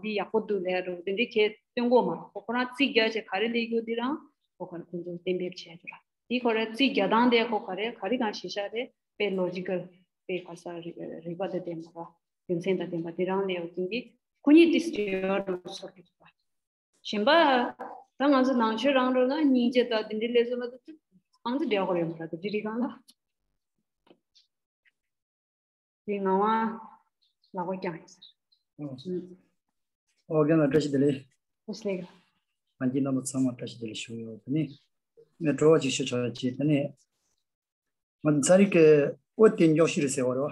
འདི་ཡག་པོ་འདུག་ལས་འགྲོ་དེ་འདྲའི་ཁྱེད་སྟོན་གོ་མ་རོགས་ཁོ་ཁོ་རང་རྩིས་རྒྱག་ཆེ་ག་རེ་ལས་རྒྱུ་འདི་རང་ཁོ་ཁོ་རང་ཁོ་ཚོ་གཏན་འབེབས་བྱས་འགྲོ་ར། དེ་ཁོ་རེ་རྩིས་རྒྱག་སྟངས་དེ་ཁོ་ག་རེ་ག་རེ་གང་ཤེས་བྱ་རེད་དཔེ་ལོ་ཇི་ཀལ་དཔེ་ག་ས་རིག་རིག་པ་དང་ལྡན་པ་ར་རྒྱུ་མཚན་དང་ལྡན་པ་དེ་རང་ལས་འོ་ཀིན་གྱི་ཁོ་གཉིས་ཏིས་འབྲེལ་བ་འགྲོ་ཚོར་གི་འདུག་པ། གཞན་པ་ད་ང་ཚོ་ནང་ཆོས་རང་རོ་ན་སྙིང་རྗེ་དང་དེ་འདྲའི་ལས་བཟོ་ལ་དུ་ཨང་དུ་འབྲེལ་བ་ཡོད་མ་ར་དུ་དེ་རིག་གང་ལ་དེ་ངག་དབང་ལག་པ་བརྐྱངས་ཡིན་ཟེར། ཨོ་རྒན་ལགས་བཀྲ་ཤིས་བདེ་ལེགས། བཀྲ་ཤིས་བདེ་ལེགས། ང་གི་རྣམ་པ་ཚང་མ་བཀྲ་ཤིས་བདེ་ལེགས་ཞུ་ཡོད་དེ་ནི་ངས་བྲོ་བ་ཅིག་ཞུ་ཆོག་ཅེས་དེ་ནི་ང་ཚ་རིག་གི་འོ་དེ་མགྱོགས་ཤིག་རེད་ཟེར་བ་རེད་བ།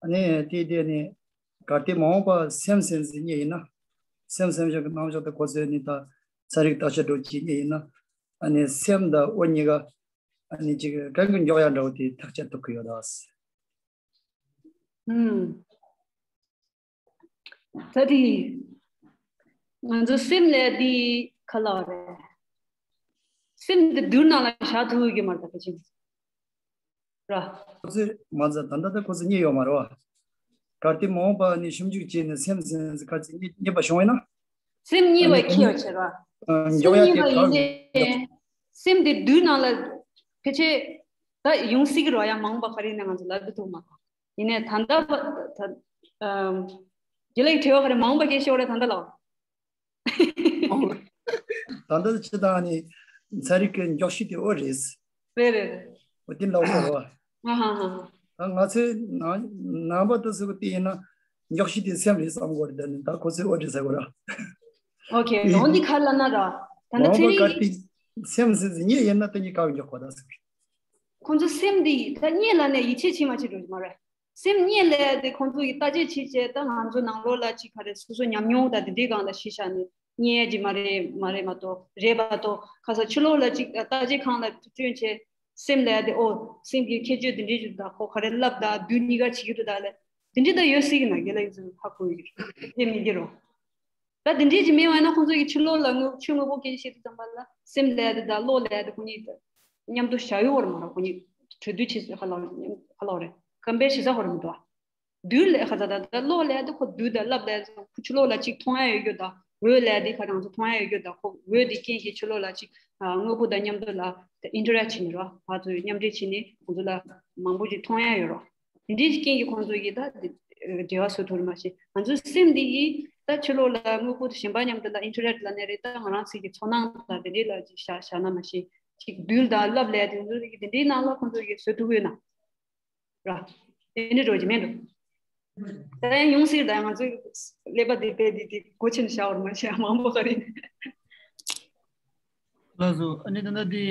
ཨ་ནི་དེ་དེ་ནི་གལ་ཏེ་མ་འོངས་པ་སེམས་སེམས་ཟིན་ཉེ་ཡིན་ན་སེམས་སེམས་བཞག་གི་རྣམ་གཞག་དེ་གོ་ཚོད་ནི་ད་ཚ་རིག་བརྟག་དཔྱད་འགྲོ་གི་ཉེ་ཡིན་ན་ཨ་ནི་སེམས་དང་འོ་གཉིས་ཀ་ཨ་ནི་ཅིག་གང་གི་མགྱོགས་ཡ་འདྲ་བོ་དེ་ཐག་བཅད་ཐུབ་ཀྱི་ཡོད་ད། ཨུམ། ད་དེ་ང་ཚོ་སེམས་ལས་དེ་ག་ལ་རེད། སེམས་དེ་རྡུལ་ནང་ལ་བཞག་ཐུབ་ཀྱི་མ་རེད་ད་ཕལ་ཆེར། ར། ཁོ་ཚོས་མ་ཟད་ད་ལྟ་ད་ཁོ་ཚོ་རྙེད་ཡོད་མ་རེད་བ། གལ་ཏེ་མ་འོངས་པ་ནི་ཞིབ་འཇུག་བྱས་ནས་སེམས་སེམས་ཁ་ཚིག་རྙེད་རྙེད་པ་བྱུང་བས་ན། སེམས་རྙེད་པ་ཁྱེད་ཡོད་ཆེ་ར། སེམས་མགྱོགས་ཡ་རྙེད་པ་དེ་ཡིན་ག་ནས་སེམས་དེ་རྡུལ་ནང་ལ་ཕལ་ཆེར་ད་ཡོང་སྲིད་ཀྱི་རོ་ཡ་མ་འོངས་པ་ག་རེ་ཡིན་ན་ང་ཚོ་ལབ་ཐུབ་མ་ཐུབ། ཡིན་ནའི་ད་ལྟ་ད་ད་རྒྱལ་ལགས་ཀྱི་དྲི་བ་ག་རེ་མ་འོངས་པ་སྐད་ཤོར་རེ་ད་ལྟ་ལ། ད་ལྟ་ཅི་ད་ནི་ཚ་རིག་གི་མགྱོགས་ཤོས་དེ་འོ་རེད། རེད་རེད་རེད། འོ་དེ་ལའོ་ཟེར་བ། ཨ་ཧ་ཧ། ད་ང་ཚོའི་ནང་ནང་པ་དེ་ཚོ་གི་དེ་ཡིན་ན་མགྱོགས་ཤོས་དེ་སེམས་རེད་བསམ་གོ་རེད་ད་ནི་ད་ཁོ་ཚོས་འོ་རེད་ཟེར་གོ་ར། ཨོ་ཁེ་འོན་ཏེ་ཁ་ལ་ན་ར། ད་ནི་མ་འོངས་པ་ཚེ་རིང་ག་དེ་སེམས་ཟིན་ཟིན་ཉེ་ཡིན་ན་དེ་གཉིས་ཀ་མགྱོགས་གོ་ད་ཟེར། ཁོང་ཚོ་སེམས་འདི་ད་རྙེད་ལ་ནས་ཡིད་ཆེས་བྱེད་མ་བྱེད་འགྲོ་གི་མ་རེད། སེམས་རྙེད་ལས་དེ་ཁོང་ཚོ་ཡི་བརྟག་དཔྱད་བྱེད་བྱས་ད་ང་ཚོ་ནང་ལོགས་ལ་ཅིག་ག་རེ་སོ་སོ་ཉམས་མྱོང་དང་དེ་འདྲའི་སྒང་ལ་གཞི་བཞག་ནས་རྙེད་ཀྱི་མ་རེད་མ་རེད་མ་གཏོགས་རེད་མ་གཏོགས་ཁ་ས་ཕྱི་ལོགས་ལ་ཅིག་བརྟག་དཔྱད་ཁང་ལ་བསྐྱོན་བྱས་སེམས་ལས་དེ་ཨོ་སེམས་ཀྱི་ཁྱད་ཆོས་དེ་འདྲའི་ཞིག་དང་ཁོ་ག་རེ་ལབ་དང་བདུད་གཉིས་ཀ་བྱེད་ཀྱི་འདུག་ད་ལས་དེ་འདྲའི་ད་ཡོད་སྲིད་ཀྱི་ན་རྒན་ལགས་ཡིན་ཚུལ་ཧ་གོ་ཡི་རེད་དེ་མི་འགྱུར་རོ། ད་དེ་འདྲས་ཀྱི་མེད་པ་ན་ཁོང་ཚོ་གི་ཕྱི་ལོགས་ལ་དངོས་ཆོས་དངོས་པོ་སྐད་ཆ་བཤད་དུས་ཙམ་པ་ལ་སེམས་ལས་དེ་དང་བློ་ལས་དེ་ཁོ་གཉིས་མཉམ་དུ་བཞག་ཡོད་བར་མ་ར་ཁོ་གཉིས་གྲོས་བསྡུར་བྱེད་ས་ཁ་ལོ་ཁ་ལོ་རེད་ཀམ་པེར་བྱེད་ས་ཧོ་ར་མི་འདུག་བ། བདུད་ལས་ཁ་ཚ་ད་ད་བློ་ལས་དེ་ཁོ་བདུད་དང་བླ་ལས་ཁོ་ཕྱི་ལོགས་ལ་གཅིག་མཐོང་ཡ་ཡོད་རྒྱུ་དང་འོད་ལས་དེ་ཁ་རང་ཚོ་མཐོང་ཡ་ཡོད་རྒྱུ་དང་ཁོ་འོད་དེ་རྐྱེན་གྱིས་ཕྱི་ལོགས་ལ་གཅིག་དངོས་པོ་དང་མཉམ་དུ་ལ་ཨིན་ཊར་རེག་བྱེད་ནི་ར་ང་ཚོ་མཉམ་འབྲེལ་བྱེད་ནི་ཁོ་ཚོ་ལ་མང་པོ་ཅིག་མཐོང་ཡ་ཡོད་ར། དེ་འདྲའི་རྐྱེན་གྱིས་ཁོང་ཚོ་ཡིས་ད་འབྲེལ་བ་བཟོ་ཐུབ་རེད་མ་གཞི་ང་ཚོའི་སེམས་འདི་ཡིས་ད་ཕྱི་ལོགས་ལ་དངོས་པོ་གཞན་པ་མཉམ་དུ་ལ་ཨིན་ཊར་ནེཊ་ལ་ནས་རེད་ད་ང་རང་ཚོའི་གི་ཚོར་སྣང་དང་དེ་འདྲའི་ལ་ཅིག་བཞག་བཞག་ན་མ་གཞི་ཅིག་རྡུལ་དང་རླབས་ལས་དེ་ཚོ་གི་དེ་འདྲའི་ནང་ལ་ཁོང་ཚོ་གིས་བཟོ་ཐུབ་ཡོད་ན་ར་དེ་འདྲའི་འགྲོ་གི་མེད་འགྲོ། ད་ཡང་ཡོང་སྲིད་ད་ཡང་ང་ཚོའི་ཀླད་པ་འདི་དཔེ་འདི་འདི་སྒོ་ཕྱེ་ནས་བཞག་པར་མ་བྱས་མང་པོ་ག་རེ། ལགས་སོ། ཨ་ནི་ད་ལྟ་དེ་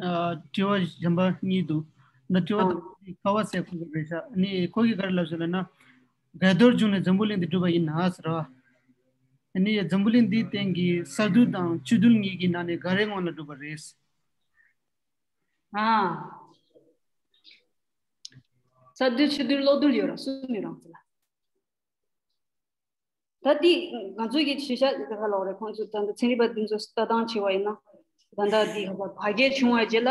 ཨ་དྲི་བ་གཞན་པ་གཉིས་འདུག་ད་དྲི་བ་ཨ། དང་པོ་དེ་ཁ་བ་སའི་ཁོང་གི་རེད་ཤག་ཨ་ནི་ཁོ་གིས་ག་རེ་ལབ་ཤག་ལབ་ན། སྒལ་རྡོར་བྱུང་ནས་འཛམ་བུ་གླིང་འདི་གྲུབ་པ་ཡིན་ན་ཟེར་བ། ཨ་ནི་འཛམ་བུ་གླིང་འདིའི་སྟེང་གི་ས་རྡུལ་དང་ཆུ་རྡུལ་གཉིས་ཀྱི་ནང་ནས་ག་རེ་སྔོན་ལ་གྲུབ་པ་རེད། ཨ། ས་རྡུལ་ཆུ་རྡུལ་གློག་རྡུལ་ཡོད་ར་གསུམ་ཡོད་རང་ཚོ་ལ། ད་འདི་ང་ཚོའི་གི་ཤེས་བྱ་ག་ལབ་རེད། ཁོང་ཚོས་ད་ལྟ་ཚན་རིག་པ་འདི་ཚོ་ལྟ་སྟངས་བྱས་པ་ཡིན་ན། ད་ལྟ་འདི་ག་ལ་བར་བརྒལ་བྱུང་བའི་རྗེས་ལ་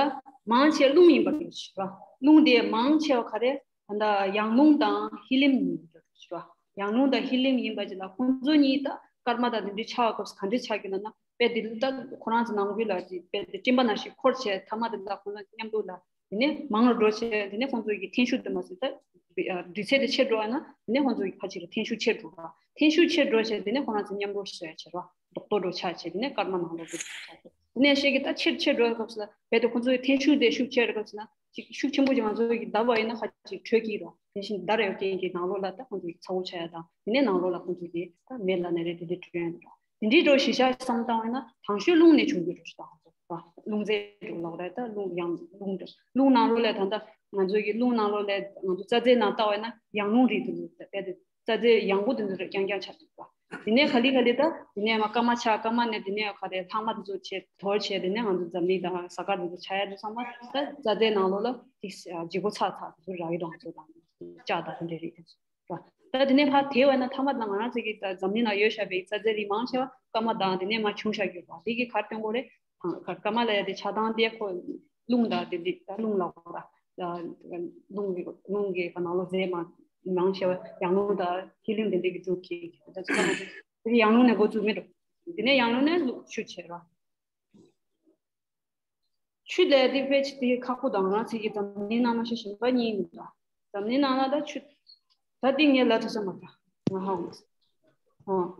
མང་ཆེ་རླུང་ཡིན་པ་རེད་ཤག་རླུང་དེ་མང་ཆེ་བ་ག་རེ། ད་ལྟ་ཡང་རླུང་དང་ཧི་ལིམ་གཉིས་རེད་ཤག་ཡང་རླུང་དང་ཧི་ལིམ་ཡིན་པ་རྗེས་ལ་ཁོང་ཚོ་གཉིས་ད་སྐར་མ་དང་དེ་འདྲའི་ཆགས་སྐབས་སུ་ག་འདྲ་ཆགས་ཀྱི་ན་ན། དཔེ་དེ་ད་ཁོ་རང་ཚོ་ནང་ཁུལ་ལ་ཅིག་དཔེ་དེ་སྤྲིན་པ་ནང་བཞིན་འཁོར་བྱས་མཐའ་མ་དེ་ལ་ཁོ་ཚོ་མཉམ་དུ་ལ། དེ་ནས་མང་རུ་འགྲོ་བྱས། དེ་ནས་ཁོང་ཚོ་གི་ཐན་ཤུགས་དེ་མ་ཟད་ད་འདྲུད་ཚད་དེ་ཆེར་འགྲོ་བ་ན། དེ་ནས་ཁོང་ཚོ་གི་ཕལ་ཆེར་ཐན་ཤུགས་ཆེར་འགྲོ་བ། ཐན་ཤུགས་ཆེར་འགྲོ་བྱས། དེ་ནས་ཁོ་རང་ཚོ་མཉམ་རུབ་བྱས་བྱས་རོ། རྡོག་རྡོག་འགྲོ་ཆགས་བྱས། དེ་ནས་སྐར་མ་ནང་ལོགས་དེ་ཆགས་བྱས། དེ་ནས་ཤེས་ཀྱི་ད་ཆེར་ཆེར་འགྲོ་སྐབས་སུ་ལ་རྦད་དེ་ཁོང་ཚོ་གི་ཐན་ཤུགས་དེ་ཤུགས་ཆེར་སྐབས་སུ་ན་ཅིག་ཤུགས་ཆེན་པོ་ཅིག་ང་ཚོ་གི་འདབ་བ་ཡིན་ན་ཁ་ཅིག་དྲོད་ཀྱིས་རོ། དེ་བཞིན་འདར་ཡོད་རྐྱེན་གྱིས་ནང་ལོགས་ལ་ད་ཁོང་ཚོ་གི་ཚ་བོ་ཆགས་ཡ་དང་། དེ་ནས་ནང་ལོགས་ལ་ཁོང་ཚོ་གི་ད་མེ་ལ་ནད་རིགས་དེ་འདྲ་འཕྲོད་ཡ་འདྲ། དེ་འདྲའི་འགྲོ་ཤེས་བྱ་བསམ་བཏང་བ་ཡིན་ན་དང་ཤོས་རླུང་ནས་བྱུང་རྒྱུ་རེད་ད། རླུང་རྫས་འགྲོ་ལོག་རེད་ད། རླུང་ཡང་རླུང་འདྲ། རླུང་ནང་ལོགས་ལ་ད་ལྟ་ང་ཚོ་གི་རླུང་ནང་ལོགས་ལ་ང་ཚོ་རྩ་རྫས་ནང་བལྟ་བ་ཡིན་ན་ཡང་རླུང་རིགས་དེ་ཚོ་རྦད་དེ་རྩ་རྫས་ཡང་པོ་དེ་ཚོ་རེད། རྐྱང་རྐྱང་ཆགས་འདུག་པ། དེ་ནས་ག་ལེ་ག་ལེ་ད་དེ་ནས་མ་སྐར་མ་ཆགས། སྐར་མ་ནས་དེ་ནས་ག་རེ་ལྷག་མ་དེ་ཚོ་བྱས་དོར་བྱས། དེ་ནས་ང་ཚོ་འཛམ་གླིང་དང་གཟའ་སྐར་དེ་ཚོ་ཆགས་ཡ་དེ་ཚང་མ་ད་རྩ་རྫས་ནང་ལོགས་ལ་ཅིག་ལྗིད་ཁོག་ཚ་ཚ་དེ་ཚོ་རག་གི་འདུག་ང་ཚོ་དང་ལྕགས་དང་དེ་འདྲའི་རིགས་དེ་ཚོ། ད་དེ་ནས་ཕར་དེ་བས་ན་མཐའ་མ་དང་ང་རང་ཚོ་གི་ད་འཛམ་གླིང་ནང་ཡོད་བཞག་པའི་རྩ་རྫས་རིགས་མང་ཆེ་བ་སྐར་མ་དང་དེ་ནས་མར་བྱུང་བཞག་ཡོད་པ། དེ་གི་ག་རེ་སྟོན་གྱི་རེད། ག་སྐར་མ་ལ་ཡ་དེ་ཆགས་སྟངས་དེ་ཁོ་རླུང་དང་དེ་འདྲ་ད་རླུང་ལ་གོ་ད་རླུང་གི་རླུང་གི་ནང་ལོགས་རྫས་མ་མང་ཆེ་བ་ཡང་རླུང་དང་ཧི་ལིམ་དེ་འདྲ་གི་འཛུགས་ཀྱི་ད་ཚོ་ཁ་ན་དེ་ཡང་རླུང་ནས་འགོ་བཙུགས་མི་འགྲོ། དེ་ནས་ཡང་རླུང་ནས་ཆུ་བྱེད་ར། ཆུ་ལས་དེ་དཔེ་ཆ་དེ་ཁག་པོ་དང་ང་རང་ཚོ་གི་འཛམ་གླིང་ནང་ན་ཤེས་བཞིན་པ་གཉིས་མི་འདུག་འཛམ་གླིང་ནང་ན་ད་ཆུ་ད་དེ་ངས་ལབ་ཐུབ་ས་མ་རེད། ང་ཧ་གོ་སོང་། ཨོ།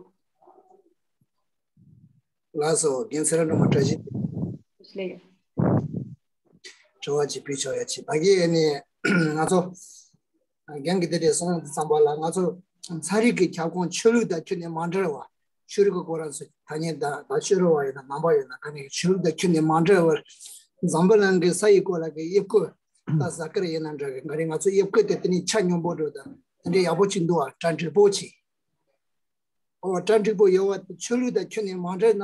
ལགས་སོ། རྒན་ཚེ་རིང་སྒྲོལ་མ་བཀྲ་ཤིས་བདེ་ལེགས། དྲི་བ་ཅིག་ཕུལ་ཆོག་ཡ་ཅིག་ད་གིན་ནས་ང་ཚོ་རྒན་གྱིས་དེ་འདྲས་གསུངས་དུས་ཙམ་པ་ལ་ང་ཚོ་ཚན་རིག་གི་ཁྱབ་ཁོངས་ཆོས་ལུགས་དང་ཁྱོན་ནས་མ་འབྲེལ་བ། ཆོས་ལུགས་ཀྱི་སྐོར་རང་ཚོ་ཐ་སྙད་ད་ད་ཆོས་ར་བ་ཡིན་ན་ནང་པ་ཡིན་ན་ག་ནས་ཆོས་ལུགས་དང་ཁྱོན་ནས་མ་འབྲེལ་བར་འཛམ་བུ་གླིང་གི་ས་ཡི་སྐོར་ལ་གི་དབྱིབས་བཀོད་ད་གཟའ་སྐར་ཡིན་ན་འདྲ་གི་ང་རེ་ང་ཚོ་དབྱིབས་བཀོད་དེ་དེ་ནས་ཆ་སྙོམས་པོ་འགྲོ་ད་དེ་འདྲའི་ཡག་པོ་ཅིག་འདུག་ཨ། གྲ་འགྲིག་པོ་ཅིག་ཨོ་གྲ་འགྲིག་པོ་ཡོད་བ་དེ་ཆོས་ལུགས་དང་ཁྱོན་ནས་མ་འབྲེལ་ན་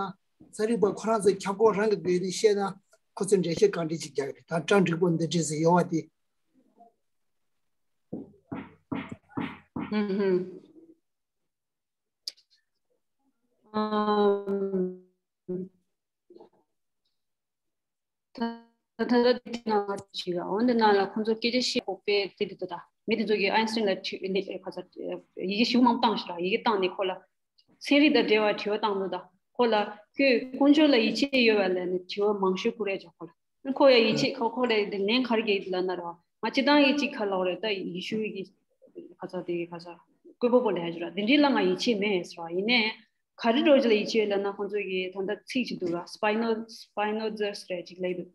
ཚན་རིག་པ་ཁོ་རང་ཚོའི་ཁྱབ་ཁོངས་རང་གི་སྒོ་ནས་བཤད་ན་ཁོ་ཚོས་འགྲེལ་བཤད་གང་འདྲ་ཅིག་རྒྱག་གི་རེད། ད་གྲ་འགྲིག་པོ་འདི་འདྲས་ཟིག་ཡོད་བ་དེ། ཧུམ་ཧུམ། ཨམ། ད་ད་ད་དེ་ནང་ཞིག་ཨོ་འདི་ནང་ལ་ཁོང་ཚོ་སྐད་ཆ་བཤད་ཁོག་པའི་དེ་དེ་ད་ད་མི་དེ་ཚོ་གིས་ཨའིན་སི་ཊན་ལ་དྲི་ལེ་ཁ་ཚ་ཡི་གེ་ཞིག་མང་བཏང་ཞིག་ལ་ཡི་གེ་བཏང་ནས་ཁོ་ལ་ཚན་རིག་དང་འབྲེལ་བ་དྲི་བ་བཏང་འདུག་ད་ཁོ་ལ་ཁྱོད་དཀོན་མཆོག་ལ་ཡིད་ཆེས་ཡོད་པ་ལབ་ནས་དྲི་བ་མང་ཤོས་བསྐུར་ཡ་ཅིག་ཁོ་ལ། ཁོ་ཡ་ཡིད་ཆེས་ཁོ་ཁོ་ལ་དེ་ལན་ག་རེ་རྒྱག་གི་འདུག་ལབ་ན་ར་ང་སྤྱི་བཏང་གི་ཅིག་ག་ལབ་རེད། ད་ཡེ་ཤུ་གི་ཁ་ཚ་དེ་ཁ་ཚ་བཀོད་པ་པོ་ལབ་ཡ་ཅིག་ར་དེ་འདྲའི་ལ་ང་ཡིད་ཆེས་མེད་ཟེར་བ་ཡིན་ནའི། ག་རེ་འགྲོ་ཅིག་ལ་ཡིད་ཆེས་ལབ་ན་ཁོང་ཚོ་གིས་ད་ལྟ་ཚིག་ཅིག་འདུག་ར། སྤའི་ནོ་སྤའི་ནོ་ཛར་སི་རེད་ཅིག་ལབ་འདུག་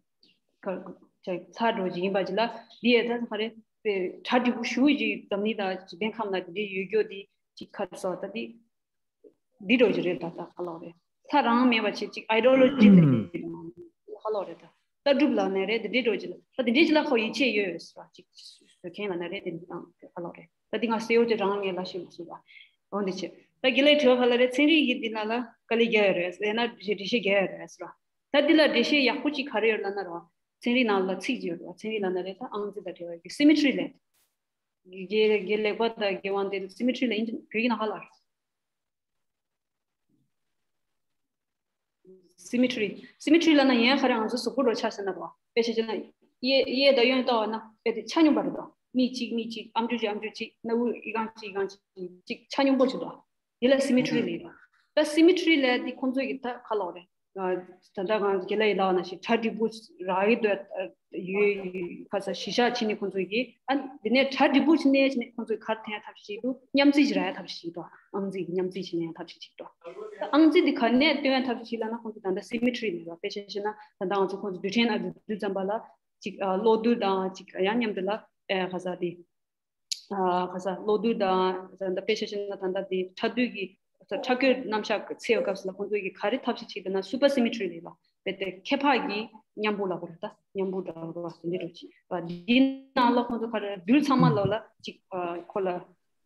ཚ་འགྲོ་ཅིག་ཡིན་པ་ཅིག་ལ་འདི་ཡས་ད་ག་རེ་དཔེ་གྲ་འགྲིག་པོ་ཞུ་ཅིག་འཛམ་གླིང་དང་འཇིག་རྟེན་ཁམས་ན་འདི་འདྲའི་ཡོད་རྒྱུ་འདི་ཅིག་ཁ་ཚ་ད་འདི་འདི་འགྲོ་ཅིག་རེད། ད་ད་ག་ལབ་རེད། ལྷ་རང་མེད་པ་ཅིག་ཅིག་ཨའི་ཌི་ཡོ་ལོ་ཇི་ལབ་ག་ལབ་རེད། ད་ལྟ་གྲུབ་ལབ་ནས་རེད། འདི་འདྲའི་འགྲོ་ཅིག་ལ་ད་འདི་འདྲའི་ཅིག་ལ་ཁོ་ཡིད་ཆེས་ཡོད་ཟེར་བ་ཅིག་བཟོ་མཁན་ལབ་ནས་རེད། དེ་འདི་དང་ག་ལབ་རེད། ད་འདི་ང་སེའུ་དེ་རང་ངས་ལབ་ཤེས་མ་སོང་བ། འོ་འདི་བྱས། ད་དགེ་ལེགས་དྲི་བ་ག་ལ་རེད། ཚན་རིག་གི་འདི་ནང་ལ་དཀའ་ལས་རྒྱག་ཡོད་རེད། ཡང་ན་འགྲེལ་བཤད་རྒྱག་ཡོད་རེད་ཟེར་བ། ད་འདི་ལ་འགྲེལ་བཤད་ཡག་པོ་ཅིག་ག་རེ་ཡོད་ལབ་ན་ར། ཚན་རིག་ནང་ལ་ཚིག་ཅིག་ཡོད་རེད་བ། ཚན་རིག་ལབ་ན་རེད། ད་ཨང་རྩིས་དང་འབྲེལ་བའི་སི་མི་ཊི་རི་ལབ། དགེ་དགེ་ལེགས་པ་དང་དགེ་དབང་དེ་སི་མི་ཊི་རི་ལབ་ཡིན། བོད་ཡིག་ནང་ག་ལ་རེད། སི་མི་ཊི་རི། སི་མི་ཊི་རི་ལབ་ན་ཡང་ག་རེ་ང་ཚོ་གཟུགས་པོ་འདྲ་ཆ་བཞག་ན་རེད་བ། དཔེ་ཆ་བཞག་ན་གཡས་གཡས་དང་གཡོན་ལྟ་བ་ན་དཔེ་དེ་ཆ་སྙོམས་པ་རེད་དོ། མིག་གཅིག་མིག་གཅིག་ཨམ་ཅོག་གཅིག་ཨམ་ཅོག་གཅིག་སྣ་བུག་ཡི་གང་གཅིག་ཡི་གང་གཅིག་གཅིག་ཆ་སྙོམས་པོ་བྱེད་དོ། དེ་ལ་སི་མི་ཊི་རི་ལབ་ཡོད་པ། ད་སི་མི་ཊི་རི་ལབ་དེ་ཁོང་ཚོ་གི་ད་ག་ལབ་རེད། ད་ལྟ་ང་རྒན་ལགས་ཡིན་ལབ་ན་ཞིག་གྲ་འགྲིག་པོ་རག་གི་འདུག་ཡོད་ཁ་ས་གཞི་བཞག་བྱས་ནས་ཁོང་ཚོ་གིས་ཨ་དེ་ནས་གྲ་འགྲིག་པོ་ཞིག་གནས་བྱས་ནས་ཁོང་ཚོས་ག་རེ་འཐེན་ཡ་ཐབས་ཤེས་ཀྱི་འདུག་མཉམ་རྩིས་ཤིག་རག་ཡ་ཐབས་ཤེས་ཀྱི་འདུག་ཨང་རྩིས་མཉམ་རྩིས་ཤིག་གནས་ཡ་ཐབས་ཤེས་ཀྱི་འདུག་ཨང་རྩིས་འདི་ག་ནས་སྟོན་ཡ་ཐབས་ཤེས་ལབ་ན་ཁོང་ཚོ་ད་ལྟ་སི་མི་ཊི་རི་ལབ་པ། དཔེ་ཆ་བཤད་ན་ད་ལྟ་ང་ཚོ་ཁོང་ཚོ་རྡུལ་ཕྲན་ཨ་རྡུལ་རྡུལ་ཙམ་པ་ལ་ཅིག་གློག་རྡུལ་དང་ཅིག་ཡང་མཉམ་དུ་ལ་ཨེ་ག་ས་དེ། ཨ་ག་ས་གློག་རྡུལ་དང་ད་ལྟ་དཔེ་ཆ་བཤད་ན་ད་ལྟ་དེ་ཕྲ་རྡུལ་གྱི་ཕྲ་རྒོད་རྣམ་གཞག་འཚོལ་བའི་སྐབས་སུ་ལ་ཁོང་ཚོ་གིས་ག་རེ་ཐབས་ཤེས་བྱེད་ཀྱི་ན་སུ་པར་སི་མི་ཊི་རི་ལབ་པ། དཔེ་དེ་ཁྱད་འཕགས་ཀྱི་མཉམ་པོ་ལབ་དགོས་རེད། ད་མཉམ་པོ་འདྲ་བོ་རེད་བ། དེ་འདྲ་འདྲ་བོ་ཅིག་བ། འདིའི་ནང་ལ་ཁོང་ཚོ་ག་རེ་རྡུལ་ཚང་མ་ལོག་ལ་ཅིག་ཨ་ཁོ་ལ་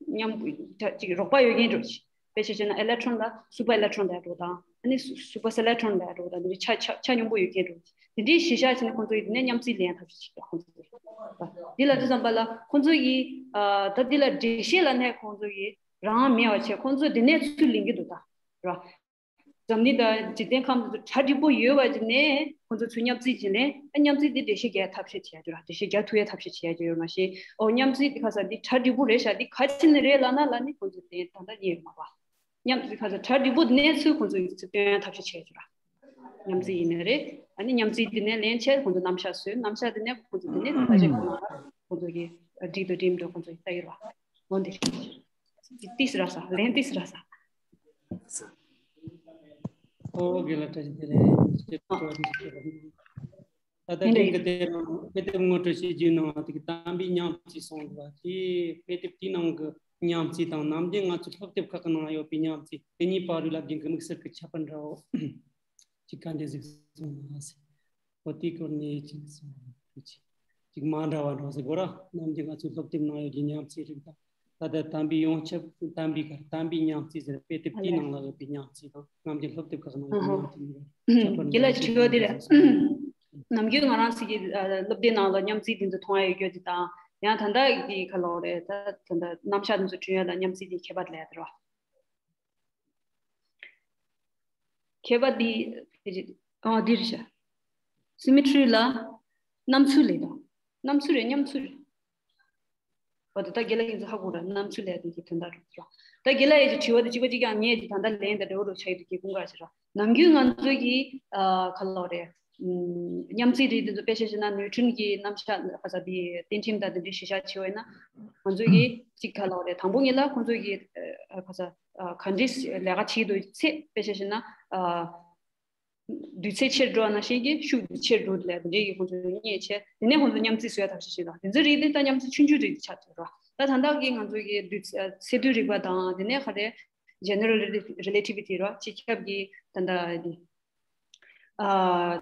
མཉམ་ཅིག་རོགས་པ་ཡོད་མཁན་འདྲ་བོ་ཅིག་དཔེ་ཆ་བཤད་ན་ཨི་ལེག་ཊོན་ལ་སུ་པར་ཨི་ལེག་ཊོན་ལབ་འདྲ་བོ་དང་ཨ་ནི་སུ་པར་སི་ལེག་ཊོན་ལབ་འདྲ་བོ་དང་འདི་འདྲའི་ཆ་ཆ་ཆ་སྙོམས་པོ་ཡོད་མཁན་འདྲ་བོ་ཅིག་དེ་འདྲའི་གཞི་བཞག་བྱས་ནས་ཁོང་ཚོ་ཡིས་དེ་ནས་མཉམ་རྩིས་ལེན་ཐབས་ཤེས་ཅིག་ཁོང་ཚོ་འདི་ལ་དུས་ཙམ་པ་ལ་ཁོང་ཚོ་ཡིས་ཨ་ད་འདི་ལ་འགྲེལ་བཤད་ལབ་ནས་ཁོང་ཚོ་ཡིས། རང་མེད་པ་བྱས་ཁོང་ཚོས་དེ་ནས་ཚུར་ལེན་གྱི་འདུག་ད་ར། འཛམ་གླིང་དང་འཇིག་རྟེན་ཁམས་དེ་ཚོ་གྲ་འགྲིག་པོ་ཡོད་པ་ཅིག་ནས་ཁོང་ཚོ་ཚུར་མཉམ་རྩིས་བྱས་ནས་ཨ་མཉམ་རྩིས་དེ་འགྲེལ་བཤད་རྒྱག་ཐབས་ཤེས་བྱས་ཀྱི་ར། འགྲེལ་བཤད་རྒྱག་ཐུབ་ཡའི་ཐབས་ཤེས་བྱས་ཀྱི་ཡོད་མ་གཞི། ཨོ་མཉམ་རྩིས་དེ་ཁ་ས་འདི་གྲ་འགྲིག་པོ་རེད་ཤག་འདི་ག་ཅི་ནས་རེད་ལབ་ན་ལབ་ནི་ཁོང་ཚོ་དེ་ད་ལྟ་རྙེད་མ་པ། མཉམ་རྩིས་ཁ་ས་གྲ་འགྲིག་པོ་དེ་ནས་ཚུར་ཁོང་ཚོ་ཡིན་ཚུར་སྟོན་ཐབས་ཤེས་བྱས་ཀྱི་ར། མཉམ་རྩིས་ཡིན་ནི་རེད། ཨ་ནི་མཉམ་རྩིས་དེ་ནས་ལན་ཆད་ཁོང་ཚོ་རྣམ་གཞག་བཟོས། རྣམ་གཞག་དེ་ནས་ཁོང་ཚོ་དེ་ནས་ད་ཅི་ཁོ་ན་ཁོང་ཚོ་གི་འགྲིག་འདུག་འགྲིག་མི་འདུག་ཁོང་ཚོ་ཡི་ལྟ་ཡི་ར། འོ་འདི་རེད། ཏིས་ར་ས་ལན་ཏིས་ར་ས། ཨོ་དགེ་ལགས་བཀྲ་ཤིས་བདེ་ལེགས། ད་ལྟ་ཨ་རྒན་གྱིས་དེ་རིང་དཔེ་དེབ་ངོ་སྤྲོད་། དཔེ་དེབ་ངོ་སྤྲོད་བྱེད་རྒྱུའི་ནང་དེ་གི་དམ་པའི་མཉམ་རྩིས་གསུངས་འདུག་པ། དེ་དཔེ་དེབ་དེའི་ནང་གི་མཉམ་རྩིས་དང་ནམ་རྒྱུན་ང་ཚོའི་སློབ་དེབ་ཁག་གི་ནང་ཡོད་པའི་མཉམ་རྩིས་དེ་གཉིས་བར་དུ་ལབ་རྒྱུ་གི་དམིགས་བསལ་གྱི་ཁྱད་པར་འདྲ་བོ་ཅིག་ག་འདྲ་ཟིག་གསུངས་ན་ཟེར། འོ་དེའི་སྐོར་ནས་ཅིག་གསུངས་ཅིག་ཅིག་མ་འདྲ་བ་འདྲ་བོ་ཟེར་དགོས་ར། ནམ་རྒྱུན་ང་ཚོའི་སློབ་དེབ་ནང་ཡོད་ཀྱི་མཉམ་རྩིས་རིགས་དང་། ད་ལྟ་དམ་པའི་ཡོངས་ཁྱབ་དམ་པའི་གར་དམ་པའི་མཉམ་རྩིས་ཟེར་དཔེ་དེབ་དེའི་ནང་ལ་ཡོད་པའི་མཉམ་རྩིས་དང་ནམ་རྒྱུན་སློབ་དེབ་ཁག་ནང་ཡོད་པའི་མཉམ་རྩིས་གཉིས་ཀ་ཁྱད་པར་དགེ་ལགས་ཀྱི་དྲི་བ་འདི་རེད། ནམ་རྒྱུན་ང་རང་ཚོ་གི་ཨ་སློབ་དེབ་ནང་ལ་མཉམ་རྩིས་དེ་ཚོ་མཐོང་ཡ་ཡོད་རྒྱུ་དེ་དང་ཡང་ད་ལྟ་གི་ག་ལབ་དགོས་རེད། ད་ད་ལྟ་རྣམ་གཞག་དེ་ཚོ་བསྐྲུན་ཡ་དང་མཉམ་རྩིས་དེ་ཁྱད་པར་ལབ་ཡ་དེ་རེད་བ། ཁྱད་པར་འདི་ཕལ་ཆེར་ཨ་འདི་རེད་ཤག་སི་མེ་ཊི་རི་ལ་རྣམ་ཚུལ་ལས་དང་། རྣམ་ཚུལ་རེད། མཉམ་ཚུལ་རེད། འོ་ད་ལྟ་རྒན་ལགས་ཡིན་ཚོ་ཧ་གོ་ར། རྣམ་ཚུལ་ལས་དེ་གི་དོན་དག་རེད་ར། ད་རྒན་ལགས་ཡིན་ཚོ་དྲི་བ་དེ་གཅིག་པ་གཅིག་རྐྱང་ངས་ཅིག་ད་ལྟ་ལན་དང་འབྲེལ་བ་རུ་ཆགས་ཡོད་དུ་གི་ཀུན་དགའ་ཞེས་ར། ནམ་རྒྱུན་ང་ཚོ་གི་ཨ་ག་ལབ་དགོས་རེད། ཨམ་མཉམ་རྩིས་རིགས་དེ་ཚོ་དཔེ་ཆ་བཞག་ན་ནིའུ་ཊོན་གྱི་རྣམ་གཞག་ག་ས་དེ་རྟེན་ཁྲིམས་དང་དེ་འདྲའི་གཞི་བཞག་བྱས་པ་ཡིན་ན། ང་ཚོ་གི་གཅིག་ག་ལབ་དགོས་རེད། དང་པོ་ཉིད་ལ་ཁོང་ཚོ་གི་ཨ་ག་ས་ཨ་ག་འདྲས་ལས་ཀ་བྱེད་ཀྱི་འདུག་ཚེ་དཔེ་ཆ་བཞག་ན་ཨ་དུས་ཚོད་ཆེར་འགྲོ་བ་ནང་བཞིན་གྱི་ཤུགས་ཆེར་འགྲོ་ལས་དེ་འདྲའི་གི་ཁོང་ཚོ་རྙེད་བྱས། དེ་ནས་ཁོང་ཚོ་མཉམ་རྩིས་བཟོ་ཡ་ཐབས་ཤེས་བྱེད་དང་། དེ་ཚོ་རིགས་དེ་ད་མཉམ་རྩིས་ཆུང་ཆུང་རིགས་དེ་ཆགས་ཐུབ་ར། ད་ད་ལྟ་གི་ང་ཚོ་གི་དུས་ཚ་ཚད་མཐོའི་རིག་པ་དང་དེ་ནས་ག་རེ་General Relativity ར། སྤྱི་ཁྱབ་ཀྱི་ད་ལྟ་དེ་ཨ་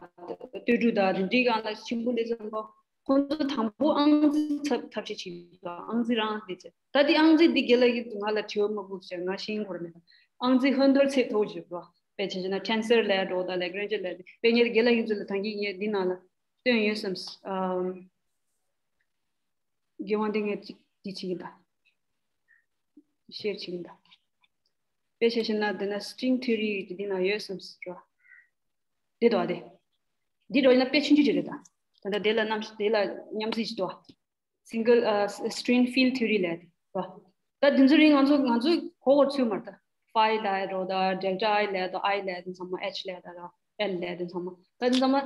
ལྟོས་གྲུབ་དང་དེ་འདྲའི་སྒང་ལ་ཆེན་པོ་ལས་བསམ་པ། ཁོང་ཚོ་དང་པོ་ཨང་རྩིས་ཐབས་ཐབས་ཤེས་བྱེད་དགོས། ཨང་རྩིས་རང་བྱེད་ཅེས། ད་དེ་ཨང་རྩིས་འདི་རྒན་ལགས་ཀྱིས་ང་ལ་དྲི་བ་མ་དགོས་ཅེས་ང་ཤེས་ཀྱི་ཡོད་མ་རེད། ཨང་རྩིས་ཧོན་ཐོར་ཚད་མཐོ་བོ་ཞིག་རེད། དཔེ་ཆ་བཞག་ན་ཊེན་སར་ལབ་འགྲོ་དང་ལེག་རེན་ཇི་ལབ་དེ། དཔེ་ངས་རྒན་ལགས་ཡིན་ཚོ་ལ་ད་གིན་ངས་འདི་ནང་ལ་བཏོན་ཡོད་བསམ། ཨམ། རྒན་དབང་འདི་ངས་ཅིག་འདི་བྱེད་ཀྱི་ད། ཤེར་བྱེད་ཀྱི་ད། དཔེ་ཆ་བཞག་ན་འདི་ན་སི་ཊིང་ཐི་ཡོ་རི་འདི་ནང་ཡོད་བསམ་ར། འདི་འདྲ་བ་དེ། འདི་འདྲ་བ་ཡིན་ན་དཔེ་ཆུང་ཆུང་ཅིག་རེད་ད། ད་ལྟ་དེ་ལ་རྣམ་དེ་ལ་མཉམ་རྩིས་ཅིག་འདུག་བ། Single ཨ་strain field theory ལབ་དེ་ར། ད་དེ་ཚོ་རིགས་ང་ཚོ་ང་ཚོས་གོ་བར་ཚུད་མ་རེད་ད། ཕའི་ལབ་རོ་ད་ཌེལ་ཊ་ཨའི་ལབ་ད་ཨའི་ལབ་དེ་ཚང་མ་ཨེཆ་ལབ་ད་ར་ཨེལ་ལབ་དེ་ཚང་མ། ད་དེ་ཚང་མ་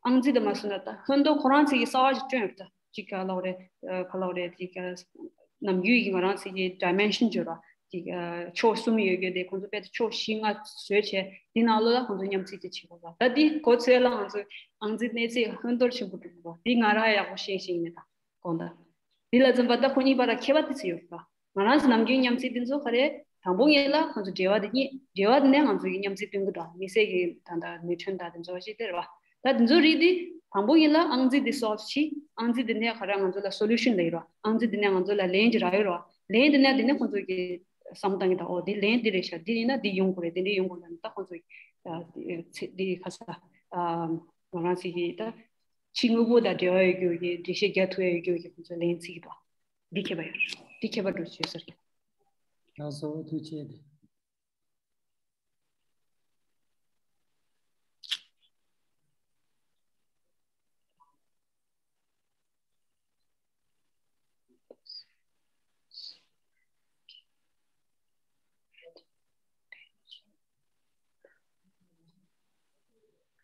ཨང་རྩིས་དེ་མ་སོང་ན་ད་ཧོན་ཐོར་ཁོ་རང་ཚོ་གི་གསར་པ་ཞིག་བསྐྲུན་ཡོད་རེད་ད། ཅིག་ག་ལབ་རེད། ག་ལབ་རེད། ཅིག་ག་ནམ་རྒྱུན་གྱི་ང་རང་ཚོ་གི་ཌའི་མེན་ཤན་བརྗོད་ར། ཅིག་ཕྱོགས་གསུམ་ཡོད་རྒྱུ་དེ་ཁོང་ཚོ་དཔེ་ཕྱོགས་བཞི་ལྔ་བཟོས་བྱས་དེ་ནང་ལོགས་ལ་ཁོང་ཚོ་མཉམ་རྩིས་དེ་བྱེད་དགོས་པ། ད་འདི་གོ་ཚོད་ལ་ང་ཚོ་ཨང་རྩིས་གནས་ཚད་ཧོན་ཐོར་ཆེན་པོ་འགྲོ་དགོས་པ་འདི་ང་རང་ཡག་པོ་ཤེས་ཤེས་མེད་ད་དགོངས་དག་འདི་ལ་འཛིན་པ་ད་ཁོ་གཉིས་བར་ལ་ཁྱད་པར་དེ་ཚོ་ཡོད་པ། ང་རང་ཚོ་ནམ་རྒྱུན་མཉམ་རྩིས་དེ་ཚོ་ག་རེ་དང་པོ་ངེད་ལ་ཁོང་ཚོ་འབྲེལ་བ་དེ་རྙེད། འབྲེལ་བ་དེ་ནས་ང་ཚོ་གི་མཉམ་རྩིས་སྟོན་གི་འདུག་དམིགས་བསལ་གྱི་ད་ད་ནིའུ་ཊོན་ད་དེ་ཚོ་ཞིག་དེ་རེད་བ། ད་དེ་ཚོ་རིགས་དེ་དང་པོ་ཡིན་ལ་ཨང་རྩིས་དེ་སོལབ་བྱས། ཨང་རྩིས་དེ་ནས་ག་རེ་ང་ཚོ་ལ་སོ་ལུ་ཤན་ལབ་ཡོད་རེད་བ། ཨང་རྩིས་དེ་ནས་ང་ཚོ་ལ་ལན་ཅིག་རག་ཡོད་རེད་བ། ལན་དེ་ནས་དེ་ནས་ཁོང་ཚོ་གི་བསམ་བློ་བཏང་གི་ད། ཨོ་དེ་ལན་འདི་རེད་ཤག་འདི་ཡིན་ན་འདི་ཡོང་དགོས་རེད། དེ་འདྲ་ཡོང་དགོས་ལབ་ནས་ད་ཁོང་ཚོ་གི་ཚེ་འདི་ཁ་ས་ང་རང་ཚོ་གི་ད་ཕྱི་དངོས་པོ་དང་འབྲེལ་བ་ཡོད་རྒྱུ་གི་འགྲེལ་བཤད་རྒྱག་ཐུབ་ཡ་ཡོད་རྒྱུ་གི་ཁོང་ཚོ་ལན་རྩིས་གི་ད། འདི་ཁྱད་པར་ཡོད་རེད། འདི་ཁྱད་པར་འགྲོ་ཆོད་ཟེར་གི། ལགས་སོ་ཐུགས་རྗེ་ཆེ།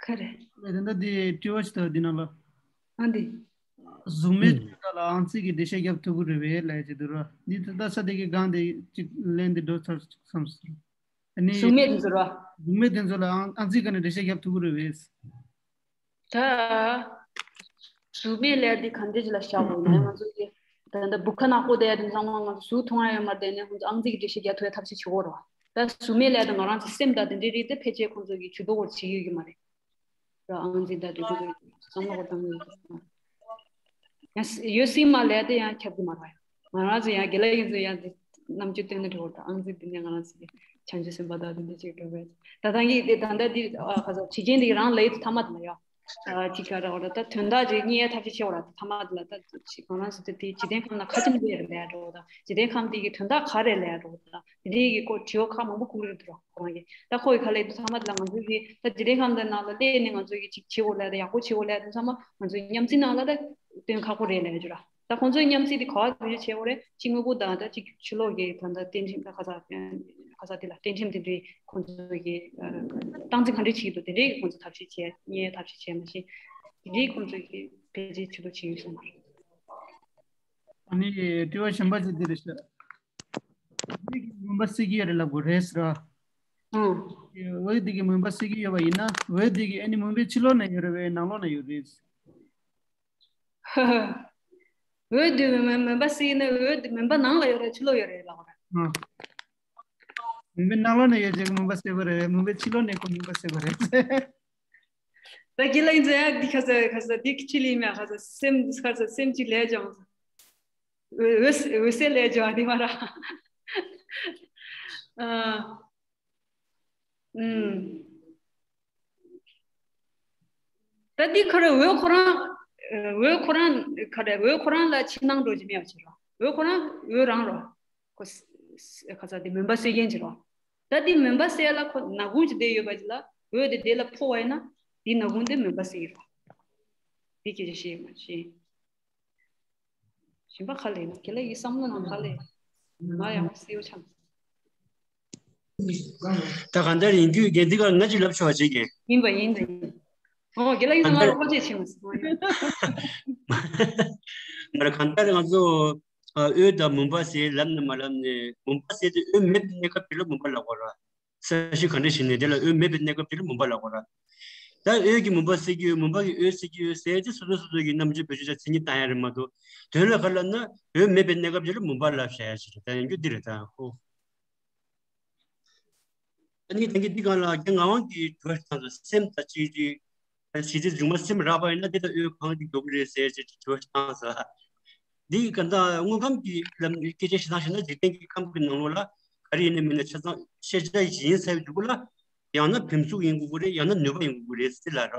ག་རེ། དེ་འདྲ་དེ་དྲི་བ་ཞིག་ད་འདི་ནང་ལ། ཨ་འདི། གཟུགས་མེད་ཅིག་ལ་ཨང་རྩིས་ཀྱི་འགྲེལ་བཤད་རྒྱབ་ཐུབ་ཀྱི་རེད་པས་ལབ་ཀྱི་འདུག་ར། འདི་ད་ལྟ་ས་དེ་གི་སྒང་དེ་ཅིག་ལན་འདི་འགྲོ་ཚར་བསམ་སོང་། ཨ་ནི། གཟུགས་མེད་འདི་ཚོ་ར། གཟུགས་མེད་དེ་ཚོ་ལ་ཨང་ཨང་རྩིས་ག་ནས་འགྲེལ་བཤད་རྒྱབ་ཐུབ་ཀྱི་རེད་པས། ད། གཟུགས་མེད་ལས་འདི་ག་འདྲ་ཅིག་ལ་བཞག་དགོས་ན་ང་ཚོ་གི། ད་ལྟ་སྦུག་ཁ་ནག་པོ་དེ་དེ་ཚང་མ་ང་ཚོ་གཟུགས་མཐོང་ཡ་ཡོད་མ་རེད། དེ་ནས་ང་ཚོ་ཨང་རྩིས་ཀྱི་འགྲེལ་བཤད་རྒྱག་ཐུབ་ཡ་ཐབས་ཤེས་བྱེད་དགོས་རེད་བ། ད་གཟུགས་མེད་ལས་དང་ང་རང་ཚོ་སེམས་དང་དེ་འདྲའི་རིགས་དེ་ཕལ་ཆེར་ཁོང་ཚོ་གི་ཇུས་གཏོགས་སྐོར་བྱེད་ཀྱི་ཡོད་ཀྱི་མ་རེད། ད་ཨང་རྩིས་དང་དེ་ཚོ་བསམ་བློ་སྐོར་བཏང་གི་ཡོད་ཀྱི་མ་རེད། ཡང་ཡོད་སྲིད་མ་ལས་དེ་ཡང་ཁྱབ་ཀྱི་མ་རེད། ང་རང་ཚོ་ཡང་དགེ་ལགས་ཡིན་ཚོ་ཡང་དེ་རྣམ་དཔྱོད་བཏོན་ན་འགྲིག་གི་རེད། ཨང་རྩིས་དེ་ནས་ང་རང་ཚོ་གི་བྱང་ཆུབ་སེམས་དཔའ་དང་དེ་འདྲ་ཅིག་འགྲོ་བས། ད་ད་ངས་དེ་ད་ལྟ་འདི་ཨ་ཁ་ས་བྱེད་མཁན་དེ་རང་ལས་དེ་ཐ་མ་དེ་ལ་ཡོད། ཅིག་ག་རེ་བ་ད་དོན་དག་ཅིག་རྙེད་ཐབས་ཤེས་བྱེད་བ་ར། ཐ་མ་དེ་ལ་ད་ཅིག་གང་རང་ཟེར་ཏེ་དེ་འཇིག་རྟེན་ཁམས་ན་ཁ་ཆེམས་དེ་ལས་འགྲོ་བ་དང་། འཇིག་རྟེན་ཁམས་དེ་གི་དོན་དག་ག་རེ་ལས་འགྲོ་བ་དང་། དེ་འདྲའི་གི་སྐོར་དྲི་བ་ཁག་མང་པོ་བསྐུར་གི་འདུག་ར། ཁོ་རང་གིས་ད་ཁོ་གི་ག་ལས་འདུག་ཐ་མ་དེ་ལ་ང་ཚོ་གི་ད་འཇིག་རྟེན་ཁམས་དེ་ནང་ལ་སླེབས་ནས་ང་ཚོ་གི་ཅིག་བྱེད་དགོས་ལས་ད་ཡག་པོ་བྱེད་དགོས་ལས་དེ་ཚང་མ་ང་ཚོའི་མཉམ་བརྩེ་ནང་ལ་ད་སྟོན་ཁག་པོ་རེད་ལས་འགྲོ་ར། ད་ཁོང་ཚོའི་མཉམ་བརྩེ་དེ་ག་བ་བེད་སྤྱོད་བྱེད་དགོས་རེད། གཅིག་དངོས་པོ་དང་ད་གཅིག་ཕྱི་ལོགས་ཀྱི་ད་ད་རྟེན་ཁྲིམས་ད་ག་ས་ག་ས་དེ་ལ་རྟེན་ཁྲིམས་དེ་འདྲའི་ཁོང་ཚོ་གི་སྟངས་འཛིན་ག་འདྲས་བྱེད་ཀྱི་འདུག་དེ་འདྲའི་གི་ཁོང་ཚོ་ཐབས་ཤེས་བྱས་རྙེད་ཐབས་ཤེས་བྱས་མ་ཤེས། དེ་འདྲའི་ཁོང་ཚོ་གི་བེད་སྤྱོད་བྱེད་ལུགས་བྱེད་ཡོད་སོང་མ་རེད། ཨ་ནི་དྲི་བ་གཞན་པ་ཅིག་འདི་རེད་ཤག་འདི་གི་མུན་པ་སེལ་གྱི་ཡོད་རེད་ལབ་དགོས་རེད་ཟེར་བ། ཨང་། འོད་འདི་གི་མུན་པ་སེལ་གྱི་ཡོད་པ་ཡིན་ན། འོད་འདི་གི་ཨ་ནི་མུན་པའི་ཕྱི་ལོགས་ན་ཡོད་རེད་པས་ནང་ལོགས་ན་ཡོད་རེད། འོད་དེ་མུན་མུན་པ་སེལ་ན་འོད་དེ་མུན་པ་ནང་ལ་ཡོད་རེད་ཕྱི་ལོགས་ཡོད་རེད་ལབ་པ་རེད། ཨང་། མུན་པའི་ནང་ལོགས་ན་ཡོད་ཅེས་མུན་པ་སེལ་དགོས་རེད། མུན་པའི་ཕྱི་ལོགས་ནས་ཁོ་མུན་པ་སེལ་དགོས་རེད། ད་ཁྱེད་ལ་ཡིན་ཟེར་ཡ་འདི་ཁ་ས་ཁ་ས་འདི་ཁྱེད་ལ་ཡིན་མ་ཁ་ས་སེམས་ཁ་ས་སེམས་ཅིག་ལས་ཀྱང་འོད་འོད་ཟེར་ལས་ཀྱང་འདི་མ་ར། ཨ། ཨུམ། ད་འདི་ཁ་ར་འོད་ཁོ་རང་འོད་ཁོ་རང་ཁ་ར་འོད་ཁོ་རང་ལ་ཕྱི་ནང་འགྲོ་གི་མེད་པ་ཅིག་ར། འོད་ཁོ་རང་འོད་རང་ར། ཁོ་ཁ་ས་འདི་མུན་པ་སེལ་མཁན་ཅིག་ར། ད་འདི་མུན་པ་སེལ་ལ་ཁོ་ནག་ཁུང་ཅིག་བསྡད་ཡོད་པ་ཅིག་ལ་འོད་དེ་དེ་ལ་ཕོག་པ་ཡིན་ན་འདི་ནག་ཁུང་དེ་མུན་པ་སེལ་གྱི་ར། འདི་སྐད་ཆ་བཤད་མ་བཤད། གཞན་པ་ག་ལས་ན་ཁྱེད་ལ་ཡི་བསམ་བློ་ནང་ག་ལས་ང་ཡང་སེའུ་ཆང་། ད་གང་ལྟར་ཡིན་རྒྱུ་རྒན་འདི་གར་ང་ཅིག་ལབ་ཆོག་བྱེད་ཀྱི། ཡིན་པ་ཡིན་ད་ཡིན། ཨོ་རྒན་ལགས་ཡིན་ན་ང་ལ་ཧོ་ཅེ་ཆེ་མ་སོང་། ང་ལ་གང་ལྟར་ང་ཚོ་འོད་དང་མུན་པ་ཟེར་ལབ་ནས་མ་ལབ་ནས་མུན་པ་ཟེར་དུས་འོད་མེད་པའི་གནས་སྐབས་དེ་ལ་མུན་པ་ལབ་དགོས་ར། ས་གཞི་ག་འདྲ་ཞིག་ནས་དེ་ལ་འོད་མེད་པའི་གནས་སྐབས་དེ་ལ་མུན་པ་ལབ་དགོས་ར། ད་འོད་ཀྱི་མུན་པ་སེལ་གྱི་ཡོད། མུན་པ་གི་འོད་སེལ་གྱི་ཡོད་ཟེར་ཏེ་སོ་སོ་སོ་སོ་གི་རྣམ་དཔྱོད་བེད་སྤྱོད་བྱ་མཚན་ཉིད་བཏང་ཡ་རེད་མ་གཏོགས། དོན་ལ་ག་ལབ་ན་འོད་མེད་པའི་གནས་སྐབས་དེ་ལ་མུན་པ་ལབ་བྱ་ཡ་ཞིག་རེད། ད་ཡིན་རྒྱུ་འདི་རེད་ད་ཧོ། ཨ་ནི་ད་གིན་འདི་སྒང་ལ་རྒན་ངག་དབང་གིས་དྲི་བ་ཞིག་བཏང་སོང་། སེམས་དང་གཅིག་གཅིག་ཞི་བདེ་འབྱུང་བ་སེམས་རག་པ་ཡིན་ན་དེ་དང་འོད་གང་གཅིག་འགྲོ་གི་རེད་ཟེར་ཅེས་དྲི་བ་ཞིག་བཏང་སོང་། འདི་ག་ད་དངོས་ཁམས་ཀྱི་ལམ་སྐད་ཆ་ཞིག་བཏང་ཞིག་ན་འཇིག་རྟེན་གྱི་ཁམས་ཀྱི་ནང་ལོགས་ལ་ག་རེ་ཡིན་ན་མིན་ན་ཆ་ཚང་ཤེས་བྱ་ཡིན་ས་ཡོད་འདུག་གོ་ལ། ཡང་ན་བེམ་གཟུགས་ཡིན་དགོས་ཀྱི་རེད། ཡང་ན་ནུས་པ་ཡིན་དགོས་ཀྱི་རེད་ཟེར་ལ་ར།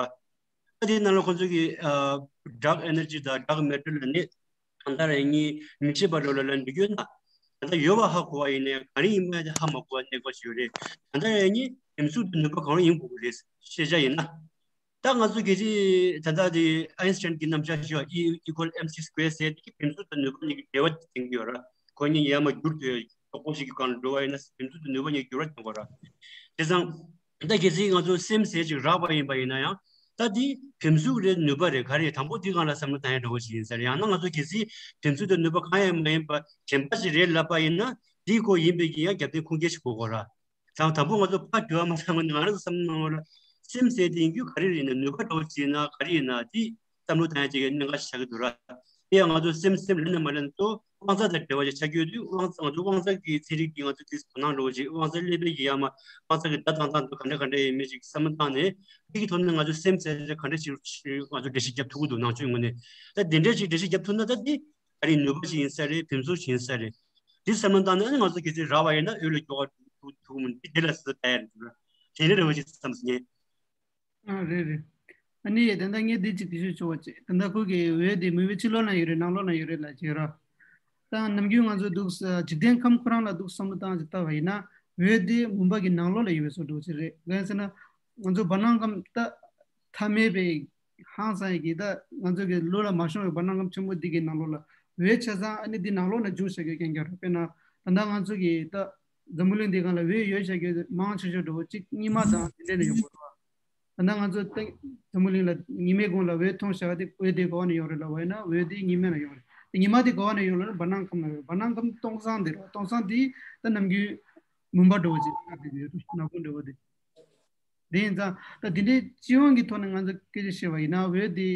ད་དེའི་ནང་ལ་ཁོང་ཚོ་གི་dark energy དང་dark matter ལ་ནི་གང་ལྟར་ཡིན་མི་ཤེས་པ་འགྲོ་ལ་ལ་འགྲིག་ཡོད་ན། ད་ལྟ་ཡོད་པ་ཧ་གོ་བ་ཡིན་ནའི་ག་རེ་ཡིན་མིན་ཧ་མ་གོ་བ་གནས་སྐོར་ཞིག་ཡོད་རེད། ད་ལྟ་ཡིན་ནི་བེམ་གཟུགས་དང་ནུས་པ་གང་རུང་ཡིན་དགོས་ཀྱི་རེད་ཤེས་བྱ་ཡིན་ན། ད་ང་ཚོ་གལ་སྲིད་ད་ལྟ་དེ་ཨའིན་སི་ཊན་གྱི་རྣམ་གཞག་ཞུ་བ་E equal mc square ཟེར་དེ་གི་བེམ་གཟུགས་དང་ནུས་པ་གཉིས་ཀྱི་འབྲེལ་བ་དེ་མཐུན་གྱི་ཡོད་ར། ཁོ་གཉིས་ཡར་མར་བསྒྱུར་དུ་ཡོད། དོག་པོ་ཞིག་གི་སྒང་ལ་འགྲོ་བ་ཡིན་ན་བེམ་གཟུགས་དང་ནུས་པ་གཉིས་འགྱུར་བ་བཏང་དགོས་ར། བྱས་ཙང་ད་གལ་སྲིད་ང་ཚོ་སེམས་ཟེར་ཅིག་རག་པ་ཡིན་པ་ཡིན་ན་ཡང་ད་དེ་བེམ་གཟུགས་རེད་ནུས་པ་རེད་ག་རེ་དང་པོ་དེ་སྒང་ལ་བསམ་བློ་བཏང་ཡ་འདྲ་བོ་ཞིག་ཡིན་ས་རེད། ཡང་ན་ང་ཚོ་གལ་སྲིད་བེམ་གཟུགས་དང་ནུས་པ་གང་ཡང་མ་ཡིན་པ་གཞན་པ་ཞིག་རེད་ལབ་པ་ཡིན་ན་དེ་ཁོ་ཡིན་པའི་གི་ཡང་རྒྱབ་རྟེན་ཁུངས་སྐྱེལ་ཞིག་དགོས་དགོས་ར། དང་དང་པོ་ང་ཚོ་ཕར་དྲི་བ་མ་བཏང་བ་ནི་ང་རང་ཚོ་བསམ་བློ་གནང་བ་ལ་སེམས་ཟེར་དེ་ཡིན་རྒྱུ་ག་རེ་རེད་ན་ནུས་པ་འདྲ་བོ་ཅིག་ཡིན་ན་ག་རེ་ཡིན་ན་དེ་བསམ་བློ་བཏང་ཡ་ཅིག་གི་གནད་འགག་ཆགས་ཀྱི་འདུག་ར། དེ་ཡང་ང་ཚོ་སེམས་སེམས་ལབ་ན་མ་ལབ་ན་ཚོ་དབང་རྩ་དང་འབྲེལ་བ་ཅིག་ཆགས་ཀྱི་ཡོད་དུས་དབང་རྩ་ང་ཚོ་དབང་རྩ་གི་ཚན་རིག་གི་ང་ཚོ་དེ་དོ་སྣང་འདྲ་བོ་ཅིག་དབང་རྩ་ཀླད་པའི་གི་ཡ་མ་དབང་རྩ་གི་བརྡ་བཏང་སྟངས་དེ་ག་འདྲ་ག་འདྲ་ཡིན་མིན་ཅིག་བསམ་བློ་བཏང་ནས་དེ་གི་ཐོག་ནས་ང་ཚོ་སེམས་ཟེར་ཅིག་ག་འདྲ་ཅིག་ང་ཚོ་འགྲེལ་བཤད་རྒྱབ་ཐུབ་ཀྱི་འདུག་ནང་ཆོས་ངོས་ནས་ད་དེ་འདྲ་ཅིག་འགྲེལ་བཤད་རྒྱབ་ཐུབ་ན་ད་དེ་ག་རེ་ནུས་པ་ཅིག་ཡིན་ས་རེད། བེམ་གཟུགས་ཅིག་ཡིན་ས་རེད། འདི་བསམ་བློ་བཏང་ནས་ཨ་ནི་ང་ཚོ་གལ་སྲིད་རག་པ་ཡིན་ན་འོད་ལ་སྐྱོ་བ་ཐུག་ཐུག་མིན་འདི་དེ་ལ་སུ་ལྟ་ཡ་རེད་འདུག་ན་དེ་ནི་རེ་བ་ཅིག་བསམ་སོང་ངས། ཨ་རེད་རེད། ཨ་ནི་ད་ལྟ་ངས་འདི་གཅིག་དེ་ཤོད་ཆོག་པ་བྱེད། ད་ལྟ་ཁོ་གི་འོད་དེ་མུན་པའི་ཕྱི་ལོགས་ན་ཡོད་རེད་ནང་ལོགས་ན་ཡོད་རེད་ལ་བྱེད་ར། ད་ནམ་རྒྱུན་ང་ཚོ་འདུག་འཇིག་རྟེན་ཁམས་ཁོ་རང་ལ་འདུག་བསམ་བློ་བཏང་ཅིག་བལྟ་བ་ཡིན་ན་འོད་དེ་མུན་པ་གི་ནང་ལོགས་ལ་ཡོད་པའི་བཟོ་འདྲ་ཅིག་རེད། གང་ཡིན་ཟེར་ན་ང་ཚོ་བར་སྣང་ཁམས་ད་ཐ་མལ་པའི་ཧང་སང་ཡི་གི་ད་ང་ཚོ་གི་བློ་ལ་མ་ཤོང་བའི་བར་སྣང་ཁམས་ཆེན་པོ་འདི་གི་ནང་ལོགས་ལ་འོད་ཆ་ཚང་ཨ་ནི་འདི་ནང་ལོགས་ན་འཇུག་བྱ་རྒྱུ་རྐྱང་རྐྱང་རེད། དཔེར་ན་ད་ལྟ་ང་ཚོ་གི་ད་འཛམ་བུ་གླིང་འདི་སྒང་ལ་འོད་ཡོད་བྱ་རྒྱུ་མང་ཆེ་ཤོས་འདྲ་བོ་གཅིག་ཉི་མ་དང་དེ་འདྲས་ནས་ཡོང་གི་རེད་བ། ད་ལྟ་ང་ཚོ་ད་འཛམ་བུ་གླིང་ལ་ཉི་མའི་གུང་ལ་འོད་མཐོང་བྱ་བ་དེ་འོད་དེ་ག་བ་ནས་ཡོང་རེད་ལབ་པ་ཡིན་ན་འོད་དེ་ཉི་མ་ནས་ཡོང་རེད། ཉི་མ་དེ་ག་བ་ནས་ཡོང་ལབ་ན་བར་སྣང་ཁམས་ནས་ཡོང་རེད། བར་སྣང་ཁམས་སྟོང་སང་དེ་རེད་བ། སྟོང་སང་དེ་ད་ནམ་རྒྱུན་མུན་པ་འདྲ་བོ་ཅིག་ཆགས་བསྡད་ཡོད་རེད། ནག་ཁུང་འདྲ་བོ་དེ། དེ་ཡིན་ཙང་ད་དེ་འདྲའི་སྤྱི་ཡོངས་ཀྱི་ཐོག་ནས་ང་ཚོ་སྐད་ཆ་བཤད་པ་ཡིན་ན་འོད་དེ་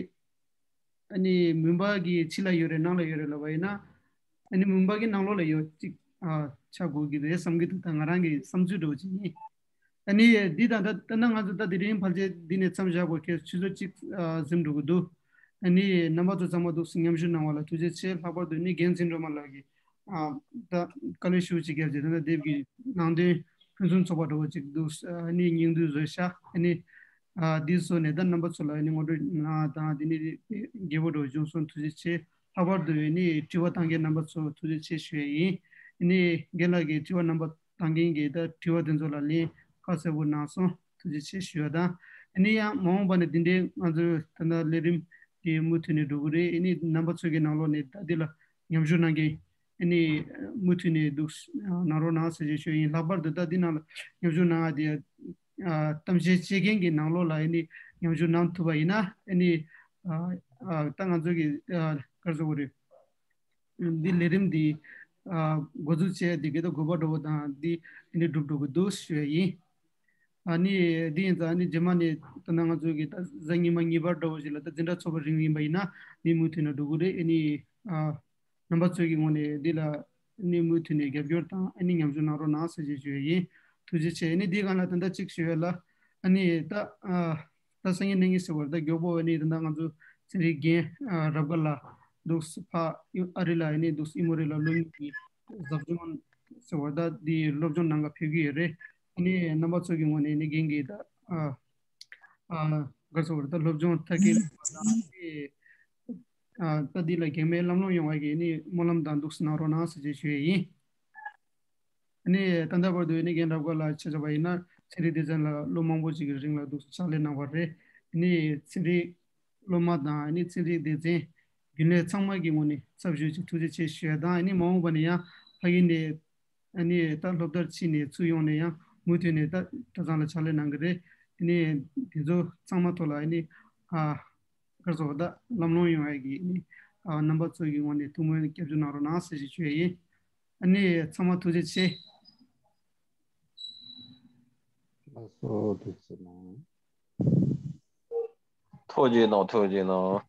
ཨ་ནི་མུན་པ་གི་ཕྱི་ལ་ཡོད་རེད་ནང་ལ་ཡོད་རེད་ལབ་པ་ཡིན་ན་ཨ་ནི་མུན་པ་གི་ནང་ལོགས་ལ་ཡོད་ཅིག་ཨ་ཆགས་དགོས་ཀྱི་རེད་བསམ་གྱི་འདུག་ད་ང་རང་གི་བསམ་ཚུལ་འདྲ་བོ་ཅིག་ཡིན། ཨ་ནི་འདི་དང་ད་ལྟ་ན་ང་ཚོ་ད་དེ་རིང་ཕལ་ཆེར་འདི་ནས་མཚམས་བཞག་དགོས་ཁེལ་ཆུ་ཚོད་གཅིག་ཨ་ཟིན་འགྲོ་གི་འདུག་ཨ་ནི་རྣམ་པ་ཚོ་ཚང་མ་འདུག་སེ་མཉམ་ཞུགས་གནང་བ་ལ་ཐུགས་རྗེ་ཆེ། ལྷག་པར་དུ་ནི་རྒན་འཛིན་སྒྲོལ་མ་ལགས་ཀྱིས་ཨ་ད་དཀའ་ལས་ཞེ་པོ་ཅིག་བརྒྱབ་བྱས་ད་ལྟ་དེབ་ཀྱི་ནང་དོན་ཕུན་སུམ་ཚོགས་པ་འདྲ་བོ་ཅིག་འདུག་ཨ་ནི་སྙིང་བསྡུས་བཟོས་ཤག་ཨ་ནི་ ཨ་འདི་བཟོས་ནས་ད་རྣམ་པ་ཚོ་ལ་ཨ་ནི་ངོ་སྤྲོད་གནང་དང་། འདི་ནི་རྒྱས་པོ་འདྲ་བྱུང་སོང་། ཐུགས་རྗེ་ཆེ། ལྷག་པར་དུ་ཨ་ནི་དྲི་བ་བཏང་མཁན་རྣམ་པ་ཚོ་ཐུགས་རྗེ་ཆེ་ཞུ་ཡ་ཡིན། ཨ་ནི་རྒན་ལགས་ཀྱིས་དྲི་བ་རྣམ་པ་བཏང་མཁན་གྱི་ད་དྲི་བ་དེ་ཚོ་ལ་ལན་ཁ་གསལ་པོ་གནང་སོང་། ཐུགས་རྗེ་ཆེ་ཞུ་ཡ་དང་། ཨ་ནི་ཡང་མ་འོངས་པ་ནས་འདི་འདྲའི་ང་ཚོའི་ད་ལྟ་ལས་རིམ་དེ་མུ་མཐུད་ནས་འགྲོ་གི་རེད། ཨ་ནི་རྣམ་པ་ཚོ་གི་ནང་ལོགས་ནས་ད་འདི་ལ་མཉམ་ཞུགས་གནང་མཁན་ཨ་ནི་མུ་མཐུད་ནས་འདུག་གནང་རོགས་གནང་ཟེར་ཞུ་ཡ་ཡིན། ལྷག་པར་དུ་ད་འདི་ནང་ལ་མཉམ་ཞུགས་གནང་ཡ་དེ་ཨ་གཏམ་བཤད་བྱེད་མཁན་གྱི་ནང་ལོགས་ལ་ཨ་ནི་མཉམ་ཞུགས་གནང་ཐུབ་པ་ཡིན་ན། ཨ་ནི་ཨ་ཨ་ད་ང་ཚོ་གི་ཨ་ག་རེ་ཟེར་དགོས་རེད། འདི་ལས་རིམ་འདི་ཨ་འགོ་འཛུགས་བྱས་འདི་ག་ད་དགོས་པ་འདྲ་བོ་དང་འདི་ཨ་ནི་འགྲུབ་འགྲོ་གི་འདུག་ཞུ་ཡ་ཡིན། ཨ་ནི་འདི་ཡིན་ཙང་ཨ་ནི་རྗེས་མ་ནས་ད་ནང་ང་ཚོ་གི་ད་གཟའ་ཉི་མ་ངེས་པར་འདྲ་བོ་ཞིག་ལ་ད་འཛིན་གྲྭ་ཚོགས་པ་རིང་ཡིན་པ་ཡིན་ན་འདི་མུ་མཐུད་ནས་འགྲོ་གི་རེད། ཨ་ནི་ཨ་རྣམ་པ་ཚོ་གི་ངོས་ནས་འདི་ལ་ཨ་ནི་མུ་མཐུད་ནས་རྒྱབ་སྐྱོར་དང་ཨ་ནི་མཉམ་ཞུགས་གནང་རོགས་གནང་ཟེར་ཞེས་ཞུ་ཡ་ཡིན། ཐུགས་རྗེ་ཆེ། ཨ་ནི་འདི་སྒང་ལ་ད་ལྟ་གཅིག་ཞུ་ཡ་ལ། ཨ་ནི་ད་ཨ་ད་སང་ཉིན་གནངས་ཉིན་ཟེར་བར་ད་མགྱོགས་པོ་ཨ་ནི་ད་ལྟ་ང་ཚོ་ཚན་རིག་རྒན་ཨ་རབ་དགའ་ལགས་འདུག་ཕ་ཨ་རི་ལ་ཨ་ནི་འདུག་ཨི་མོ་རི་ལ་སློབ་གཉེར་གྱི་ཟབ་སྦྱོང་ཟེར་བར་ད་འདི་སློབ་སྦྱོང་གནང་ག་ཕེབས་ཀྱི་ཡོད་རེད། ཨ་ནི་རྣམ་པ་ཚོ་གི་ངོས་ནས་ཨ་ནི་རྒན་གྱིས་ད་ཨ་ཨ་ག་རེ་ཟེར་བར་ད་སློབ་སྦྱོང་མཐར་སྐྱེལ་ཨ་ད་འདི་ལ་གེགས་མེད་ལམ་ལྷོང་ཡོང་བ་གི་ཨ་ནི་སྨོན་ལམ་དང་འདུག་གནང་རོགས་གནང་ཟེར་ཞེས་ཞུ་ཡ་ཡིན། ཨ་ནི་ད་ལྟ་བར་དུ་ཨ་ནི་རྒན་རབ་དགའ་ལགས་ཆ་བཞག་པ་ཡིན་ན་ཚན་རིག་སྡེ་ཚན་ལ་ལོ་མང་པོ་ཅིག་གི་རིང་ལ་འདུག་ཕྱག་ལས་གནང་བ་རེད། ཨ་ནི་ཚན་རིག་སློབ་མ་དང་ཨ་ནི་ཚན་རིག་སྡེ་ཚན་རྒྱུན་ལས་ཚང་མ་གི་ངོས་ནས་ཚབ་ཞུས་ཀྱི་ཐུགས་རྗེ་ཆེ་ཞུ་ཡ་དང་། ཨ་ནི་མ་འོངས་པ་ནས་ཡང་ཕ་གི་ནས་ཨ་ནི་ད་སློབ་མཐར་ཕྱིན་ནས་ཚུར་ཡོང་ནས་ཡང་མུ་མཐུད་ནས་ད་གྲྭ་ཚང་ལ་ཕྱག་ལས་གནང་གི་རེད། ཨ་ནི་དེ་ཚོ་ཚང་མ་ཐོག་ལ་ཨ་ནི་ཨ་ག་རེ་ཟེར་ད་ལམ་ལྷོང་ཡོང་ཡ་གི་ཨ་ནི་ཨ་རྣམ་པ་ཚོ་གི་ངོས་ནས་ཐུགས་སྨོན་སྐྱབས་འཇུག་གནང་རོགས་གནང་ཟེར་ཞེས་ཞུ་ཡ་ཡིན། ཨ་ནི་ཚང་མ་ཐུགས་རྗེ་ཆེ། ལགས་སོ། ཐུགས་རྗེ་གནང་། ཐུགས་རྗེ་གནང་། ཐུགས་རྗེ་གནང་།